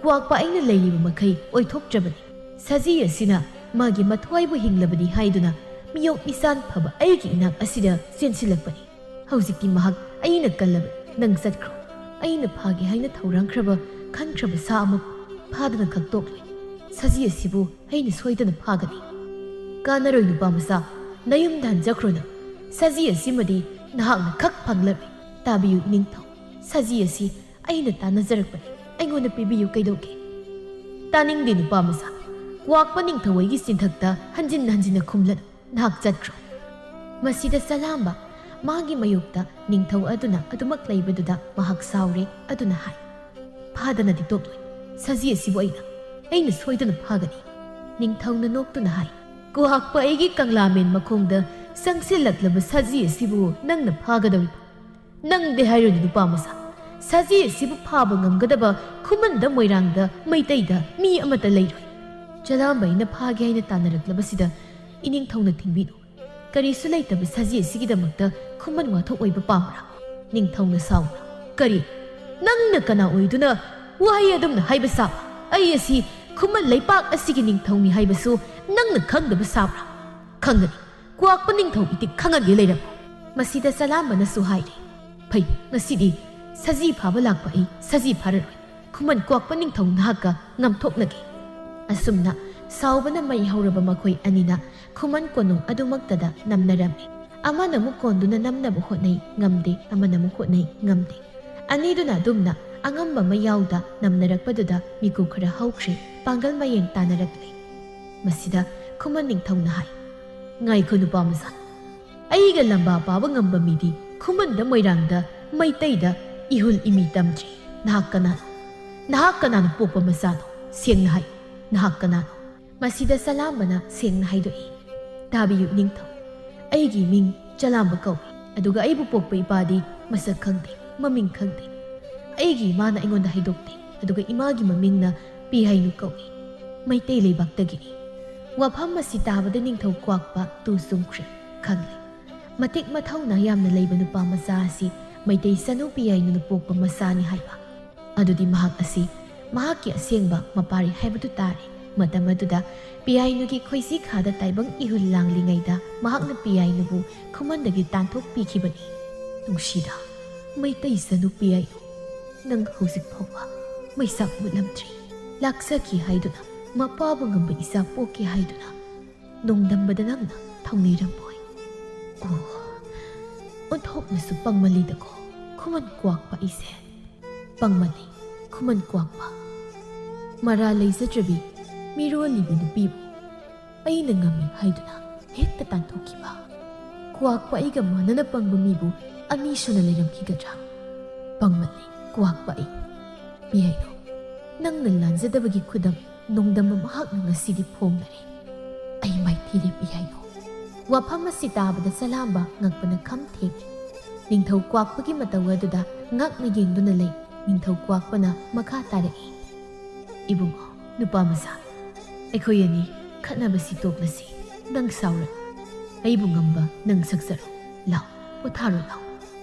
ꯀ꯭ꯋꯥꯛꯄ ꯑꯩꯅ ꯂꯩꯔꯤꯕ ꯃꯈꯩ ꯑꯣꯏꯊꯣꯛꯇ꯭ꯔꯕꯅꯤ꯫ ꯁꯖꯤ ꯑꯁꯤꯅ ꯃꯥꯒꯤ ꯃꯊ꯭ꯋꯥꯏꯕꯨ ꯍꯤꯡꯂꯕꯅꯤ ꯍꯥꯏꯗꯨꯅ ꯃꯤꯌꯣꯛ ꯃꯤꯆꯥꯟ ꯐꯕ ꯑꯩꯒꯤ ꯏꯅꯥꯛ ꯑꯁꯤꯗ ꯆꯦꯟꯁꯤꯜꯂꯛꯄꯅꯤ꯫ ꯍꯧꯖꯤꯛꯇꯤ ꯃꯍꯥꯛ ꯑꯩꯅ ꯀꯜꯂꯕꯅꯤ꯫ ꯅꯪ ꯆꯠꯈ꯭ꯔꯣ꯫ ꯑꯩꯅ ꯐꯥꯒꯦ ꯍꯥꯏꯅ ꯊꯧꯔꯥꯡꯈ꯭ꯔꯕ ꯈꯟꯈ꯭ꯔꯕ ꯁꯥ ꯑꯃꯕꯨ ꯐꯥꯗꯅ ꯈꯛꯇꯣꯛꯂꯣꯏ꯫ ꯁꯖꯤ ꯑꯁꯤꯕꯨ ꯑꯩꯅ ꯁꯣꯏꯗꯅ ꯐꯥꯒꯅꯤ꯫" "ꯀꯥꯟꯅꯔꯣꯏ ꯅꯨꯄꯥ ꯃꯆꯥ, ꯅꯌꯨꯝꯗ ꯍꯟꯖꯈ꯭ꯔꯣ ꯅꯪ꯫ ꯁꯖꯤ ꯑꯁꯤꯃꯗꯤ ꯅꯍꯥꯛꯅ ꯈꯛ ꯐꯪꯂꯔꯣꯏ꯫ ꯇꯥꯕꯤꯌꯨ ꯏꯅꯤꯡꯊꯧ, ꯁꯖꯤ ꯑꯁꯤ ꯑꯩꯅ ꯇꯥꯟꯅꯖꯔꯛꯄꯅꯤ꯫ ꯑꯩꯉꯣꯟꯗ ꯄꯤꯕꯤꯌꯨ ꯀꯩꯗꯧꯒꯦ?" "ꯇꯥꯅꯤꯡꯗꯦ ꯅꯨꯄꯥ ꯃꯆꯥ꯫ ꯀ꯭ꯋꯥꯛꯄ ꯅꯤꯡꯊꯧ ꯑꯩꯒꯤ ꯆꯤꯟꯊꯛꯇ ꯍꯟꯖꯤꯟ ꯍꯟꯖꯤꯟꯅ ꯈꯨꯝꯂꯅꯨ꯫ ꯅꯍꯥꯛ ꯆꯠꯈ꯭ꯔꯣ꯫" ꯃꯁꯤꯗ ꯆꯂꯥꯝꯕ ꯃꯥꯒꯤ ꯃꯥꯌꯣꯛꯇ ꯅꯤꯡꯊꯧ ꯑꯗꯨꯅ ꯑꯗꯨꯃꯛ ꯂꯩꯕꯗꯨꯗ ꯃꯍꯥꯛ ꯁꯥꯎꯔꯦ꯫ ꯑꯗꯨꯅ ꯍꯥꯏ, "ꯐꯥꯗꯅꯗꯤ ꯇꯣꯛꯂꯣꯏ꯫ ꯁꯖꯤ ꯑꯁꯤꯕꯨ ꯑꯩꯅ, ꯑꯩꯅ ꯁꯣꯏꯗꯅ ꯐꯥꯒꯅꯤ꯫" ꯅꯤꯡꯊꯧꯅ ꯅꯣꯛꯇꯨꯅ ꯍꯥꯏ, "ꯀ꯭ꯋꯥꯛꯄ ꯑꯩꯒꯤ ꯀꯪꯂꯥꯃꯦꯟ ꯃꯈꯣꯡꯗ ꯆꯪꯁꯤꯜꯂꯛꯂꯕ ꯁꯖꯤ ꯑꯁꯤꯕꯨ ꯅꯪꯅ ꯐꯥꯒꯗꯧꯔꯤꯕ? ꯅꯪꯗꯤ ꯍꯥꯏꯔꯨꯅꯨ ꯅꯨꯄꯥ ꯃꯆꯥ, ꯁꯖꯤ ꯑꯁꯤꯕꯨ ꯐꯥꯕ ꯉꯝꯒꯗꯕ ꯈꯨꯃꯟꯗ, ꯃꯣꯏꯔꯥꯡꯗ, ꯃꯩꯇꯩꯗ ꯃꯤ ꯑꯃꯠꯇ ꯂꯩꯔꯣꯏ꯫" "ꯆꯂꯥꯝꯕ ꯑꯩꯅ ꯐꯥꯒꯦ ꯍꯥꯏꯅ ꯇꯥꯟꯅꯔꯛꯂꯕꯁꯤꯗ ꯏꯅꯤꯡꯊꯧꯅ ꯊꯤꯡꯕꯤꯔꯣ꯫ ꯀꯔꯤꯁꯨ ꯂꯩꯇꯕ ꯁꯖꯤ ꯑꯁꯤꯒꯤꯗꯃꯛꯇ ꯈꯨꯃꯟ ꯋꯥꯊꯣꯛ ꯑꯣꯏꯕ ꯄꯥꯝꯕ꯭ꯔꯥ?" ꯅꯤꯡꯊꯧꯅ ꯁꯥꯎꯅ, "ꯀꯔꯤ? ꯅꯪꯅ ꯀꯅꯥ ꯑꯣꯏꯗꯨꯅ ꯋꯥꯍꯩ ꯑꯗꯨꯝꯅ ꯍꯥꯏꯕ ꯁꯥꯕ? ꯑꯩ ꯑꯁꯤ ꯈꯨꯃꯟ ꯂꯩꯄꯥꯛ ꯑꯁꯤꯒꯤ ꯅꯤꯡꯊꯧꯅꯤ ꯍꯥꯏꯕꯁꯨ ꯅꯪꯅ ꯈꯪꯗꯕ ꯁꯥꯕ꯭ꯔꯥ? ꯈꯪꯒꯅꯤ, ꯀ꯭ꯋꯥꯛꯄ ꯅꯤꯡꯊꯧ ꯏꯇꯤꯛ ꯈꯪꯍꯟꯒꯦ ꯂꯩꯔꯝꯃꯤ꯫" ꯃꯁꯤꯗ ꯆꯂꯥꯝꯕꯅꯁꯨ ꯍꯥꯏꯔꯦ, "ꯐꯩ, ꯉꯁꯤꯗꯤ ꯁꯖꯤ ꯐꯥꯕ ꯂꯥꯛꯄ ꯑꯩ ꯁꯖꯤ ꯐꯥꯔꯔꯣꯏ꯫ ꯈꯨꯃꯟ ꯀ꯭ꯋꯥꯛꯄ ꯅꯤꯡꯊꯧ ꯅꯍꯥꯛꯀ ꯉꯝꯊꯣꯛꯅꯒꯦ꯫" ꯑꯁꯨꯝꯅ ꯁꯥꯎꯕꯅ ꯃꯩ ꯍꯧꯔꯕ ꯃꯈꯣꯏ ꯑꯅꯤꯅ ꯈꯨꯃꯟ ꯀꯣꯅꯨꯡ ꯑꯗꯨꯃꯛꯇꯗ ꯅꯝꯅꯔꯝꯃꯤ꯫ ꯑꯃꯅ ꯑꯃꯨꯛ ꯀꯣꯟꯗꯨꯅ ꯅꯝꯅꯕ ꯍꯣꯠꯅꯩ, ꯉꯝꯗꯦ, ꯑꯃꯅ ꯑꯃꯨꯛ ꯍꯣꯠꯅꯩ, ꯉꯝꯗꯦ꯫ ꯑꯅꯤꯗꯨꯅ ꯑꯗꯨꯝꯅ ꯑꯉꯝꯕ ꯃꯌꯥꯎꯗ ꯅꯝꯅꯔꯛꯄꯗꯨꯗ ꯃꯤꯀꯨꯞ ꯈꯔ ꯍꯧꯈ꯭ꯔꯦ, ꯄꯥꯡꯒꯜ ꯃꯌꯦꯡ ꯇꯥꯅꯔꯛꯂꯦ꯫ ꯃꯁꯤꯗ ꯈꯨꯃꯟ ꯅꯤꯡꯊꯧꯅ ꯍꯥꯏ, "ꯉꯥꯏꯈꯣ ꯅꯨꯄꯥ ꯃꯆꯥ, ꯑꯩꯒ ꯂꯝꯕꯥ ꯄꯥꯕ ꯉꯝꯕ ꯃꯤꯗꯤ ꯈꯨꯃꯟꯗ ꯃꯣꯏꯔꯥꯡꯗ ꯃꯩꯇꯩꯗ ꯏꯍꯨꯜ ꯏꯃꯤ ꯇꯝꯗ꯭ꯔꯤ꯫ ꯅꯍꯥꯛ ꯀꯅꯥꯅꯣ? ꯅꯍꯥꯛ ꯀꯅꯥꯅ ꯄꯣꯛꯄ ꯃꯆꯥꯅꯣ? ꯁꯦꯡꯅ ꯍꯥꯏ, ꯅꯍꯥꯛ ꯀꯅꯥꯅꯣ?" ꯃꯁꯤꯗ ꯆꯂꯥꯝꯕꯅ ꯁꯦꯡꯅ ꯍꯥꯏꯗꯣꯛꯏ, "ꯇꯥꯕꯤꯌꯨ ꯏꯅꯤꯡꯊꯧ, ꯑꯩꯒꯤ ꯃꯤꯡ ꯆꯂꯥꯝꯕ ꯀꯧꯏ, ꯑꯗꯨꯒ ꯑꯩꯕꯨ ꯄꯣꯛꯄ ꯏꯄꯥꯗꯤ ꯃꯁꯛ ꯈꯪꯗꯦ, ꯃꯃꯤꯡ ꯈꯪꯗꯦ꯫ ꯑꯩꯒꯤ ꯏꯃꯥꯅ ꯑꯩꯉꯣꯟꯗ ꯍꯥꯏꯗꯣꯛꯇꯦ, ꯑꯗꯨꯒ ꯏꯃꯥꯒꯤ ꯃꯃꯤꯡꯅ ꯄꯤꯍꯥꯏꯅꯨ ꯀꯧꯏ, ꯃꯩꯇꯩ ꯂꯩꯕꯥꯛꯇꯒꯤꯅꯤ꯫" ꯋꯥꯐꯝ ꯑꯁꯤ ꯇꯥꯕꯗ ꯅꯤꯡꯊꯧ ꯀ꯭ꯋꯥꯛꯄ ꯇꯨ ꯆꯨꯝꯈ꯭ꯔꯦ ꯈꯪꯂꯦ꯫ ꯃꯇꯤꯛ ꯃꯊꯧꯅꯥ ꯌꯥꯝꯅ ꯂꯩꯕ ꯅꯨꯄꯥ ꯃꯆꯥ ꯑꯁꯤ ꯃꯩꯇꯩ ꯆꯅꯨ ꯄꯤꯌꯥꯏꯅꯨꯅ ꯄꯣꯛꯄ ꯃꯆꯥꯅꯤ ꯍꯥꯏꯕ꯫ ꯑꯗꯨꯗꯤ ꯃꯍꯥꯛ ꯑꯁꯤ ꯃꯍꯥꯛꯀꯤ ꯑꯁꯦꯡꯕ ꯃꯄꯥꯔꯤ ꯍꯥꯏꯕꯗꯨ ꯇꯥꯔꯦ꯫ ꯃꯇꯝ ꯑꯗꯨꯗ ꯄꯤꯌꯥꯏꯅꯨꯒꯤ ꯈꯣꯏꯖꯤ ꯈꯥꯗ ꯇꯥꯏꯕꯪ ꯏꯍꯨꯜ ꯂꯥꯡꯂꯤꯉꯩꯗ ꯃꯍꯥꯛꯅ ꯄꯤꯌꯥꯏꯅꯨꯕꯨ ꯈꯨꯃꯟꯗꯒꯤ ꯇꯥꯟꯊꯣꯛꯄꯤꯈꯤꯕꯅꯤ꯫ ꯅꯨꯡꯁꯤꯗ, ꯃꯩꯇꯩ ꯆꯅꯨ ꯄꯤꯌꯥꯏꯅꯨ, ꯅꯪ ꯍꯧꯖꯤꯛ ꯐꯥꯎꯕ ꯃꯩꯁꯥ ꯃꯨꯠꯂꯝꯗ꯭ꯔꯤ꯫ ꯂꯥꯛꯆꯈꯤ ꯍꯥꯏꯗꯨꯅ, ꯃꯄꯥꯕꯨ ꯉꯝꯕ ꯏꯆꯥ ꯄꯣꯛꯀꯦ ꯍꯥꯏꯗꯨꯅ ꯅꯣꯡꯗꯝꯕꯗ ꯅꯪꯅ ꯊꯧꯅꯤꯔꯝꯕꯣꯏ꯫ ꯑꯣ, ꯑꯣꯟꯊꯣꯛꯅꯁꯨ ꯄꯪꯃꯜꯂꯤꯗꯀꯣ ꯈꯨꯃꯟ ꯀ꯭ꯋꯥꯛꯄ ꯑꯩꯁꯦ꯫ ꯄꯪꯃꯜꯂꯤ ꯈꯨꯃꯟ ꯀ꯭ꯋꯥꯛꯄ꯫ ꯃꯔꯥ ꯂꯩꯖꯗ꯭ꯔꯕꯤ ꯃꯤꯔꯣꯜꯂꯤꯕꯤ ꯅꯨꯄꯤꯕꯨ ꯑꯩꯅ ꯉꯝꯃꯤ ꯍꯥꯏꯗꯨꯅ ꯍꯦꯛꯇ ꯇꯥꯟꯊꯣꯛꯈꯤꯕ꯫ ꯀ꯭ꯋꯥꯛꯄ ꯑꯩꯒ ꯃꯥꯟꯅꯅ ꯄꯪꯕ ꯃꯤꯕꯨ ꯑꯅꯤ ꯁꯨꯅ ꯂꯩꯔꯝꯈꯤꯒꯗ꯭ꯔꯥ? ꯄꯪꯃꯜꯂꯤ ꯀ꯭ꯋꯥꯛꯄ ꯑꯩ꯫ ꯄꯤꯌꯥꯏꯅꯨ, ꯅꯪꯅ ꯂꯥꯟꯖꯗꯕꯒꯤ ꯈꯨꯗꯝ ꯅꯣꯡꯗꯝꯕ ꯃꯍꯥꯛꯅ ꯉꯁꯤꯗꯤ ꯐꯣꯡꯂꯔꯦ꯫ ꯑꯩ ꯃꯥꯏꯊꯤꯔꯦ ꯄꯤꯌꯥꯏꯅꯨ꯫ ꯋꯥꯐꯝ ꯑꯁꯤ ꯇꯥꯕꯗ ꯆꯂꯥꯝꯕ ꯉꯛꯄꯅ ꯈꯝ ꯊꯦꯡꯏ꯫ ꯅꯤꯡꯊꯧ ꯀ꯭ꯋꯥꯛꯄꯒꯤ ꯃꯇꯧ ꯑꯗꯨꯗ ꯉꯛꯅ ꯌꯦꯡꯗꯨꯅ ꯂꯩ꯫ ꯅꯤꯡꯊꯧ ꯀ꯭ꯋꯥꯛꯄꯅ ꯃꯈꯥ ꯇꯥꯔꯛꯏ, "ꯏꯕꯨꯡꯉꯣ, ꯅꯨꯄꯥ ꯃꯆꯥ, ꯑꯩꯈꯣꯏ ꯑꯅꯤ ꯈꯠꯅꯕꯁꯤ ꯇꯣꯛꯂꯁꯤ꯫ ꯅꯪ ꯁꯥꯎꯔꯅꯨ꯫ ꯑꯩꯕꯨ ꯉꯝꯕ ꯅꯪ ꯁꯛꯆꯔꯣ꯫ ꯂꯥꯎ, ꯄꯣꯊꯥꯔꯣ ꯂꯥꯎ꯫"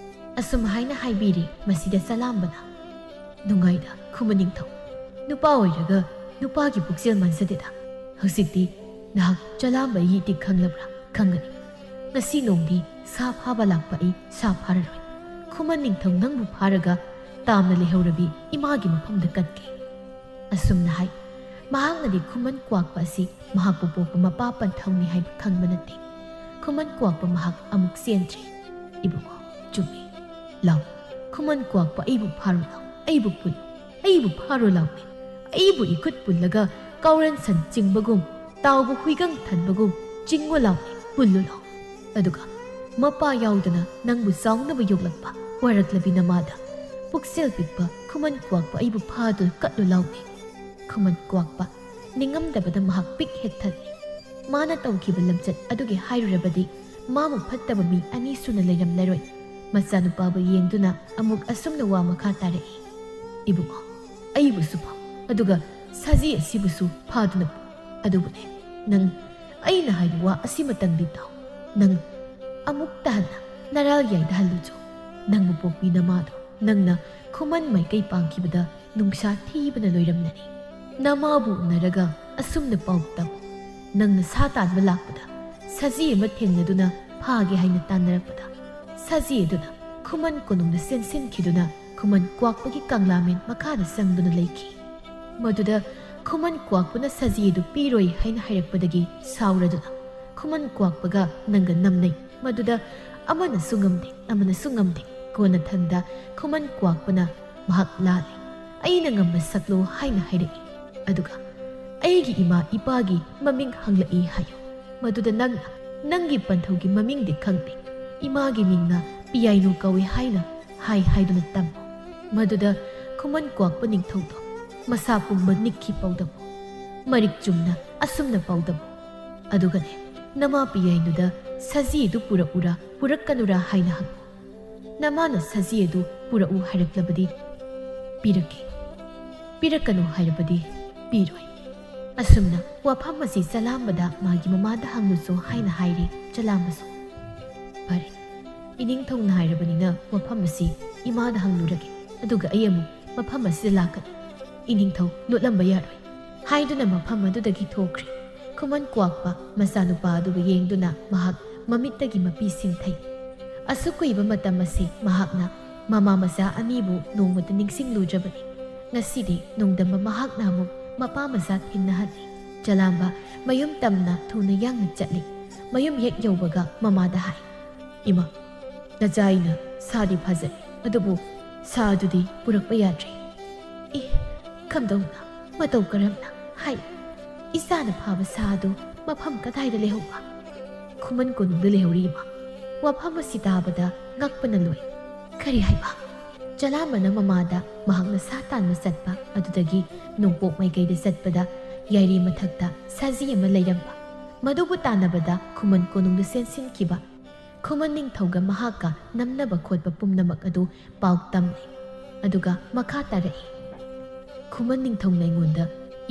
ꯑꯁꯨꯝ ꯍꯥꯏꯅ ꯍꯥꯏꯕꯤꯔꯦ ꯃꯁꯤꯗ ꯆꯂꯥꯝꯕꯅ꯫ ꯅꯨꯡꯉꯥꯏꯗ ꯈꯨꯃꯟ ꯅꯤꯡꯊꯧ, ꯅꯨꯄꯥ ꯑꯣꯏꯔꯒ ꯅꯨꯄꯥꯒꯤ ꯄꯨꯛꯆꯦꯜ ꯃꯥꯟꯖꯗꯦꯗ꯫ ꯍꯧꯖꯤꯛꯇꯤ ꯅꯍꯥꯛ ꯆꯂꯥꯝꯕ ꯑꯩꯒꯤ ꯏꯇꯤꯛ ꯈꯪꯂꯕ꯭ꯔꯥ? ꯈꯪꯒꯅꯤ꯫ ꯉꯁꯤ ꯅꯣꯡꯗꯤ ꯁꯥ ꯐꯥꯕ ꯂꯥꯛꯄ ꯑꯩ ꯁꯥ ꯐꯥꯔꯔꯣꯏ꯫ ꯈꯨꯃꯟ ꯅꯤꯡꯊꯧ ꯅꯪꯕꯨ ꯐꯥꯔꯒ ꯇꯥꯝꯅ ꯂꯩꯍꯧꯔꯕꯤ ꯏꯃꯥꯒꯤ ꯃꯐꯝꯗ ꯀꯠꯀꯦ꯫ ꯑꯁꯨꯝꯅ ꯍꯥꯏ꯫ ꯃꯍꯥꯛꯅꯗꯤ ꯈꯨꯃꯟ ꯀ꯭ꯋꯥꯛꯄ ꯑꯁꯤ ꯃꯍꯥꯛꯄꯨ ꯄꯣꯛꯄ ꯃꯄꯥ ꯄꯟꯊꯧꯅꯤ ꯍꯥꯏꯕ ꯈꯪꯕ ꯅꯠꯇꯦ꯫ ꯈꯨꯃꯟ ꯀ꯭ꯋꯥꯛꯄ ꯃꯍꯥꯛ ꯑꯃꯨꯛ ꯆꯦꯟꯗ꯭ꯔꯤ꯫ ꯏꯕꯨꯡꯉꯣ, ꯆꯨꯝꯃꯤ꯫ ꯂꯥꯎ, ꯈꯨꯃꯟ ꯀ꯭ꯋꯥꯛꯄ ꯑꯩꯕꯨ ꯐꯥꯔꯣ ꯂꯥꯎ, ꯑꯩꯕꯨ ꯄꯨꯜꯂꯨ, ꯑꯩꯕꯨ ꯐꯥꯔꯣ ꯂꯥꯎꯅꯦ꯫ ꯑꯩꯕꯨ ꯏꯈꯨꯠ ꯄꯨꯜꯂꯒ ꯀꯥꯎꯔꯦꯟ ꯁꯟ ꯆꯤꯡꯕꯒꯨꯝ, ꯇꯥꯎꯕ ꯍꯨꯏꯒꯪ ꯊꯟꯕꯒꯨꯝ ꯆꯤꯡꯉꯨ ꯂꯥꯎꯅꯦ, ꯄꯨꯜꯂꯨ ꯂꯥꯎ꯫ ꯑꯗꯨꯒ ꯃꯄꯥ ꯌꯥꯎꯗꯅ ꯅꯪꯕꯨ ꯆꯥꯎꯅꯕ ꯌꯣꯛꯂꯛꯄ ꯋꯥꯔꯛꯂꯕꯤ ꯅꯃꯥꯗ ꯄꯨꯛꯆꯦꯜ ꯄꯤꯛꯄ ꯈꯨꯃꯟ ꯀ꯭ꯋꯥꯛꯄ ꯑꯩꯕꯨ ꯐꯥꯗꯨꯅ ꯀꯠꯂꯨ ꯂꯥꯎꯅꯦ꯫ ꯈꯨꯃꯟ ꯀ꯭ꯋꯥꯛꯄ ꯅꯤꯡꯉꯝꯗꯕꯗ ꯃꯍꯥꯛ ꯄꯤꯛ ꯍꯦꯛ ꯊꯜꯂꯤ꯫ ꯃꯥꯅ ꯇꯧꯈꯤꯕ ꯂꯝꯆꯠ ꯑꯗꯨꯒꯤ ꯍꯥꯏꯔꯨꯔꯕꯗꯤ ꯃꯥꯃꯨꯛ ꯐꯠꯇꯕ ꯃꯤ ꯑꯅꯤ ꯁꯨꯅ ꯂꯩꯔꯝꯂꯔꯣꯏ꯫ ꯃꯆꯥꯅꯨꯄꯥꯕꯨ ꯌꯦꯡꯗꯨꯅ ꯑꯃꯨꯛ ꯑꯁꯨꯝꯅ ꯋꯥ ꯃꯈꯥ ꯇꯥꯔꯛꯏ꯫ ꯏꯕꯨꯡꯉꯣ, ꯑꯩꯕꯨꯁꯨ ꯐꯥꯎ, ꯑꯗꯨꯒ ꯁꯖꯤ ꯑꯁꯤꯕꯨꯁꯨ ꯐꯥꯗꯨꯅ ꯄꯨ꯫ ꯑꯗꯨꯕꯨꯅꯦ, ꯅꯪ ꯑꯩꯅ ꯍꯥꯏꯕ ꯋꯥ ꯑꯁꯤꯃꯇꯪꯗꯤ ꯇꯥꯎ꯫ ꯅꯪ ꯑꯃꯨꯛꯇ ꯍꯟꯅ ꯅꯔꯥꯜ ꯌꯥꯏꯗꯍꯜꯂꯨꯆꯣ꯫ ꯅꯪꯕꯨ ꯄꯣꯛꯄꯤ ꯅꯃꯥꯗꯣ ꯅꯪꯅ ꯈꯨꯃꯟ ꯃꯥꯏꯀꯩ ꯄꯥꯡꯈꯤꯕꯗ ꯅꯨꯡꯁꯥ ꯊꯤꯕꯅ ꯂꯣꯏꯔꯝꯂꯅꯤ꯫ ꯅꯃꯥꯕꯨ ꯎꯅꯔꯒ ꯑꯁꯨꯝꯅ ꯄꯥꯎ ꯇꯝꯃꯨ꯫ ꯅꯪꯅ ꯁꯥ ꯇꯥꯟꯕ ꯂꯥꯛꯄꯗ ꯁꯖꯤ ꯑꯃ ꯊꯦꯡꯅꯗꯨꯅ ꯐꯥꯒꯦ ꯍꯥꯏꯅ ꯇꯥꯟꯅꯔꯛꯄꯗ ꯁꯖꯤ ꯑꯗꯨꯅ ꯈꯨꯃꯟ ꯀꯣꯅꯨꯡꯗ ꯆꯦꯟꯁꯤꯟꯈꯤꯗꯨꯅ ꯈꯨꯃꯟ ꯀ꯭ꯋꯥꯛꯄꯒꯤ ꯀꯪꯂꯥꯃꯦꯟ ꯃꯈꯥꯗ ꯆꯪꯗꯨꯅ ꯂꯩꯈꯤ꯫ ꯃꯗꯨꯗ ꯈꯨꯃꯟ ꯀ꯭ꯋꯥꯛꯄꯅ ꯁꯖꯤ ꯑꯗꯨ ꯄꯤꯔꯣꯏ ꯍꯥꯏꯅ ꯍꯥꯏꯔꯛꯄꯗꯒꯤ ꯁꯥꯎꯔꯗꯨꯅ ꯈꯨꯃꯟ ꯀ꯭ꯋꯥꯛꯄꯒ ꯅꯪꯒ ꯅꯝꯅꯩ꯫ ꯃꯗꯨꯗ ꯑꯃꯅꯁꯨ ꯉꯝꯗꯦ, ꯑꯃꯅꯁꯨ ꯉꯝꯗꯦ꯫ ꯀꯣꯟꯅꯊꯪꯗ ꯈꯨꯃꯟ ꯀ꯭ꯋꯥꯛꯄꯅ ꯃꯍꯥꯛ ꯂꯥꯜꯂꯤ, ꯑꯩꯅ ꯉꯝꯕ ꯁꯛꯂꯣ ꯍꯥꯏꯅ ꯍꯥꯏꯔꯛꯏ꯫ ꯑꯗꯨꯒ ꯑꯩꯒꯤ ꯏꯃꯥ ꯏꯄꯥꯒꯤ ꯃꯃꯤꯡ ꯍꯪꯂꯛꯏ ꯍꯥꯏꯌꯨ꯫ ꯃꯗꯨꯗ ꯅꯪꯅ ꯅꯪꯒꯤ ꯄꯟꯊꯧꯒꯤ ꯃꯃꯤꯡꯗꯤ ꯈꯪꯗꯦ, ꯏꯃꯥꯒꯤ ꯃꯤꯡꯅ ꯄꯤꯌꯥꯏꯅꯨ ꯀꯧꯏ ꯍꯥꯏꯅ ꯍꯥꯏ ꯍꯥꯏꯗꯨꯅ ꯇꯝꯃꯨ꯫ ꯃꯗꯨꯗ ꯈꯨꯃꯟ ꯀ꯭ꯋꯥꯛꯄ ꯅꯤꯡꯊꯧꯗꯣ ꯃꯁꯥ ꯄꯨꯝꯕ ꯅꯤꯛꯈꯤ ꯄꯥꯎꯗꯝꯃꯨ꯫ ꯃꯔꯤꯛ ꯆꯨꯝꯅ ꯑꯁꯨꯝꯅ ꯄꯥꯎꯗꯝꯃꯨ꯫ ꯑꯗꯨꯒꯅꯦ, ꯅꯃꯥ ꯄꯤꯌꯥꯏꯅꯨꯗ ꯁꯖꯤ ꯑꯗꯨ ꯄꯨꯔꯛꯎꯔꯥ ꯄꯨꯔꯛꯀꯅꯨꯔꯥ ꯍꯥꯏꯅ ꯍꯪꯉꯨ꯫ ꯅꯃꯥꯅ ꯁꯖꯤ ꯑꯗꯨ ꯄꯨꯔꯛꯎ ꯍꯥꯏꯔꯛꯂꯕꯗꯤ ꯄꯤꯔꯛꯀꯦ, ꯄꯤꯔꯛꯀꯅꯨ ꯍꯥꯏꯔꯕꯗꯤ ꯄꯤꯔꯣꯏ꯫ ꯑꯁꯨꯝꯅ ꯋꯥꯐꯝ ꯑꯁꯤ ꯆꯂꯥꯝꯕꯗ ꯃꯥꯒꯤ ꯃꯃꯥꯗ ꯍꯪꯂꯨꯆꯣ ꯍꯥꯏꯅ ꯍꯥꯏꯔꯦ ꯆꯂꯥꯝꯕꯁꯨ꯫ ꯐꯔꯦ, "ꯏꯅꯤꯡꯊꯧꯅ ꯍꯥꯏꯔꯕꯅꯤꯅ ꯃꯐꯝ ꯑꯁꯤ ꯏꯃꯥꯗ ꯍꯪꯂꯨꯔꯒꯦ, ꯑꯗꯨꯒ ꯑꯩ ꯑꯃꯨꯛ ꯃꯐꯝ ꯑꯁꯤꯗ ꯂꯥꯛꯀꯅꯤ꯫ ꯏꯅꯤꯡꯊꯧ ꯂꯣꯠꯂꯝꯕ ꯌꯥꯔꯣꯏ" ꯍꯥꯏꯗꯨꯅ ꯃꯐꯝ ꯑꯗꯨꯗꯒꯤ ꯊꯣꯛꯈ꯭ꯔꯦ꯫ ꯈꯨꯃꯟ ꯀ꯭ꯋꯥꯛꯄ ꯃꯆꯥꯅꯨꯄꯥ ꯑꯗꯨꯕꯨ ꯌꯦꯡꯗꯨꯅ ꯃꯍꯥꯛ ꯃꯃꯤꯠꯇꯒꯤ ꯃꯄꯤ ꯁꯤꯟꯊꯩ꯫ ꯑꯁꯨꯛ ꯀꯨꯏꯕ ꯃꯇꯝ ꯑꯁꯤ ꯃꯍꯥꯛꯅ ꯃꯃꯥ ꯃꯆꯥ ꯑꯅꯤꯕꯨ ꯅꯣꯡꯃꯇ ꯅꯤꯡꯁꯤꯡꯂꯨꯗ꯭ꯔꯕꯅꯤ꯫ ꯉꯁꯤꯗꯤ ꯅꯣꯡꯗꯝꯕ ꯃꯍꯥꯛꯅ ꯑꯃꯨꯛ ꯃꯄꯥ ꯃꯆꯥ ꯊꯦꯡꯅꯍꯜꯂꯤ꯫ ꯆꯂꯥꯝꯕ ꯃꯌꯨꯝ ꯇꯝꯅ ꯊꯨꯅ ꯌꯥꯡꯅ ꯆꯠꯂꯤ꯫ ꯃꯌꯨꯝ ꯍꯦꯛ ꯌꯧꯕꯒ ꯃꯃꯥꯗ ꯍꯥꯏ, "ꯏꯃꯥ, ꯅꯆꯥ ꯑꯩꯅ ꯁꯥꯗꯤ ꯐꯥꯖꯔꯦ, ꯑꯗꯨꯕꯨ ꯁꯥ ꯑꯗꯨꯗꯤ ꯄꯨꯔꯛꯄ ꯌꯥꯗ꯭ꯔꯦ꯫" "ꯏ, ꯀꯝꯗꯧꯅ? ꯃꯇꯧ ꯀꯔꯝꯅ? ꯍꯥꯏ, ꯏꯆꯥꯅ ꯐꯥꯕ ꯁꯥ ꯑꯗꯨ ꯃꯐꯝ ꯀꯗꯥꯏꯗ ꯂꯩꯍꯧꯕ?" "ꯈꯨꯃꯟ ꯀꯣꯅꯨꯡꯗ ꯂꯩꯍꯧꯔꯤ, ꯏꯃꯥ꯫" ꯋꯥꯐꯝ ꯑꯁꯤ ꯇꯥꯕꯗ ꯉꯛꯄꯅ ꯂꯣꯏ꯫ "ꯀꯔꯤ ꯍꯥꯏꯕ?" ꯆꯂꯥꯝꯕꯅ ꯃꯃꯥꯗ ꯃꯍꯥꯛꯅ ꯁꯥ ꯇꯥꯟꯕ ꯆꯠꯄ ꯑꯗꯨꯗꯒꯤ ꯅꯣꯡꯄꯣꯛ ꯃꯥꯏꯀꯩꯗ ꯆꯠꯄꯗ ꯌꯥꯏꯔꯤ ꯃꯊꯛꯇ ꯁꯖꯤ ꯑꯃ ꯂꯩꯔꯝꯕ, ꯃꯗꯨꯕꯨ ꯇꯥꯟꯅꯕꯗ ꯈꯨꯃꯟ ꯀꯣꯅꯨꯡꯗ ꯆꯦꯟꯁꯤꯟꯈꯤꯕ꯫ ꯈꯨꯃꯟ ꯅꯤꯡꯊꯧꯒ ꯃꯍꯥꯛꯀ ꯅꯝꯅꯕ ꯈꯣꯠꯄ ꯄꯨꯝꯅꯃꯛ ꯑꯗꯨ ꯄꯥꯎ ꯇꯝꯂꯦ꯫ ꯑꯗꯨꯒ ꯃꯈꯥ ꯇꯥꯔꯛꯏ꯫ "ꯈꯨꯃꯟ ꯅꯤꯡꯊꯧꯅ ꯑꯩꯉꯣꯟꯗ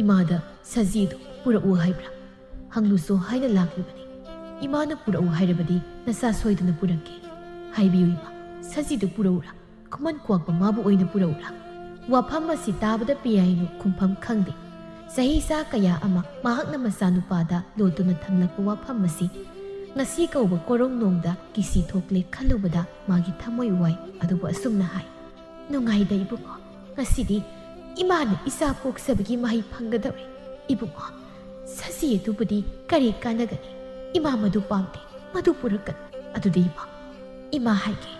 ꯏꯃꯥꯗ ꯁꯖꯤꯗꯨ ꯄꯨꯔꯛꯎ ꯍꯥꯏꯕ꯭ꯔꯥ? ꯍꯪꯂꯨꯁꯣ ꯍꯥꯏꯅ ꯂꯥꯛꯂꯤꯕꯅꯤ꯫ ꯏꯃꯥꯅ ꯄꯨꯔꯛꯎ ꯍꯥꯏꯔꯕꯗꯤ ꯅꯆꯥ ꯁꯣꯏꯗꯅ ꯄꯨꯔꯛꯀꯦ꯫ ꯍꯥꯏꯕꯤꯌꯨ ꯏꯃꯥ, ꯁꯖꯤꯗꯨ ꯄꯨꯔꯛꯎꯔꯥ? ꯈꯨꯃꯟ ꯀ꯭ꯋꯥꯛꯄ ꯃꯥꯕꯨ ꯑꯣꯏꯅ ꯄꯨꯔꯛꯎꯔꯥ?" ꯋꯥꯐꯝ ꯑꯁꯤ ꯇꯥꯕꯗ ꯄꯤꯌꯥꯏꯅꯨ ꯈꯨꯝꯐꯝ ꯈꯪꯗꯦ꯫ ꯆꯍꯤ ꯆꯥ ꯀꯌꯥ ꯑꯃ ꯃꯍꯥꯛꯅ ꯃꯆꯥꯅꯨꯄꯥꯗ ꯂꯣꯠꯇꯨꯅ ꯊꯝꯂꯛꯄ ꯋꯥꯐꯝ ꯑꯁꯤ ꯉꯁꯤ ꯀꯧꯕ ꯀꯣꯔꯧꯅꯣꯡꯗ ꯀꯤꯁꯤ ꯊꯣꯛꯂꯦ ꯈꯜꯂꯨꯕꯗ ꯃꯥꯒꯤ ꯊꯃꯣꯏ ꯋꯥꯏ꯫ ꯑꯗꯨꯕꯨ ꯑꯁꯨꯝꯅ ꯍꯥꯏ, "ꯅꯨꯡꯉꯥꯏꯗ ꯏꯕꯨꯡꯉꯣ, ꯉꯁꯤꯗꯤ ꯏꯃꯥꯅ ꯏꯆꯥ ꯄꯣꯛꯆꯕꯒꯤ ꯃꯍꯩ ꯐꯪꯒꯗꯧꯔꯦ꯫ ꯏꯕꯨꯡꯉꯣ, ꯁꯖꯤ ꯑꯗꯨꯕꯨꯗꯤ ꯀꯔꯤ ꯀꯥꯟꯅꯒꯅꯤ? ꯏꯃꯥ ꯃꯗꯨ ꯄꯥꯝꯗꯦ, ꯃꯗꯨ ꯄꯨꯔꯛꯀꯅꯨ꯫" "ꯑꯗꯨꯗꯤ ꯏꯃꯥ, ꯏꯃꯥ ꯍꯥꯏꯒꯦ,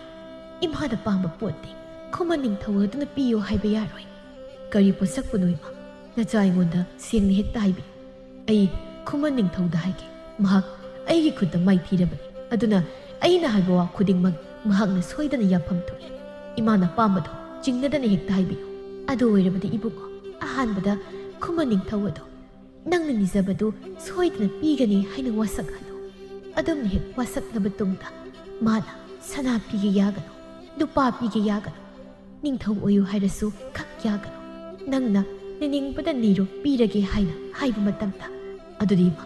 ꯏꯃꯥꯅ ꯄꯥꯝꯕ ꯄꯣꯠꯇꯤ ꯈꯨꯃꯟ ꯅꯤꯡꯊꯧ ꯑꯗꯨꯅ ꯄꯤꯌꯨ ꯍꯥꯏꯕ ꯌꯥꯔꯣꯏ꯫" "ꯀꯔꯤ ꯄꯣꯠꯁꯛꯄꯨꯅꯣ ꯏꯃꯥ? ꯅꯆꯥ ꯑꯩꯉꯣꯟꯗ ꯁꯦꯡꯅ ꯍꯦꯛꯇ ꯍꯥꯏꯕꯤꯌꯨ꯫ ꯑꯩ ꯈꯨꯃꯟ ꯅꯤꯡꯊꯧꯗ ꯍꯥꯏꯒꯦ꯫ ꯃꯍꯥꯛ ꯑꯩꯒꯤ ꯈꯨꯠꯇ ꯃꯥꯏꯊꯤꯔꯕꯅꯤ꯫ ꯑꯗꯨꯅ ꯑꯩꯅ ꯍꯥꯏꯕ ꯋꯥ ꯈꯨꯗꯤꯡꯃꯛ ꯃꯍꯥꯛꯅ ꯁꯣꯏꯗꯅ ꯌꯥꯐꯝ ꯊꯣꯛꯏ꯫ ꯏꯃꯥꯅ ꯑꯄꯥꯝꯕꯗꯣ ꯆꯤꯡꯅꯗꯅ ꯍꯦꯛꯇ ꯍꯥꯏꯕꯤꯌꯨ꯫" "ꯑꯗꯨ ꯑꯣꯏꯔꯕꯗꯤ ꯏꯕꯨꯡꯉꯣ, ꯑꯍꯥꯟꯕꯗ ꯈꯨꯃꯟ ꯅꯤꯡꯊꯧ ꯑꯗꯣ ꯅꯪꯅ ꯅꯤꯖꯕꯗꯨ ꯁꯣꯏꯗꯅ ꯄꯤꯒꯅꯤ ꯍꯥꯏꯅ ꯋꯥꯁꯛꯍꯜꯂꯨ꯫ ꯑꯗꯨꯝꯅ ꯍꯦꯛ ꯋꯥꯁꯛꯂꯕ ꯇꯨꯡꯗ ꯃꯥꯅ ꯁꯅꯥ ꯄꯤꯒꯦ ꯌꯥꯒꯅꯨ, ꯂꯨꯄꯥ ꯄꯤꯒꯦ ꯌꯥꯒꯅꯨ, ꯅꯤꯡꯊꯧ ꯑꯣꯏꯌꯨ ꯍꯥꯏꯔꯁꯨ ꯈꯛ ꯌꯥꯒꯅꯨ, ꯅꯪꯅ ꯅꯤꯅꯤꯡꯕꯗ ꯅꯤꯔꯨ, ꯄꯤꯔꯒꯦ ꯍꯥꯏꯅ ꯍꯥꯏꯕ ꯃꯇꯝꯗ, ꯑꯗꯨꯗꯤ ꯏꯃꯥ,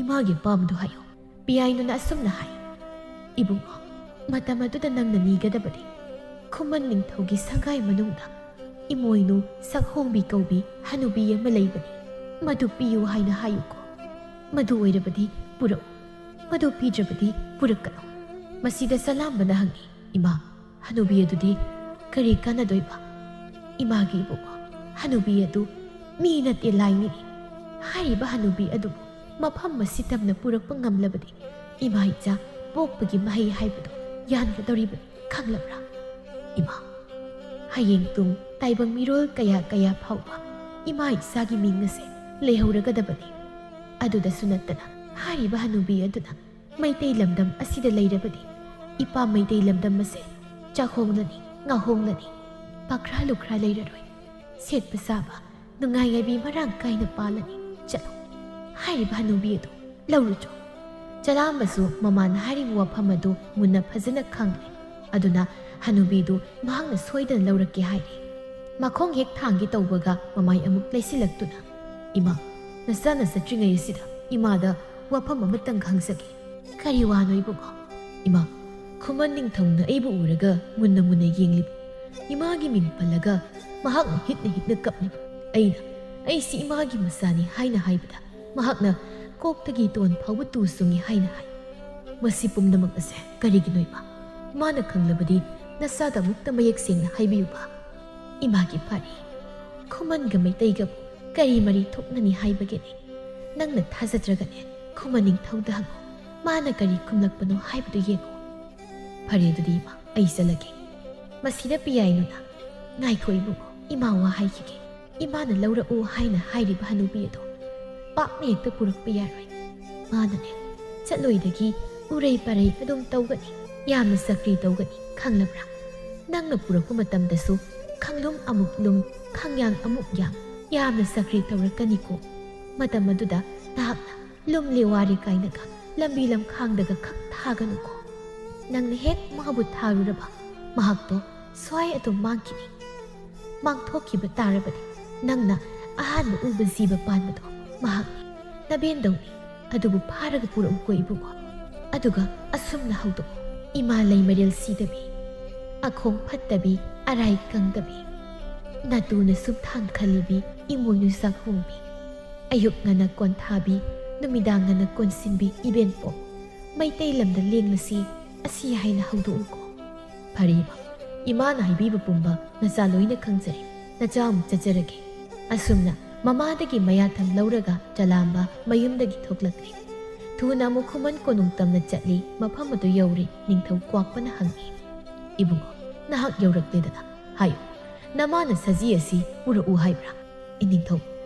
ꯏꯃꯥꯒꯤ ꯑꯄꯥꯝꯕꯗꯨ ꯍꯥꯏꯌꯨ꯫" ꯄꯤꯌꯥꯏꯅꯨꯅ ꯑꯁꯨꯝꯅ ꯍꯥꯏ, "ꯏꯕꯨꯡꯉꯣ, ꯃꯇꯝ ꯑꯗꯨꯗ ꯅꯪꯅ ꯅꯤꯒꯗꯕꯗꯤ ꯈꯨꯃꯟ ꯅꯤꯡꯊꯧꯒꯤ ꯁꯪꯒꯥꯏ ꯃꯅꯨꯡꯗ ꯏꯃꯣꯏꯅꯨ ꯁꯛꯍꯣꯡꯕꯤ ꯀꯧꯕꯤ ꯍꯅꯨꯕꯤ ꯑꯃ ꯂꯩꯕꯅꯤ꯫ ꯃꯗꯨ ꯄꯤꯌꯨ ꯍꯥꯏꯅ ꯍꯥꯏꯌꯨꯀꯣ꯫ ꯃꯗꯨ ꯑꯣꯏꯔꯕꯗꯤ ꯄꯨꯔꯛꯎ, ꯃꯗꯨ ꯄꯤꯗ꯭ꯔꯕꯗꯤ ꯄꯨꯔꯛꯀꯅꯨ꯫ ꯃꯁꯤꯗ ꯆꯂꯥꯝꯕꯅ ꯍꯪꯉꯤ, "ꯏꯃꯥ, ꯍꯅꯨꯕꯤ ꯑꯗꯨꯗꯤ ꯀꯔꯤ ꯀꯥꯟꯅꯗꯣꯏꯕ?" "ꯏꯃꯥꯒꯤ ꯏꯕꯨꯡꯉꯣ, ꯍꯅꯨꯕꯤ ꯑꯗꯨ ꯃꯤ ꯅꯠꯇꯦ, ꯂꯥꯏꯅꯤꯅꯤ꯫ ꯍꯥꯏꯔꯤꯕ ꯍꯅꯨꯕꯤ ꯑꯗꯨꯕꯨ ꯃꯐꯝ ꯑꯁꯤ ꯇꯝꯅ ꯄꯨꯔꯛꯄ ꯉꯝꯂꯕꯗꯤ ꯏꯃꯥ ꯏꯆꯥ ꯄꯣꯛꯄꯒꯤ ꯃꯍꯩ ꯍꯥꯏꯕꯗꯨ ꯌꯥꯟꯒꯗꯧꯔꯤꯕꯅꯤ, ꯈꯪꯂꯕ꯭ꯔꯥ?" "ꯏꯃꯥ, ꯍꯌꯦꯡ ꯇꯨꯡ ꯇꯥꯏꯕꯪ ꯃꯤꯔꯣꯜ ꯀꯌꯥ ꯀꯌꯥ ꯐꯥꯎꯕ ꯏꯃꯥ ꯏꯆꯥꯒꯤ ꯃꯤꯡ ꯑꯁꯦ ꯂꯩꯍꯧꯔꯒꯗꯕꯅꯤ꯫ ꯑꯗꯨꯗꯁꯨ ꯅꯠꯇꯅ ꯍꯥꯏꯔꯤꯕ ꯍꯅꯨꯕꯤ ꯑꯗꯨꯅ ꯃꯩꯇꯩ ꯂꯝꯗꯝ ꯑꯁꯤꯗ ꯂꯩꯔꯕꯗꯤ ꯏꯄꯥ ꯃꯩꯇꯩ ꯂꯝꯗꯝ ꯑꯁꯦ ꯆꯥꯛꯍꯣꯡꯂꯅꯤ, ꯉꯥꯍꯣꯡꯂꯅꯤ, ꯄꯥꯈ꯭ꯔꯥ ꯂꯨꯈ꯭ꯔꯥ ꯂꯩꯔꯔꯣꯏ꯫ ꯁꯦꯠꯄ ꯆꯥꯕ ꯅꯨꯡꯉꯥꯏ ꯌꯥꯏꯕꯤ ꯃꯔꯥꯡ ꯀꯥꯏꯅ ꯄꯥꯜꯂꯅꯤ꯫ ꯆꯠꯂꯨ, ꯍꯥꯏꯔꯤꯕ ꯍꯅꯨꯕꯤ ꯑꯗꯨ ꯂꯧꯔꯨꯆꯣ꯫" ꯆꯂꯥꯝꯕꯁꯨ ꯃꯃꯥꯅ ꯍꯥꯏꯔꯤꯕ ꯋꯥꯐꯝ ꯑꯗꯨ ꯃꯨꯟꯅ ꯐꯖꯅ ꯈꯪꯂꯦ꯫ ꯑꯗꯨꯅ ꯍꯅꯨꯕꯤꯗꯨ ꯃꯍꯥꯛꯅ ꯁꯣꯏꯗꯅ ꯂꯧꯔꯛꯀꯦ ꯍꯥꯏꯔꯦ꯫ ꯃꯈꯣꯡ ꯍꯦꯛ ꯊꯥꯡꯒꯦ ꯇꯧꯕꯒ ꯃꯃꯥꯏ ꯑꯃꯨꯛ ꯂꯩꯁꯤꯜꯂꯛꯇꯨꯅ, "ꯏꯃꯥ, ꯅꯆꯥꯅ ꯆꯠꯇ꯭ꯔꯤꯉꯩ ꯑꯁꯤꯗ ꯏꯃꯥꯗ ꯋꯥꯐꯝ ꯑꯃꯇꯪ ꯍꯪꯖꯒꯦ꯫" "ꯀꯔꯤ ꯋꯥꯅꯣ ꯏꯕꯨꯡꯉꯣ?" "ꯏꯃꯥ, ꯈꯨꯃꯟ ꯅꯤꯡꯊꯧꯅ ꯑꯩꯕꯨ ꯎꯔꯒ ꯃꯨꯟꯅ ꯃꯨꯟꯅ ꯌꯦꯡꯂꯤꯕ, ꯏꯃꯥꯒꯤ ꯃꯤꯡ ꯄꯜꯂꯒ ꯃꯍꯥꯛꯅ ꯍꯤꯛꯅ ꯍꯤꯛꯅ ꯀꯞꯂꯤꯕ꯫ ꯑꯩꯅ, 'ꯑꯩꯁꯤ ꯏꯃꯥꯒꯤ ꯃꯆꯥꯅꯤ' ꯍꯥꯏꯅ ꯍꯥꯏꯕꯗ ꯃꯍꯥꯛꯅ ꯀꯣꯛꯇꯒꯤ ꯇꯣꯟ ꯐꯥꯎꯕ ꯇꯨ ꯆꯨꯡꯏ ꯍꯥꯏꯅ ꯍꯥꯏ꯫ ꯃꯁꯤ ꯄꯨꯝꯅꯃꯛ ꯑꯁꯦ ꯀꯔꯤꯒꯤꯅꯣ ꯏꯃꯥ? ꯏꯃꯥꯅ ꯈꯪꯂꯕꯗꯤ ꯅꯆꯥꯗ ꯑꯃꯨꯛꯇ ꯃꯌꯦꯛ ꯁꯦꯡꯅ ꯍꯥꯏꯕꯤꯌꯨꯕ꯫" "ꯏꯃꯥꯒꯤ ꯐꯔꯦ, ꯈꯨꯃꯟꯒ ꯃꯩꯇꯩꯒꯕꯨ ꯀꯔꯤ ꯃꯔꯤ ꯊꯣꯛꯅꯅꯤ ꯍꯥꯏꯕꯒꯦꯅꯦ? ꯅꯪꯅ ꯊꯥꯖꯗ꯭ꯔꯒꯅꯦ ꯈꯨꯃꯟ ꯅꯤꯡꯊꯧꯗ ꯍꯪꯉꯨ, ꯃꯥꯅ ꯀꯔꯤ ꯈꯨꯝꯂꯛꯄꯅꯣ ꯍꯥꯏꯕꯗꯨ ꯌꯦꯡꯉꯨ꯫" "ꯐꯔꯦ, ꯑꯗꯨꯗꯤ ꯏꯃꯥ, ꯑꯩ ꯆꯠꯂꯒꯦ꯫" ꯃꯁꯤꯗ ꯄꯤꯌꯥꯏꯅꯨꯅ, "ꯉꯥꯏꯈꯣ ꯏꯕꯨꯡꯉꯣ, ꯏꯃꯥ ꯋꯥ ꯍꯥꯏꯈꯤꯒꯦ꯫ ꯏꯃꯥꯅ ꯂꯧꯔꯛꯎ ꯍꯥꯏꯅ ꯍꯥꯏꯔꯤꯕ ꯍꯅꯨꯕꯤ ꯑꯗꯣ ꯄꯥꯛꯅ ꯍꯦꯛꯇ ꯄꯨꯔꯛꯄ ꯌꯥꯔꯣꯏ꯫ ꯃꯥꯅꯅꯦ ꯆꯠꯂꯣꯏꯗꯒꯤ ꯎꯔꯩ ꯄꯔꯩ ꯑꯗꯨꯝ ꯇꯧꯒꯅꯤ, ꯌꯥꯝꯅ ꯆꯀ꯭ꯔꯤ ꯇꯧꯒꯅꯤ, ꯈꯪꯂꯕ꯭ꯔꯥ? ꯅꯪꯅ ꯄꯨꯔꯛꯄ ꯃꯇꯝꯗꯁꯨ ꯈꯪꯂꯨꯝ ꯑꯃꯨꯛ ꯂꯨꯝ, ꯈꯪꯌꯥꯡ ꯑꯃꯨꯛ ꯌꯥꯡ, ꯌꯥꯝꯅ ꯆꯀ꯭ꯔꯤ ꯇꯧꯔꯛꯀꯅꯤꯀꯣ꯫ ꯃꯇꯝ ꯑꯗꯨꯗ ꯅꯍꯥꯛꯅ ꯂꯨꯝꯂꯦ ꯋꯥꯔꯦ ꯀꯥꯏꯅꯒ ꯂꯝꯕꯤ ꯂꯝꯈꯥꯡꯗꯒ ꯈꯛ ꯊꯥꯒꯅꯨꯀꯣ꯫ ꯅꯪꯅ ꯍꯦꯛ ꯃꯥꯕꯨ ꯊꯥꯔꯨꯔꯕ, ꯃꯍꯥꯛꯇꯣ ꯁ꯭ꯋꯥꯏ ꯑꯗꯨꯝ ꯃꯥꯡꯈꯤꯅꯤ꯫ ꯃꯥꯡꯊꯣꯛꯈꯤꯕ ꯇꯥꯔꯕꯗꯤ ꯅꯪꯅ ꯑꯍꯥꯟꯕ ꯎꯕ ꯖꯤꯕ ꯄꯥꯟꯕꯗꯣ ꯃꯍꯥꯛꯅꯤ꯫ ꯅꯕꯦꯟꯗꯧꯅꯤ꯫ ꯑꯗꯨꯕꯨ ꯐꯥꯔꯒ ꯄꯨꯔꯛꯎꯀꯣ ꯏꯕꯨꯡꯉꯣ꯫ ꯑꯗꯨꯒ ꯑꯁꯨꯝꯅ ꯍꯧꯗꯣꯛꯎ, ꯏꯃꯥ ꯂꯩꯃꯔꯦꯜ ꯁꯤꯗꯕꯤ, ꯑꯈꯣꯡ ꯐꯠꯇꯕꯤ, ꯑꯔꯥꯏ ꯀꯪꯗꯕꯤ, ꯅꯥꯇꯨꯅ ꯁꯨꯝ ꯊꯥꯡ ꯈꯜꯂꯤꯕꯤ, ꯏꯃꯣꯏꯅꯨ ꯆꯥꯛꯍꯣꯡꯕꯤ, ꯑꯌꯨꯛ ꯉꯟꯅ ꯀꯣꯟꯊꯥꯕꯤ, ꯅꯨꯃꯤꯗꯥꯡ ꯉꯟꯅ ꯀꯣꯟꯁꯤꯟꯕꯤ ꯏꯕꯦꯟꯄꯣꯛ, ꯃꯩꯇꯩ ꯂꯝꯗ ꯂꯦꯡꯂꯁꯤ ꯑꯁꯤ ꯍꯥꯏꯅ ꯍꯧꯗꯣꯛꯎꯀꯣ꯫ ꯐꯔꯦ ꯏꯃꯥ, ꯏꯃꯥꯅ ꯍꯥꯏꯕꯤꯕ ꯄꯨꯝꯕ ꯅꯆꯥ ꯂꯣꯏꯅ ꯈꯪꯖꯔꯦ꯫ ꯅꯆꯥ ꯑꯃꯨꯛ ꯆꯠꯆꯔꯒꯦ꯫ ꯑꯁꯨꯝꯅ ꯃꯃꯥꯗꯒꯤ ꯃꯌꯥꯊꯪ ꯂꯧꯔꯒ ꯆꯂꯥꯝꯕ ꯃꯌꯨꯝꯗꯒꯤ ꯊꯣꯛꯂꯛꯂꯦ꯫ ꯊꯨꯅ ꯑꯃꯨꯛ ꯈꯨꯃꯟ ꯀꯣꯅꯨꯡ ꯇꯝꯅ ꯆꯠꯂꯤ꯫ ꯃꯐꯝ ꯑꯗꯨ ꯌꯧꯔꯦ꯫ ꯅꯤꯡꯊꯧ ꯀ꯭ꯋꯥꯛꯄꯅ ꯍꯪꯉꯤ, "ꯏꯕꯨꯡꯉꯣ, ꯅꯍꯥꯛ ꯌꯧꯔꯛꯂꯦꯗꯅ꯫ ꯍꯥꯏꯌꯨ, ꯅꯃꯥꯅ ꯁꯖꯤ ꯑꯁꯤ ꯄꯨꯔꯛꯎ ꯍꯥꯏꯕ꯭ꯔꯥ?" "ꯏꯅꯤꯡꯊꯧ,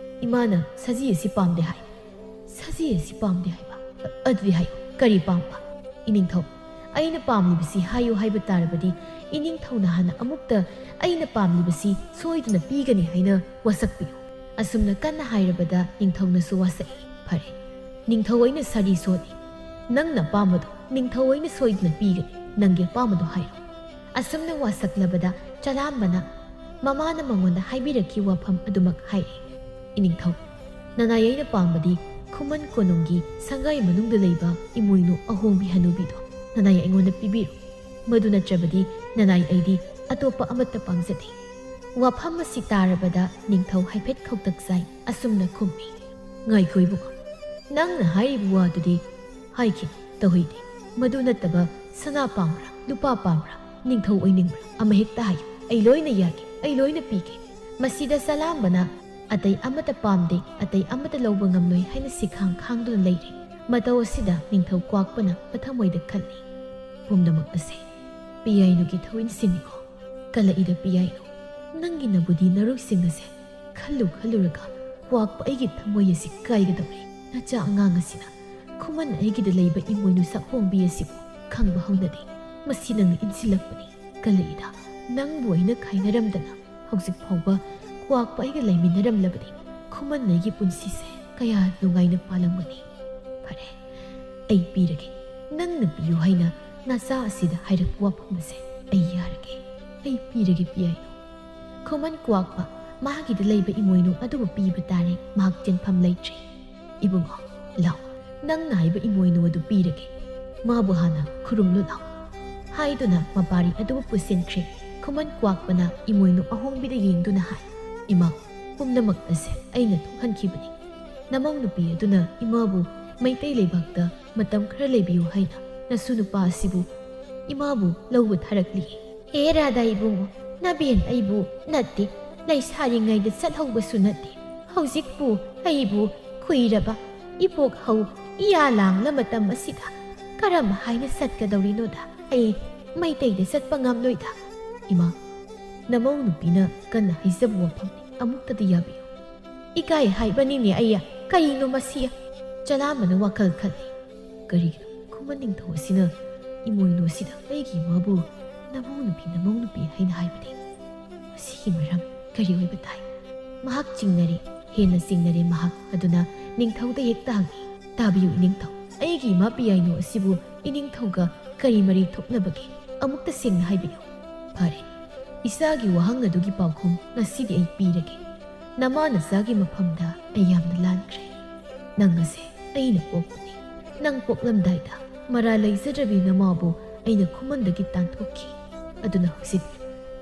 ꯏꯃꯥꯅ ꯁꯖꯤ ꯑꯁꯤ ꯄꯥꯝꯗꯦ ꯍꯥꯏ꯫" "ꯁꯖꯤ ꯑꯁꯤ ꯄꯥꯝꯗꯦ ꯍꯥꯏꯕ? ꯑ-, ꯑꯗꯨꯗꯤ ꯍꯥꯏꯌꯨ, ꯀꯔꯤ ꯄꯥꯝꯕ?" "ꯏꯅꯤꯡꯊꯧ, ꯑꯩꯅ ꯄꯥꯝꯂꯤꯕꯁꯤ ꯍꯥꯏꯌꯨ ꯍꯥꯏꯕ ꯇꯥꯔꯕꯗꯤ, ꯏꯅꯤꯡꯊꯧꯅ ꯍꯥꯟꯅ ꯑꯃꯨꯛꯇ ꯑꯩꯅ ꯄꯥꯝꯂꯤꯕꯁꯤ ꯁꯣꯏꯗꯅ ꯄꯤꯒꯅꯤ ꯍꯥꯏꯅ ꯋꯥꯁꯛꯄꯤꯌꯨ꯫" ꯑꯁꯨꯝꯅ ꯀꯟꯅ ꯍꯥꯏꯔꯕꯗ ꯅꯤꯡꯊꯧꯅꯁꯨ ꯋꯥꯁꯛꯏ꯫ "ꯐꯔꯦ, ꯅꯤꯡꯊꯧ ꯑꯩꯅ ꯁꯥꯔꯤ ꯁꯣꯠꯂꯤ꯫ ꯅꯪꯅ ꯑꯄꯥꯝꯕꯗꯨ ꯅꯤꯡꯊꯧ ꯑꯩꯅ ꯁꯣꯏꯗꯅ ꯄꯤꯒꯅꯤ꯫ ꯅꯪꯒꯤ ꯑꯄꯥꯝꯕꯗꯨ ꯍꯥꯏꯔꯣ꯫" ꯑꯁꯨꯝꯅ ꯋꯥꯁꯛꯂꯕꯗ ꯆꯂꯥꯝꯕꯅ ꯃꯃꯥꯅ ꯃꯉꯣꯟꯗ ꯍꯥꯏꯕꯤꯔꯛꯈꯤꯕ ꯋꯥꯐꯝ ꯑꯗꯨꯃꯛ ꯍꯥꯏꯔꯛꯏ꯫ "ꯏꯅꯤꯡꯊꯧ, ꯅꯅꯥꯏ ꯑꯩꯅ ꯄꯥꯝꯕꯗꯤ ꯈꯨꯃꯟ ꯀꯣꯅꯨꯡꯒꯤ ꯁꯪꯒꯥꯏ ꯃꯅꯨꯡꯗ ꯂꯩꯕ ꯏꯃꯣꯏꯅꯨ ꯑꯍꯣꯡꯕꯤ ꯍꯅꯨꯕꯤꯗꯣ ꯅꯅꯥꯏ ꯑꯩꯉꯣꯟꯗ ꯄꯤꯕꯤꯔꯣ꯫ ꯃꯗꯨ ꯅꯠꯇ꯭ꯔꯕꯗꯤ ꯅꯅꯥꯏ ꯑꯩꯗꯤ ꯑꯇꯣꯞꯄ ꯑꯃꯠꯇ ꯄꯥꯝꯖꯗꯦ꯫" ꯋꯥꯐꯝ ꯑꯁꯤ ꯇꯥꯔꯕꯗ ꯅꯤꯡꯊꯧ ꯍꯥꯏꯐꯦꯠ ꯈꯧꯇꯛ ꯆꯥꯏ꯫ ꯑꯁꯨꯝꯅ ꯈꯨꯝꯃꯤ, "ꯉꯥꯏꯈꯣ ꯏꯕꯨꯡꯉꯣ, ꯅꯪꯅ ꯍꯥꯏꯔꯤꯕ ꯋꯥꯗꯨꯗꯤ ꯍꯥꯏꯈꯤꯅꯨ, ꯇꯧꯍꯩꯗꯦ꯫ ꯃꯗꯨ ꯅꯠꯇꯕ ꯁꯅꯥ ꯄꯥꯝꯕ꯭ꯔꯥ, ꯂꯨꯄꯥ ꯄꯥꯝꯕ꯭ꯔꯥ, ꯅꯤꯡꯊꯧ ꯑꯣꯏꯅꯤꯡꯕ꯭ꯔꯥ, ꯑꯃꯍꯦꯛꯇ ꯍꯥꯏꯌꯨ꯫ ꯑꯩ ꯂꯣꯏꯅ ꯌꯥꯒꯦ, ꯑꯩ ꯂꯣꯏꯅ ꯄꯤꯒꯦ꯫" ꯃꯁꯤꯗ ꯆꯂꯥꯝꯕꯅ "ꯑꯇꯩ ꯑꯃꯠꯇ ꯄꯥꯝꯗꯦ, ꯑꯇꯩ ꯑꯃꯠꯇ ꯂꯧꯕ ꯉꯝꯂꯣꯏ" ꯍꯥꯏꯅ ꯁꯤꯈꯥꯡ ꯈꯥꯡꯗꯨꯅ ꯂꯩꯔꯦ꯫ ꯃꯇꯧ ꯑꯁꯤꯗ ꯅꯤꯡꯊꯧ ꯀ꯭ꯋꯥꯛꯄꯅ ꯃꯊꯃꯣꯏꯗ ꯈꯜꯂꯤ, "ꯄꯨꯝꯅꯃꯛ ꯑꯁꯦ ꯄꯤꯌꯥꯏꯅꯨꯒꯤ ꯊꯧꯏꯟꯁꯤꯅꯤꯀꯣ꯫ ꯀꯂꯛꯏꯗ ꯄꯤꯌꯥꯏꯅꯨ, ꯅꯪꯒꯤ ꯅꯕꯨꯗꯤ ꯅꯔꯣꯏꯁꯤꯡ ꯑꯁꯦ ꯈꯜꯂꯨ ꯈꯜꯂꯨꯔꯒ ꯀ꯭ꯋꯥꯛꯄ ꯑꯩꯒꯤ ꯊꯃꯣꯏ ꯑꯁꯤ ꯀꯥꯏꯒꯗꯧꯔꯦ꯫ ꯅꯆꯥ ꯑꯉꯥꯡ ꯑꯁꯤꯅ ꯈꯨꯃꯟ ꯑꯩꯒꯤꯗ ꯂꯩꯕ ꯏꯃꯣꯏꯅꯨ ꯁꯛꯍꯣꯡꯕꯤ ꯑꯁꯤꯕꯨ ꯈꯪꯕ ꯍꯧꯅꯗꯦ꯫ ꯃꯁꯤ ꯅꯪꯅ ꯏꯟꯁꯤꯜꯂꯛꯄꯅꯤ꯫ ꯀꯂꯛꯏꯗ ꯅꯪꯕꯨ ꯑꯩꯅ ꯈꯥꯏꯅꯔꯝꯗꯅ ꯍꯧꯖꯤꯛ ꯐꯥꯎꯕ ꯀ꯭ꯋꯥꯛꯄ ꯑꯩꯒ ꯂꯩꯃꯤꯟꯅꯔꯝꯂꯕꯗꯤ ꯈꯨꯃꯟ ꯑꯩꯒꯤ ꯄꯨꯟꯁꯤꯁꯦ ꯀꯌꯥ ꯅꯨꯡꯉꯥꯏꯅ ꯄꯥꯜꯂꯝꯒꯅꯤ꯫ ꯐꯔꯦ, ꯑꯩ ꯄꯤꯔꯒꯦ꯫ ꯅꯪꯅ ꯄꯤꯌꯨ ꯍꯥꯏꯅ ꯅꯆꯥ ꯑꯁꯤꯗ ꯍꯥꯏꯔꯛꯄ ꯋꯥꯐꯝ ꯑꯁꯦ ꯑꯩ ꯌꯥꯔꯒꯦ꯫ ꯑꯩ ꯄꯤꯔꯒꯦ ꯄꯤꯌꯥꯏꯅꯨ꯫" ꯈꯨꯃꯟ ꯀ꯭ꯋꯥꯛꯄ ꯃꯥꯒꯤꯗ ꯂꯩꯕ ꯏꯃꯣꯏꯅꯨ ꯑꯗꯨꯕꯨ ꯄꯤꯕ ꯇꯥꯔꯦ꯫ ꯃꯍꯥꯛ ꯆꯦꯟꯐꯝ ꯂꯩꯇ꯭ꯔꯦ꯫ "ꯏꯕꯨꯡꯉꯣ, ꯂꯥꯎ, ꯅꯪꯅ ꯍꯥꯏꯕ ꯏꯃꯣꯏꯅꯨ ꯑꯗꯨ ꯄꯤꯔꯒꯦ꯫ ꯃꯥꯕꯨ ꯍꯥꯟꯅ ꯈꯨꯔꯨꯝꯂꯨ ꯂꯥꯎ꯫" ꯍꯥꯏꯗꯨꯅ ꯃꯄꯥꯔꯤ ꯑꯗꯨꯕꯨ ꯄꯨꯁꯤꯟꯈ꯭ꯔꯦ꯫ ꯈꯨꯃꯟ ꯀ꯭ꯋꯥꯛꯄꯅ ꯏꯃꯣꯏꯅꯨ ꯑꯍꯣꯡꯕꯤꯗ ꯌꯦꯡꯗꯨꯅ ꯍꯥꯏ, "ꯏꯃꯥ, ꯄꯨꯝꯅꯃꯛ ꯑꯁꯦ ꯑꯩꯅ ꯊꯣꯛꯍꯟꯈꯤꯕꯅꯤ꯫ ꯅꯃꯧ ꯅꯨꯄꯤ ꯑꯗꯨꯅ ꯏꯃꯥꯕꯨ ꯃꯩꯇꯩ ꯂꯩꯕꯥꯛꯇ ꯃꯇꯝ ꯈꯔ ꯂꯩꯕꯤꯌꯨ ꯍꯥꯏꯅ ꯅꯁꯨ ꯅꯨꯄꯥ ꯑꯁꯤꯕꯨ ꯏꯃꯥꯕꯨ ꯂꯧꯕ ꯊꯥꯔꯛꯂꯤ"꯫ "ꯍꯦ ꯔꯥꯙꯥ ꯏꯕꯨꯡꯉꯣ, ꯅꯕꯦꯟ ꯑꯩꯕꯨ ꯅꯠꯇꯦ, ꯂꯩꯁꯥꯔꯤꯉꯩꯗ ꯆꯠꯍꯧꯕꯁꯨ ꯅꯠꯇꯦ꯫ ꯍꯧꯖꯤꯛꯄꯨ ꯑꯩꯕꯨ ꯈꯨꯏꯔꯕ ꯏꯄꯣꯛ ꯍꯧ ꯏꯌꯥ ꯂꯥꯡꯂ ꯃꯇꯝ ꯑꯁꯤꯗ ꯀꯔꯝ ꯍꯥꯏꯅ ꯆꯠꯀꯗꯧꯔꯤꯅꯣꯗ? ꯑꯩ ꯃꯩꯇꯩꯗ ꯆꯠꯄ ꯉꯝꯂꯣꯏꯗ"꯫ "ꯏꯃꯥ, ꯅꯃꯧ ꯅꯨꯄꯤꯅ ꯀꯟꯅ ꯍꯥꯏꯖꯕ ꯋꯥꯐꯝꯅꯤ, ꯑꯃꯨꯛꯇꯗꯤ ꯌꯥꯕꯤꯌꯨ"꯫ "ꯏꯀꯥꯏ ꯍꯥꯏꯕꯅꯤꯅꯦ ꯑꯩ, ꯀꯔꯤꯅꯣ ꯃꯁꯤ?" ꯆꯂꯥꯝꯕꯅ ꯋꯥꯈꯜ ꯈꯜꯂꯤ꯫ "ꯀꯔꯤꯒꯤꯅꯣ ꯈꯨꯃꯟ ꯅꯤꯡꯊꯧ ꯑꯁꯤꯅ ꯏꯃꯣꯏꯅꯨ ꯑꯁꯤꯗ ꯑꯩꯒꯤ ꯏꯃꯥꯕꯨ ꯅꯃꯧ ꯅꯨꯄꯤ, ꯅꯃꯧ ꯅꯨꯄꯤ ꯍꯥꯏꯅ ꯍꯥꯏꯕꯗꯤ? ꯃꯁꯤꯒꯤ ꯃꯔꯝ ꯀꯔꯤ ꯑꯣꯏꯕ ꯇꯥꯏ?" ꯃꯍꯥꯛ ꯆꯤꯡꯅꯔꯦ, ꯍꯦꯟꯅ ꯆꯤꯡꯅꯔꯦ ꯃꯍꯥꯛ꯫ ꯑꯗꯨꯅ ꯅꯤꯡꯊꯧꯗ ꯍꯦꯛꯇ ꯍꯪꯉꯤ, "ꯇꯥꯕꯤꯌꯨ ꯏꯅꯤꯡꯊꯧ, ꯑꯩꯒꯤ ꯏꯃꯥ ꯄꯤꯌꯥꯏꯅꯨ ꯑꯁꯤꯕꯨ ꯏꯅꯤꯡꯊꯧꯒ ꯀꯔꯤ ꯃꯔꯤ ꯊꯣꯛꯅꯕꯒꯦ? ꯑꯃꯨꯛꯇ ꯁꯦꯡꯅ ꯍꯥꯏꯕꯤꯌꯨ"꯫ "ꯐꯔꯦ, ꯏꯆꯥꯒꯤ ꯋꯥꯍꯪ ꯑꯗꯨꯒꯤ ꯄꯥꯎꯈꯨꯝ ꯉꯁꯤꯗꯤ ꯑꯩ ꯄꯤꯔꯒꯦ꯫ ꯅꯃꯥ ꯅꯆꯥꯒꯤ ꯃꯐꯝꯗ ꯑꯩ ꯌꯥꯝꯅ ꯂꯥꯟꯈ꯭ꯔꯦ꯫ ꯅꯪ ꯑꯁꯦ ꯑꯩꯅ ꯄꯣꯛꯄꯅꯤ꯫ ꯅꯪ ꯄꯣꯛꯂꯝꯗꯥꯏꯗ ꯃꯔꯥ ꯂꯩꯖꯗ꯭ꯔꯕꯤ ꯅꯃꯥꯕꯨ ꯑꯩꯅ ꯈꯨꯃꯟꯗꯒꯤ ꯇꯥꯟꯊꯣꯛꯈꯤ꯫ ꯑꯗꯨꯅ ꯍꯧꯖꯤꯛ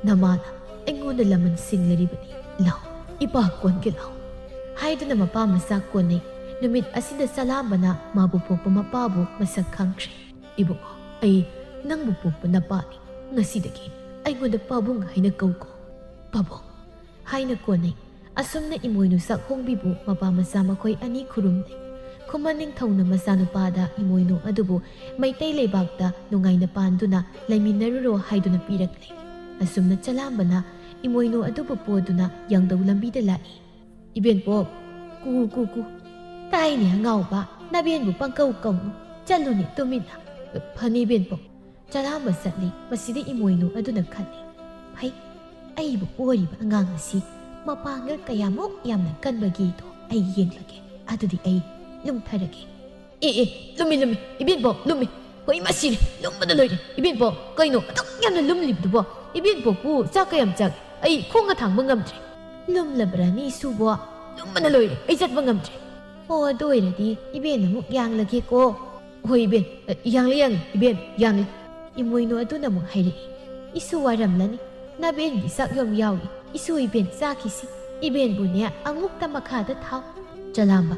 ꯅꯃꯥꯅ ꯑꯩꯉꯣꯟꯗ ꯂꯃꯟ ꯁꯤꯡꯂꯔꯤꯕꯅꯤ꯫ ꯂꯥꯎ, ꯏꯄꯥ ꯀꯣꯟꯒꯦ ꯂꯥꯎ"꯫ ꯍꯥꯏꯗꯨꯅ ꯃꯄꯥ ꯃꯆꯥ ꯀꯣꯟꯅꯩ꯫ ꯅꯨꯃꯤꯠ ꯑꯁꯤꯗ ꯆꯂꯥꯝꯕꯅ ꯃꯥꯕꯨ ꯄꯣꯛꯄ ꯃꯄꯥꯕꯨ ꯃꯁꯛ ꯈꯪꯈ꯭ꯔꯦ꯫ "ꯏꯕꯨꯡꯉꯣ, ꯑꯩ ꯅꯪꯕꯨ ꯄꯣꯛꯄ ꯅꯄꯥꯅꯤ꯫ ꯉꯁꯤꯗꯒꯤ ꯑꯩꯉꯣꯟꯗ ꯄꯥꯕꯨꯡ ꯍꯥꯏꯅ ꯀꯧꯀꯣ꯫ ꯄꯥꯕꯨꯡ" ꯍꯥꯏꯅ ꯀꯣꯟꯅꯩ꯫ ꯑꯁꯨꯝꯅ ꯏꯃꯣꯏꯅꯨ ꯆꯥꯛꯍꯣꯡꯕꯤꯕꯨ ꯃꯄꯥ ꯃꯆꯥ ꯃꯈꯣꯏ ꯑꯅꯤ ꯈꯨꯔꯨꯝꯅꯩ꯫ ꯈꯨꯃꯟ ꯅꯤꯡꯊꯧꯅ ꯃꯆꯥꯅꯨꯄꯥꯗ ꯏꯃꯣꯏꯅꯨ ꯑꯗꯨꯕꯨ ꯃꯩꯇꯩ ꯂꯩꯕꯥꯛꯇ ꯅꯨꯡꯉꯥꯏꯅ ꯄꯥꯟꯗꯨꯅ ꯂꯩꯃꯤꯟꯅꯔꯨꯔꯣ ꯍꯥꯏꯗꯨꯅ ꯄꯤꯔꯛꯂꯦ꯫ ꯑꯁꯨꯝꯅ ꯆꯂꯥꯝꯕꯅ ꯏꯃꯣꯏꯅꯨ ꯑꯗꯨꯕꯨ ꯄꯣꯗꯨꯅ ꯌꯥꯡꯗꯧ ꯂꯝꯕꯤꯗ ꯂꯥꯛꯏ꯫ "ꯏꯕꯦꯟꯄꯣꯛ, ꯀꯨ ꯀꯨ ꯀꯨ꯫ ꯇꯥꯏꯅꯦ ꯑꯉꯥꯎꯕ, ꯅꯕꯦꯟꯕꯨ ꯄꯪꯀꯧ ꯀꯧꯅꯨ꯫ ꯆꯠꯂꯨꯅꯦ ꯇꯨꯃꯤꯟꯅ"꯫ "ꯐꯅꯤ ꯏꯕꯦꯟꯄꯣꯛ"꯫ ꯆꯂꯥꯝꯕ ꯆꯠꯂꯤ꯫ ꯃꯁꯤꯗ ꯏꯃꯣꯏꯅꯨ ꯑꯗꯨꯅ ꯈꯜꯂꯤ, "ꯐꯩ, ꯑꯩꯕꯨ ꯄꯣꯔꯤꯕ ꯑꯉꯥꯡ ꯑꯁꯤ ꯃꯄꯥꯡꯒꯜ ꯀꯌꯥꯃꯨꯛ ꯌꯥꯝꯅ ꯀꯟꯕꯒꯦꯗꯣ ꯑꯩ ꯌꯦꯡꯂꯒꯦ꯫ ꯑꯗꯨꯗꯤ ꯑꯩ ꯂꯨꯝꯊꯔꯒꯦ"꯫ "ꯑꯦ, ꯑꯦ, ꯂꯨꯝꯃꯤ, ꯂꯨꯝꯃꯤ, ꯏꯕꯦꯟꯄꯣꯛ, ꯂꯨꯝꯃꯤ꯫ ꯍꯣꯏ, ꯃꯁꯤꯔꯦ, ꯂꯨꯝꯕꯗ ꯂꯣꯏꯔꯦ꯫ ꯏꯕꯦꯟꯄꯣꯛ, ꯀꯩꯅꯣ ꯑꯗꯨꯛ ꯌꯥꯝꯅ ꯂꯨꯝꯂꯤꯕꯗꯨꯕꯣ? ꯏꯕꯦꯟꯄꯣꯛꯄꯨ ꯆꯥꯛ ꯀꯌꯥꯝ ꯆꯥꯒꯦ? ꯑꯩ ꯈꯣꯡꯒ ꯊꯥꯡꯕ ꯉꯝꯗ꯭ꯔꯦ"꯫ "ꯂꯨꯝꯂꯕ꯭ꯔꯥ ꯅꯤꯁꯨꯕꯣ?" "ꯂꯨꯝꯕꯅ ꯂꯣꯏꯔꯦ, ꯑꯩ ꯆꯠꯄ ꯉꯝꯗ꯭ꯔꯦ"꯫ "ꯑꯣ, ꯑꯗꯨ ꯑꯣꯏꯔꯗꯤ ꯏꯕꯦꯟ ꯑꯃꯨꯛ ꯌꯥꯡꯂꯒꯦꯀꯣ"꯫ "ꯍꯣꯏ ꯏꯕꯦꯟ, ꯑ, ꯌꯥꯡꯂꯦ, ꯌꯥꯡꯂꯦ, ꯏꯕꯦꯟ, ꯌꯥꯡꯂꯦ"꯫ ꯏꯃꯣꯏꯅꯨ ꯑꯗꯨꯅ ꯑꯃꯨꯛ ꯍꯥꯏꯔꯛꯏ, "ꯏꯁꯨ ꯋꯥꯔꯝꯂꯅꯤ, ꯅꯕꯦꯟꯒꯤ ꯆꯥꯛ ꯌꯣꯝ ꯌꯥꯎꯔꯤ, ꯏꯁꯨ ꯏꯕꯦꯟ ꯆꯥꯈꯤꯁꯤ, ꯏꯕꯦꯟꯕꯨꯅꯦ ꯑꯃꯨꯛꯇ ꯃꯈꯥꯗ ꯊꯥꯎ꯫" ꯆꯂꯥꯝꯕ,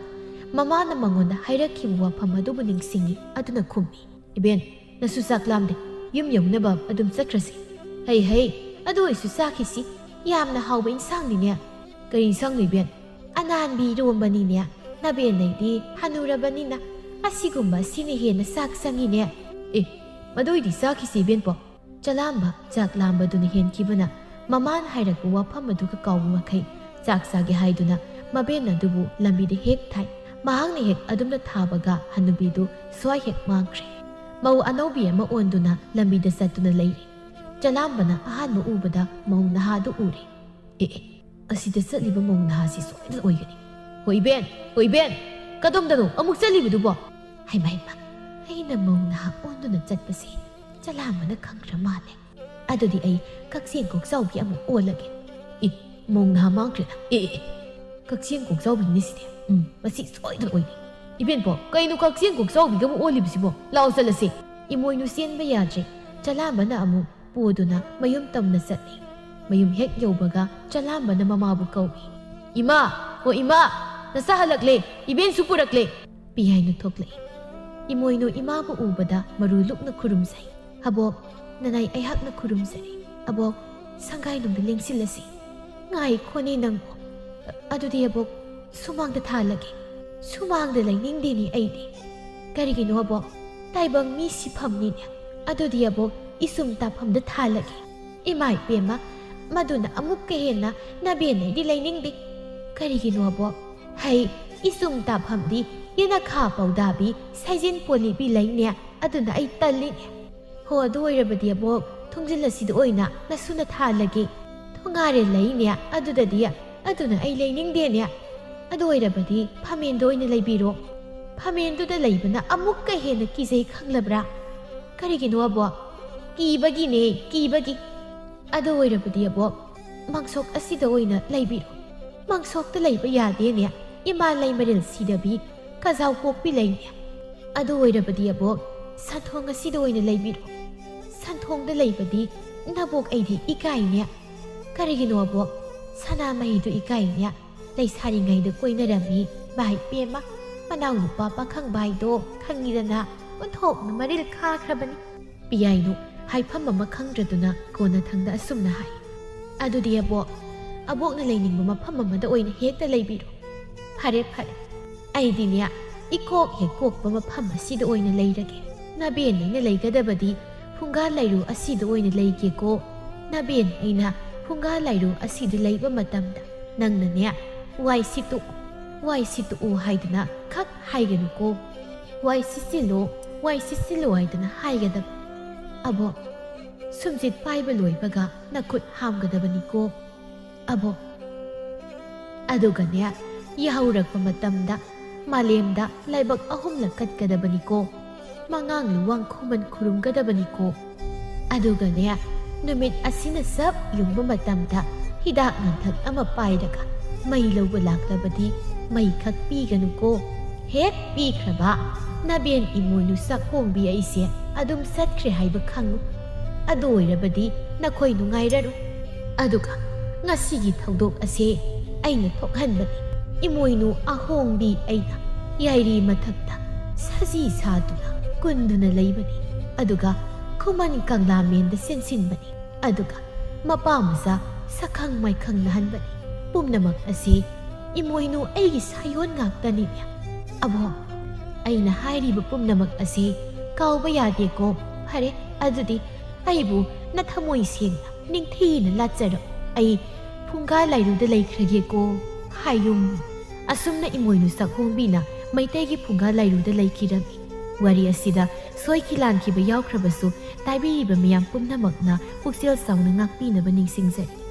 ꯃꯃꯥꯅ ꯃꯉꯣꯟꯗ ꯍꯥꯏꯔꯛꯈꯤꯕ ꯋꯥꯐꯝ ꯑꯗꯨꯕꯨ ꯅꯤꯡꯁꯤꯡꯏ, ꯑꯗꯨꯅ ꯈꯨꯝꯃꯤ, "ꯏꯕꯦꯟ, ꯅꯁꯨ ꯆꯥꯛ ꯂꯥꯝꯗꯦ, ꯌꯨꯝ ꯌꯧꯅꯕ ꯑꯗꯨꯝ ꯆꯠꯈ꯭ꯔꯁꯤ꯫" "ꯍꯩ ꯍꯩ, ꯑꯗꯨ ꯑꯣꯏꯁꯨ ꯆꯥꯈꯤꯁꯤ, ꯌꯥꯝꯅ ꯍꯥꯎꯕ ꯏꯟꯁꯥꯡꯅꯤꯅꯦ꯫" "ꯀꯔꯤ ꯏꯟꯁꯥꯡꯅꯣ ꯏꯕꯦꯟ?" "ꯑꯅꯥꯟꯕꯤ ꯏꯔꯣꯝꯕꯅꯤꯅꯦ, ꯅꯕꯦꯟ ꯅꯩꯗꯤ ꯍꯅꯨꯔꯕꯅꯤꯅ ꯑꯁꯤꯒꯨꯝꯕ ꯑꯁꯤꯅ ꯍꯦꯟꯅ ꯆꯥꯛ ꯆꯪꯉꯤꯅꯦ꯫" "ꯑꯦ, ꯃꯗꯨꯏꯗꯤ ꯆꯥꯈꯤꯁꯤ ꯏꯕꯦꯟꯄꯣ꯫" ꯆꯂꯥꯝꯕ ꯆꯥꯛ ꯂꯥꯝꯕꯗꯨꯅ ꯍꯦꯟꯈꯤꯕꯅ ꯃꯃꯥꯅ ꯍꯥꯏꯔꯛꯄ ꯋꯥꯐꯝ ꯑꯗꯨꯒ ꯀꯥꯎꯕ ꯃꯈꯩ ꯆꯥꯛ ꯆꯥꯒꯦ ꯍꯥꯏꯗꯨꯅ ꯃꯕꯦꯟ ꯑꯗꯨꯕꯨ ꯂꯝꯕꯤꯗ ꯍꯦꯛ ꯊꯥꯏ꯫ ꯃꯍꯥꯛꯅ ꯍꯦꯛ ꯑꯗꯨꯝꯅ ꯊꯥꯕꯒ ꯍꯅꯨꯕꯤꯗꯨ ꯁ꯭ꯋꯥꯏ ꯍꯦꯛ ꯃꯥꯡꯈ꯭ꯔꯦ꯫ ꯃꯧ ꯑꯅꯧꯕꯤ ꯑꯃ ꯑꯣꯟꯗꯨꯅ ꯂꯝꯕꯤꯗ ꯆꯠꯇꯨꯅ ꯂꯩꯔꯤ꯫ ꯆꯂꯥꯝꯕꯅ ꯑꯍꯥꯟꯕ ꯎꯕꯗ ꯃꯧ ꯅꯍꯥꯗꯨ ꯎꯔꯦ꯫ "ꯑꯦ ꯑꯦ, ꯑꯁꯤꯗ ꯆꯠꯂꯤꯕ ꯃꯧ ꯅꯍꯥꯁꯤ ꯁꯣꯏꯗꯅ ꯑꯣꯏꯒꯅꯤ꯫ ꯍꯣꯏ ꯏꯕꯦꯟ, ꯍꯣꯏ ꯏꯕꯦꯟ, ꯀꯗꯣꯝꯗꯅꯣ ꯑꯃꯨꯛ ꯆꯠꯂꯤꯕꯗꯨꯕꯣ?" ꯍꯩꯃ ꯍꯩꯃ, ꯑꯩꯅ ꯃꯧ ꯅꯍꯥ ꯑꯣꯟꯗꯨꯅ ꯆꯠꯄꯁꯦ ꯆꯂꯥꯝꯕꯅ ꯈꯪꯈ꯭ꯔ ꯃꯥꯜꯂꯦ꯫ "ꯑꯗꯨꯗꯤ ꯑꯩ ꯀꯛꯆꯦꯡ ꯀꯣꯛꯆꯥꯎꯕꯤ ꯑꯃꯨꯛ ꯑꯣꯜꯂꯒꯦ꯫" "ꯑꯦ, ꯃꯧ ꯅꯍꯥ ꯃꯥꯡꯈ꯭ꯔꯦꯅ꯫ ꯑꯦ ꯑꯦ, ꯀꯛꯆꯦꯡ ꯀꯣꯛꯆꯥꯎꯕꯤꯅꯤꯅꯦ ꯁꯤꯗꯤ꯫ ꯎꯝ, ꯃꯁꯤ ꯁꯣꯏꯗꯅ ꯑꯣꯏꯅꯤ꯫ ꯏꯕꯦꯟꯄꯣ, ꯀꯩꯅꯣ ꯀꯛꯆꯦꯡ ꯀꯣꯛꯆꯥꯎꯕꯤꯒ ꯑꯃꯨꯛ ꯑꯣꯜꯂꯤꯕꯁꯤꯕꯣ? ꯂꯥꯎ ꯆꯠꯂꯁꯦ꯫" ꯏꯃꯣꯏꯅꯨ ꯆꯦꯟꯕ ꯌꯥꯗ꯭ꯔꯦ꯫ ꯆꯂꯥꯝꯕꯅ ꯑꯃꯨꯛ ꯄꯨꯗꯨꯅ ꯃꯌꯨꯝ ꯇꯝꯅ ꯆꯠꯂꯤ꯫ ꯃꯌꯨꯝ ꯍꯦꯛ ꯌꯧꯕꯒ ꯆꯂꯥꯝꯕꯅ ꯃꯃꯥꯕꯨ ꯀꯧꯏ꯫ "ꯏꯃꯥ, ꯑꯣ ꯏꯃꯥ, ꯅꯆꯥ ꯍꯜꯂꯛꯂꯦ, ꯏꯕꯦꯟꯁꯨ ꯄꯨꯔꯛꯂꯦ꯫" ꯄꯤꯌꯥꯏꯅꯨ ꯊꯣꯛꯂꯛꯏ꯫ ꯏꯃꯣꯏꯅꯨ ꯏꯃꯥꯕꯨ ꯎꯕꯗ ꯃꯔꯨ ꯂꯨꯛꯅ ꯈꯨꯔꯨꯝꯖꯩ꯫ "ꯑꯕꯣꯛ, ꯅꯅꯥꯏ ꯑꯩꯍꯥꯛꯅ ꯈꯨꯔꯨꯝꯖꯔꯤ꯫ ꯑꯕꯣꯛ, ꯁꯪꯒꯥꯏꯅꯨꯡꯗ ꯂꯦꯡꯁꯤꯜꯂꯁꯤ꯫" "ꯉꯥꯏꯈꯣꯅꯦ ꯅꯪꯕꯨ꯫ ꯑꯗꯨꯗꯤ ꯑꯕꯣꯛ, ꯁꯨꯃꯥꯡꯗ ꯊꯥꯜꯂꯒꯦ꯫" "ꯁꯨꯃꯥꯡꯗ ꯂꯩꯅꯤꯡꯗꯦꯅꯦ ꯑꯩꯗꯤ꯫" "ꯀꯔꯤꯒꯤꯅꯣ ꯑꯕꯣꯛ? ꯇꯥꯏꯕꯪ ꯃꯤ ꯁꯤꯐꯝꯅꯤꯅꯦ꯫" "ꯑꯗꯨꯗꯤ ꯑꯕꯣꯛ, ꯏꯁꯨꯝ ꯇꯥꯐꯝꯗ ꯊꯥꯜꯂꯒꯦ꯫" "ꯏꯃꯥ ꯏꯕꯦꯝꯃ, ꯃꯗꯨꯅ ꯑꯃꯨꯛꯀ ꯍꯦꯟꯅ ꯅꯕꯦꯟꯅꯩꯗꯤ ꯂꯩꯅꯤꯡꯗꯦ꯫" "ꯀꯔꯤꯒꯤꯅꯣ ꯑꯕꯣꯛ?" "ꯍꯩ, ꯏꯁꯨꯝ ꯇꯥꯐꯝꯗꯤ ꯌꯦꯅꯈꯥ ꯄꯧꯗꯥꯕꯤ, ꯁꯥꯏꯖꯤꯟ ꯄꯣꯂꯤꯕꯤ ꯂꯩꯅꯦ, ꯑꯗꯨꯅ ꯑꯩ ꯇꯜꯂꯤꯅꯦ꯫" "ꯍꯣ, ꯑꯗꯨ ꯑꯣꯏꯔꯕꯗꯤ ꯑꯕꯣꯛ, ꯊꯣꯡꯖꯤꯜ ꯑꯁꯤꯗ ꯑꯣꯏꯅ ꯅꯁꯨꯅ ꯊꯥꯜꯂꯒꯦ꯫" "ꯊꯣꯡꯒꯥꯔꯦꯜ ꯂꯩꯅꯦ, ꯑꯗꯨꯗꯗꯤ, ꯑꯗꯨꯅ ꯑꯩ ꯂꯩꯅꯤꯡꯗꯦꯅꯦ꯫" "ꯑꯗꯨ ꯑꯣꯏꯔꯕꯗꯤ ꯐꯝꯃꯦꯟꯗ ꯑꯣꯏꯅ ꯂꯩꯕꯤꯔꯣ꯫" "ꯐꯝꯃꯦꯟꯗꯨꯗ ꯂꯩꯕꯅ ꯑꯃꯨꯛꯀ ꯍꯦꯟꯅ ꯀꯤꯖꯩ ꯈꯪꯂꯕ꯭ꯔꯥ?" "ꯀꯔꯤꯒꯤꯅꯣ ꯑꯕꯣꯛ?" "ꯀꯤꯕꯒꯤꯅꯦ, ꯀꯤꯕꯒꯤ꯫" "ꯑꯗꯨ ꯑꯣꯏꯔꯕꯗꯤ ꯑꯕꯣꯛ, ꯃꯥꯡꯁꯣꯛ ꯑꯁꯤꯗ ꯑꯣꯏꯅ ꯂꯩꯕꯤꯔꯣ꯫" "ꯃꯥꯡꯁꯣꯛꯇ ꯂꯩꯕ ꯌꯥꯗꯦꯅꯦ, ꯏꯃꯥ ꯂꯩꯃꯔꯦꯜ ꯁꯤꯗꯕꯤ, ꯀꯖꯥꯎ ꯄꯣꯛꯄꯤ ꯂꯩꯅꯦ꯫" "ꯑꯗꯨ ꯑꯣꯏꯔꯕꯗꯤ ꯑꯕꯣꯛ, ꯁꯟꯊꯣꯡ ꯑꯁꯤꯗ ꯑꯣꯏꯅ ꯂꯩꯕꯤꯔꯣ꯫" ꯈꯣꯡꯗ ꯂꯩꯕꯗꯤ ꯅꯕꯣꯛ ꯑꯩꯗꯤ ꯏꯀꯥꯏꯅꯦ꯫ ꯀꯔꯤꯒꯤꯅꯣ ꯑꯕꯣꯛ? ꯁꯅꯥꯃꯍꯤꯗꯨ ꯏꯀꯥꯏꯅꯦ꯫ ꯂꯩꯁꯥꯔꯤꯉꯩꯗ ꯀꯣꯏꯅꯔꯝꯃꯤ꯫ ꯚꯥꯏ ꯄꯦꯝꯃ, ꯃꯅꯥꯎꯅꯨꯄꯥ ꯄꯥꯈꯪꯕ ꯍꯥꯏꯗꯣ ꯈꯪꯉꯤꯗꯅ, ꯑꯣꯟꯊꯣꯛꯅ ꯃꯔꯤꯜ ꯈꯥꯈ꯭ꯔꯕꯅꯤ꯫ ꯄꯤꯌꯥꯏꯅꯨ ꯍꯥꯏꯐꯝ ꯑꯃ ꯈꯪꯗ꯭ꯔꯗꯨꯅ ꯀꯣꯟꯅꯊꯪꯗ ꯑꯁꯨꯝꯅ ꯍꯥꯏ, "ꯑꯗꯨꯗꯤ ꯑꯕꯣꯛ, ꯑꯕꯣꯛꯅ ꯂꯩꯅꯤꯡꯕ ꯃꯐꯝ ꯑꯃꯗ ꯑꯣꯏꯅ ꯍꯦꯛꯇ ꯂꯩꯕꯤꯔꯣ꯫ ꯐꯔꯦ, ꯐꯔꯦ꯫ ꯑꯩꯗꯤꯅꯦ, ꯏꯀꯣꯛ ꯍꯦꯛ ꯀꯣꯛꯄ ꯃꯐꯝ ꯑꯁꯤꯗ ꯑꯣꯏꯅ ꯂꯩꯔꯒꯦ꯫ ꯅꯕꯦꯟ ꯑꯩꯅ ꯂꯩꯒꯗꯕꯗꯤ ꯐꯨꯡꯒꯥ ꯂꯥꯏꯔꯨ ꯑꯁꯤꯗ ꯑꯣꯏꯅ ꯂꯩꯒꯦꯀꯣ꯫ ꯅꯕꯦꯟ ꯑꯩꯅ ꯐꯨꯡꯒꯥ ꯂꯥꯏꯔꯨ ꯑꯁꯤꯗ ꯂꯩꯕ ꯃꯇꯝꯗ ꯅꯪꯅꯅꯦ, 'ꯋꯥꯏ ꯁꯤꯠꯇꯣꯛꯎ, ꯋꯥꯏ ꯁꯤꯠꯇꯣꯛꯎ' ꯍꯥꯏꯗꯨꯅ ꯈꯛ ꯍꯥꯏꯒꯅꯨꯀꯣ꯫ 'ꯋꯥꯏ ꯁꯤꯠꯆꯤꯜꯂꯣ, ꯋꯥꯏ ꯁꯤꯠꯆꯤꯜꯂꯣ' ꯍꯥꯏꯗꯨꯅ ꯍꯥꯏꯒꯗꯕ꯫ ꯑꯕꯣꯛ, ꯁꯨꯝꯖꯤꯠ ꯄꯥꯏꯕ ꯂꯣꯏꯕꯒ ꯅꯈꯨꯠ ꯍꯥꯝꯒꯗꯕꯅꯤꯀꯣ꯫ ꯑꯕꯣꯛ, ꯑꯗꯨꯒꯅꯦ, ꯌꯥꯍꯧꯔꯛꯄ ꯃꯇꯝꯗ ꯃꯥꯂꯦꯝꯗ ꯂꯥꯏꯕꯛ ꯑꯍꯨꯝꯂꯛ ꯀꯠꯀꯗꯕꯅꯤꯀꯣ꯫ ꯃꯉꯥꯡ ꯂꯨꯋꯥꯡ ꯈꯨꯃꯟ ꯈꯨꯔꯨꯝꯒꯗꯕꯅꯤꯀꯣ꯫ ꯑꯗꯨꯒꯅꯦ, ꯅꯨꯃꯤꯠ ꯑꯁꯤꯅ ꯆꯞ ꯌꯨꯡꯕ ꯃꯇꯝꯗ ꯍꯤꯗꯥꯛ ꯂꯥꯡꯊꯛ ꯑꯃ ꯄꯥꯏꯔꯒ ꯃꯩ ꯂꯧꯕ ꯂꯥꯛꯂꯕꯗꯤ ꯃꯩ ꯈꯛ ꯄꯤꯒꯅꯨꯀꯣ꯫ ꯍꯦꯛ ꯄꯤꯈ꯭ꯔꯕ, ꯅꯕꯦꯟ ꯏꯃꯣꯏꯅꯨ ꯆꯥꯛꯍꯣꯡꯕꯤ ꯑꯩꯁꯦ ꯑꯗꯨꯝ ꯆꯠꯈ꯭ꯔꯦ ꯍꯥꯏꯕ ꯈꯪꯉꯨ꯫ ꯑꯗꯨ ꯑꯣꯏꯔꯕꯗꯤ ꯅꯈꯣꯏ ꯅꯨꯡꯉꯥꯏꯔꯔꯣꯏ꯫ ꯑꯗꯨꯒ ꯉꯁꯤꯒꯤ ꯊꯧꯗꯣꯛ ꯑꯁꯦ ꯑꯩꯅ ꯊꯣꯛꯍꯟꯕꯅꯤ꯫ ꯏꯃꯣꯏꯅꯨ ꯑꯍꯣꯡꯕꯤ ꯑꯩꯅ ꯌꯥꯏꯔꯤ ꯃꯊꯛꯇ ꯁꯖꯤ ꯁꯥꯗꯨꯅ ꯀꯨꯟꯗꯨꯅ ꯂꯩꯕꯅꯤ꯫ ꯑꯗꯨꯒ ꯈꯨꯃꯟ ꯀꯪꯂꯥꯃꯦꯟꯗ ꯆꯦꯟꯁꯤꯟꯕꯅꯤ꯫ ꯑꯗꯨꯒ ꯃꯄꯥ ꯃꯆꯥ ꯁꯛꯈꯪ ꯃꯥꯏꯈꯪ ꯅꯥꯍꯟꯕꯅꯤ꯫ ꯄꯨꯝꯅꯃꯛ ꯑꯁꯤ ꯏꯃꯣꯏꯅꯨ ꯑꯩꯒꯤ ꯁꯥꯌꯣꯟ ꯉꯥꯛꯇꯅꯤꯅꯦ꯫ ꯑꯕꯣꯛ, ꯑꯩꯅ ꯍꯥꯏꯔꯤꯕ ꯄꯨꯝꯅꯃꯛ ꯑꯁꯤ ꯀꯥꯎꯕ ꯌꯥꯗꯦꯀꯣ꯫ ꯐꯔꯦ, ꯑꯗꯨꯗꯤ ꯑꯩꯕꯨ ꯅꯊꯃꯣꯏ ꯁꯦꯡꯅ ꯅꯤꯡꯊꯤꯅ ꯂꯥꯠꯆꯔꯣ꯫ ꯑꯩ ꯐꯨꯡꯒꯥ ꯂꯥꯏꯔꯨꯗ ꯂꯩꯈ꯭ꯔꯒꯦꯀꯣ꯫ ꯍꯥꯏꯌꯨꯝ꯫ ꯑꯁꯨꯝꯅ ꯏꯃꯣꯏꯅꯨ ꯆꯥꯛꯍꯣꯡꯕꯤꯅ ꯃꯩꯇꯩꯒꯤ ꯐꯨꯡꯒꯥ ꯂꯥꯏꯔꯨꯗ ꯂꯩꯈꯤꯔꯝꯃꯤ꯫ ꯋꯥꯔꯤ ꯑꯁꯤꯗ ꯁꯣꯏꯈꯤ ꯂꯥꯟꯈꯤꯕ ꯌꯥꯎꯈ꯭ꯔꯕꯁꯨ ꯇꯥꯕꯤꯔꯤꯕ ꯃꯤꯌꯥꯝ ꯄꯨꯝꯅꯃꯛꯅ ꯄꯨꯛꯆꯦꯜ ꯆꯥꯎꯅ ꯉꯥꯛꯄꯤꯅꯕ ꯅꯤꯡꯁꯤꯡꯖꯔꯤ꯫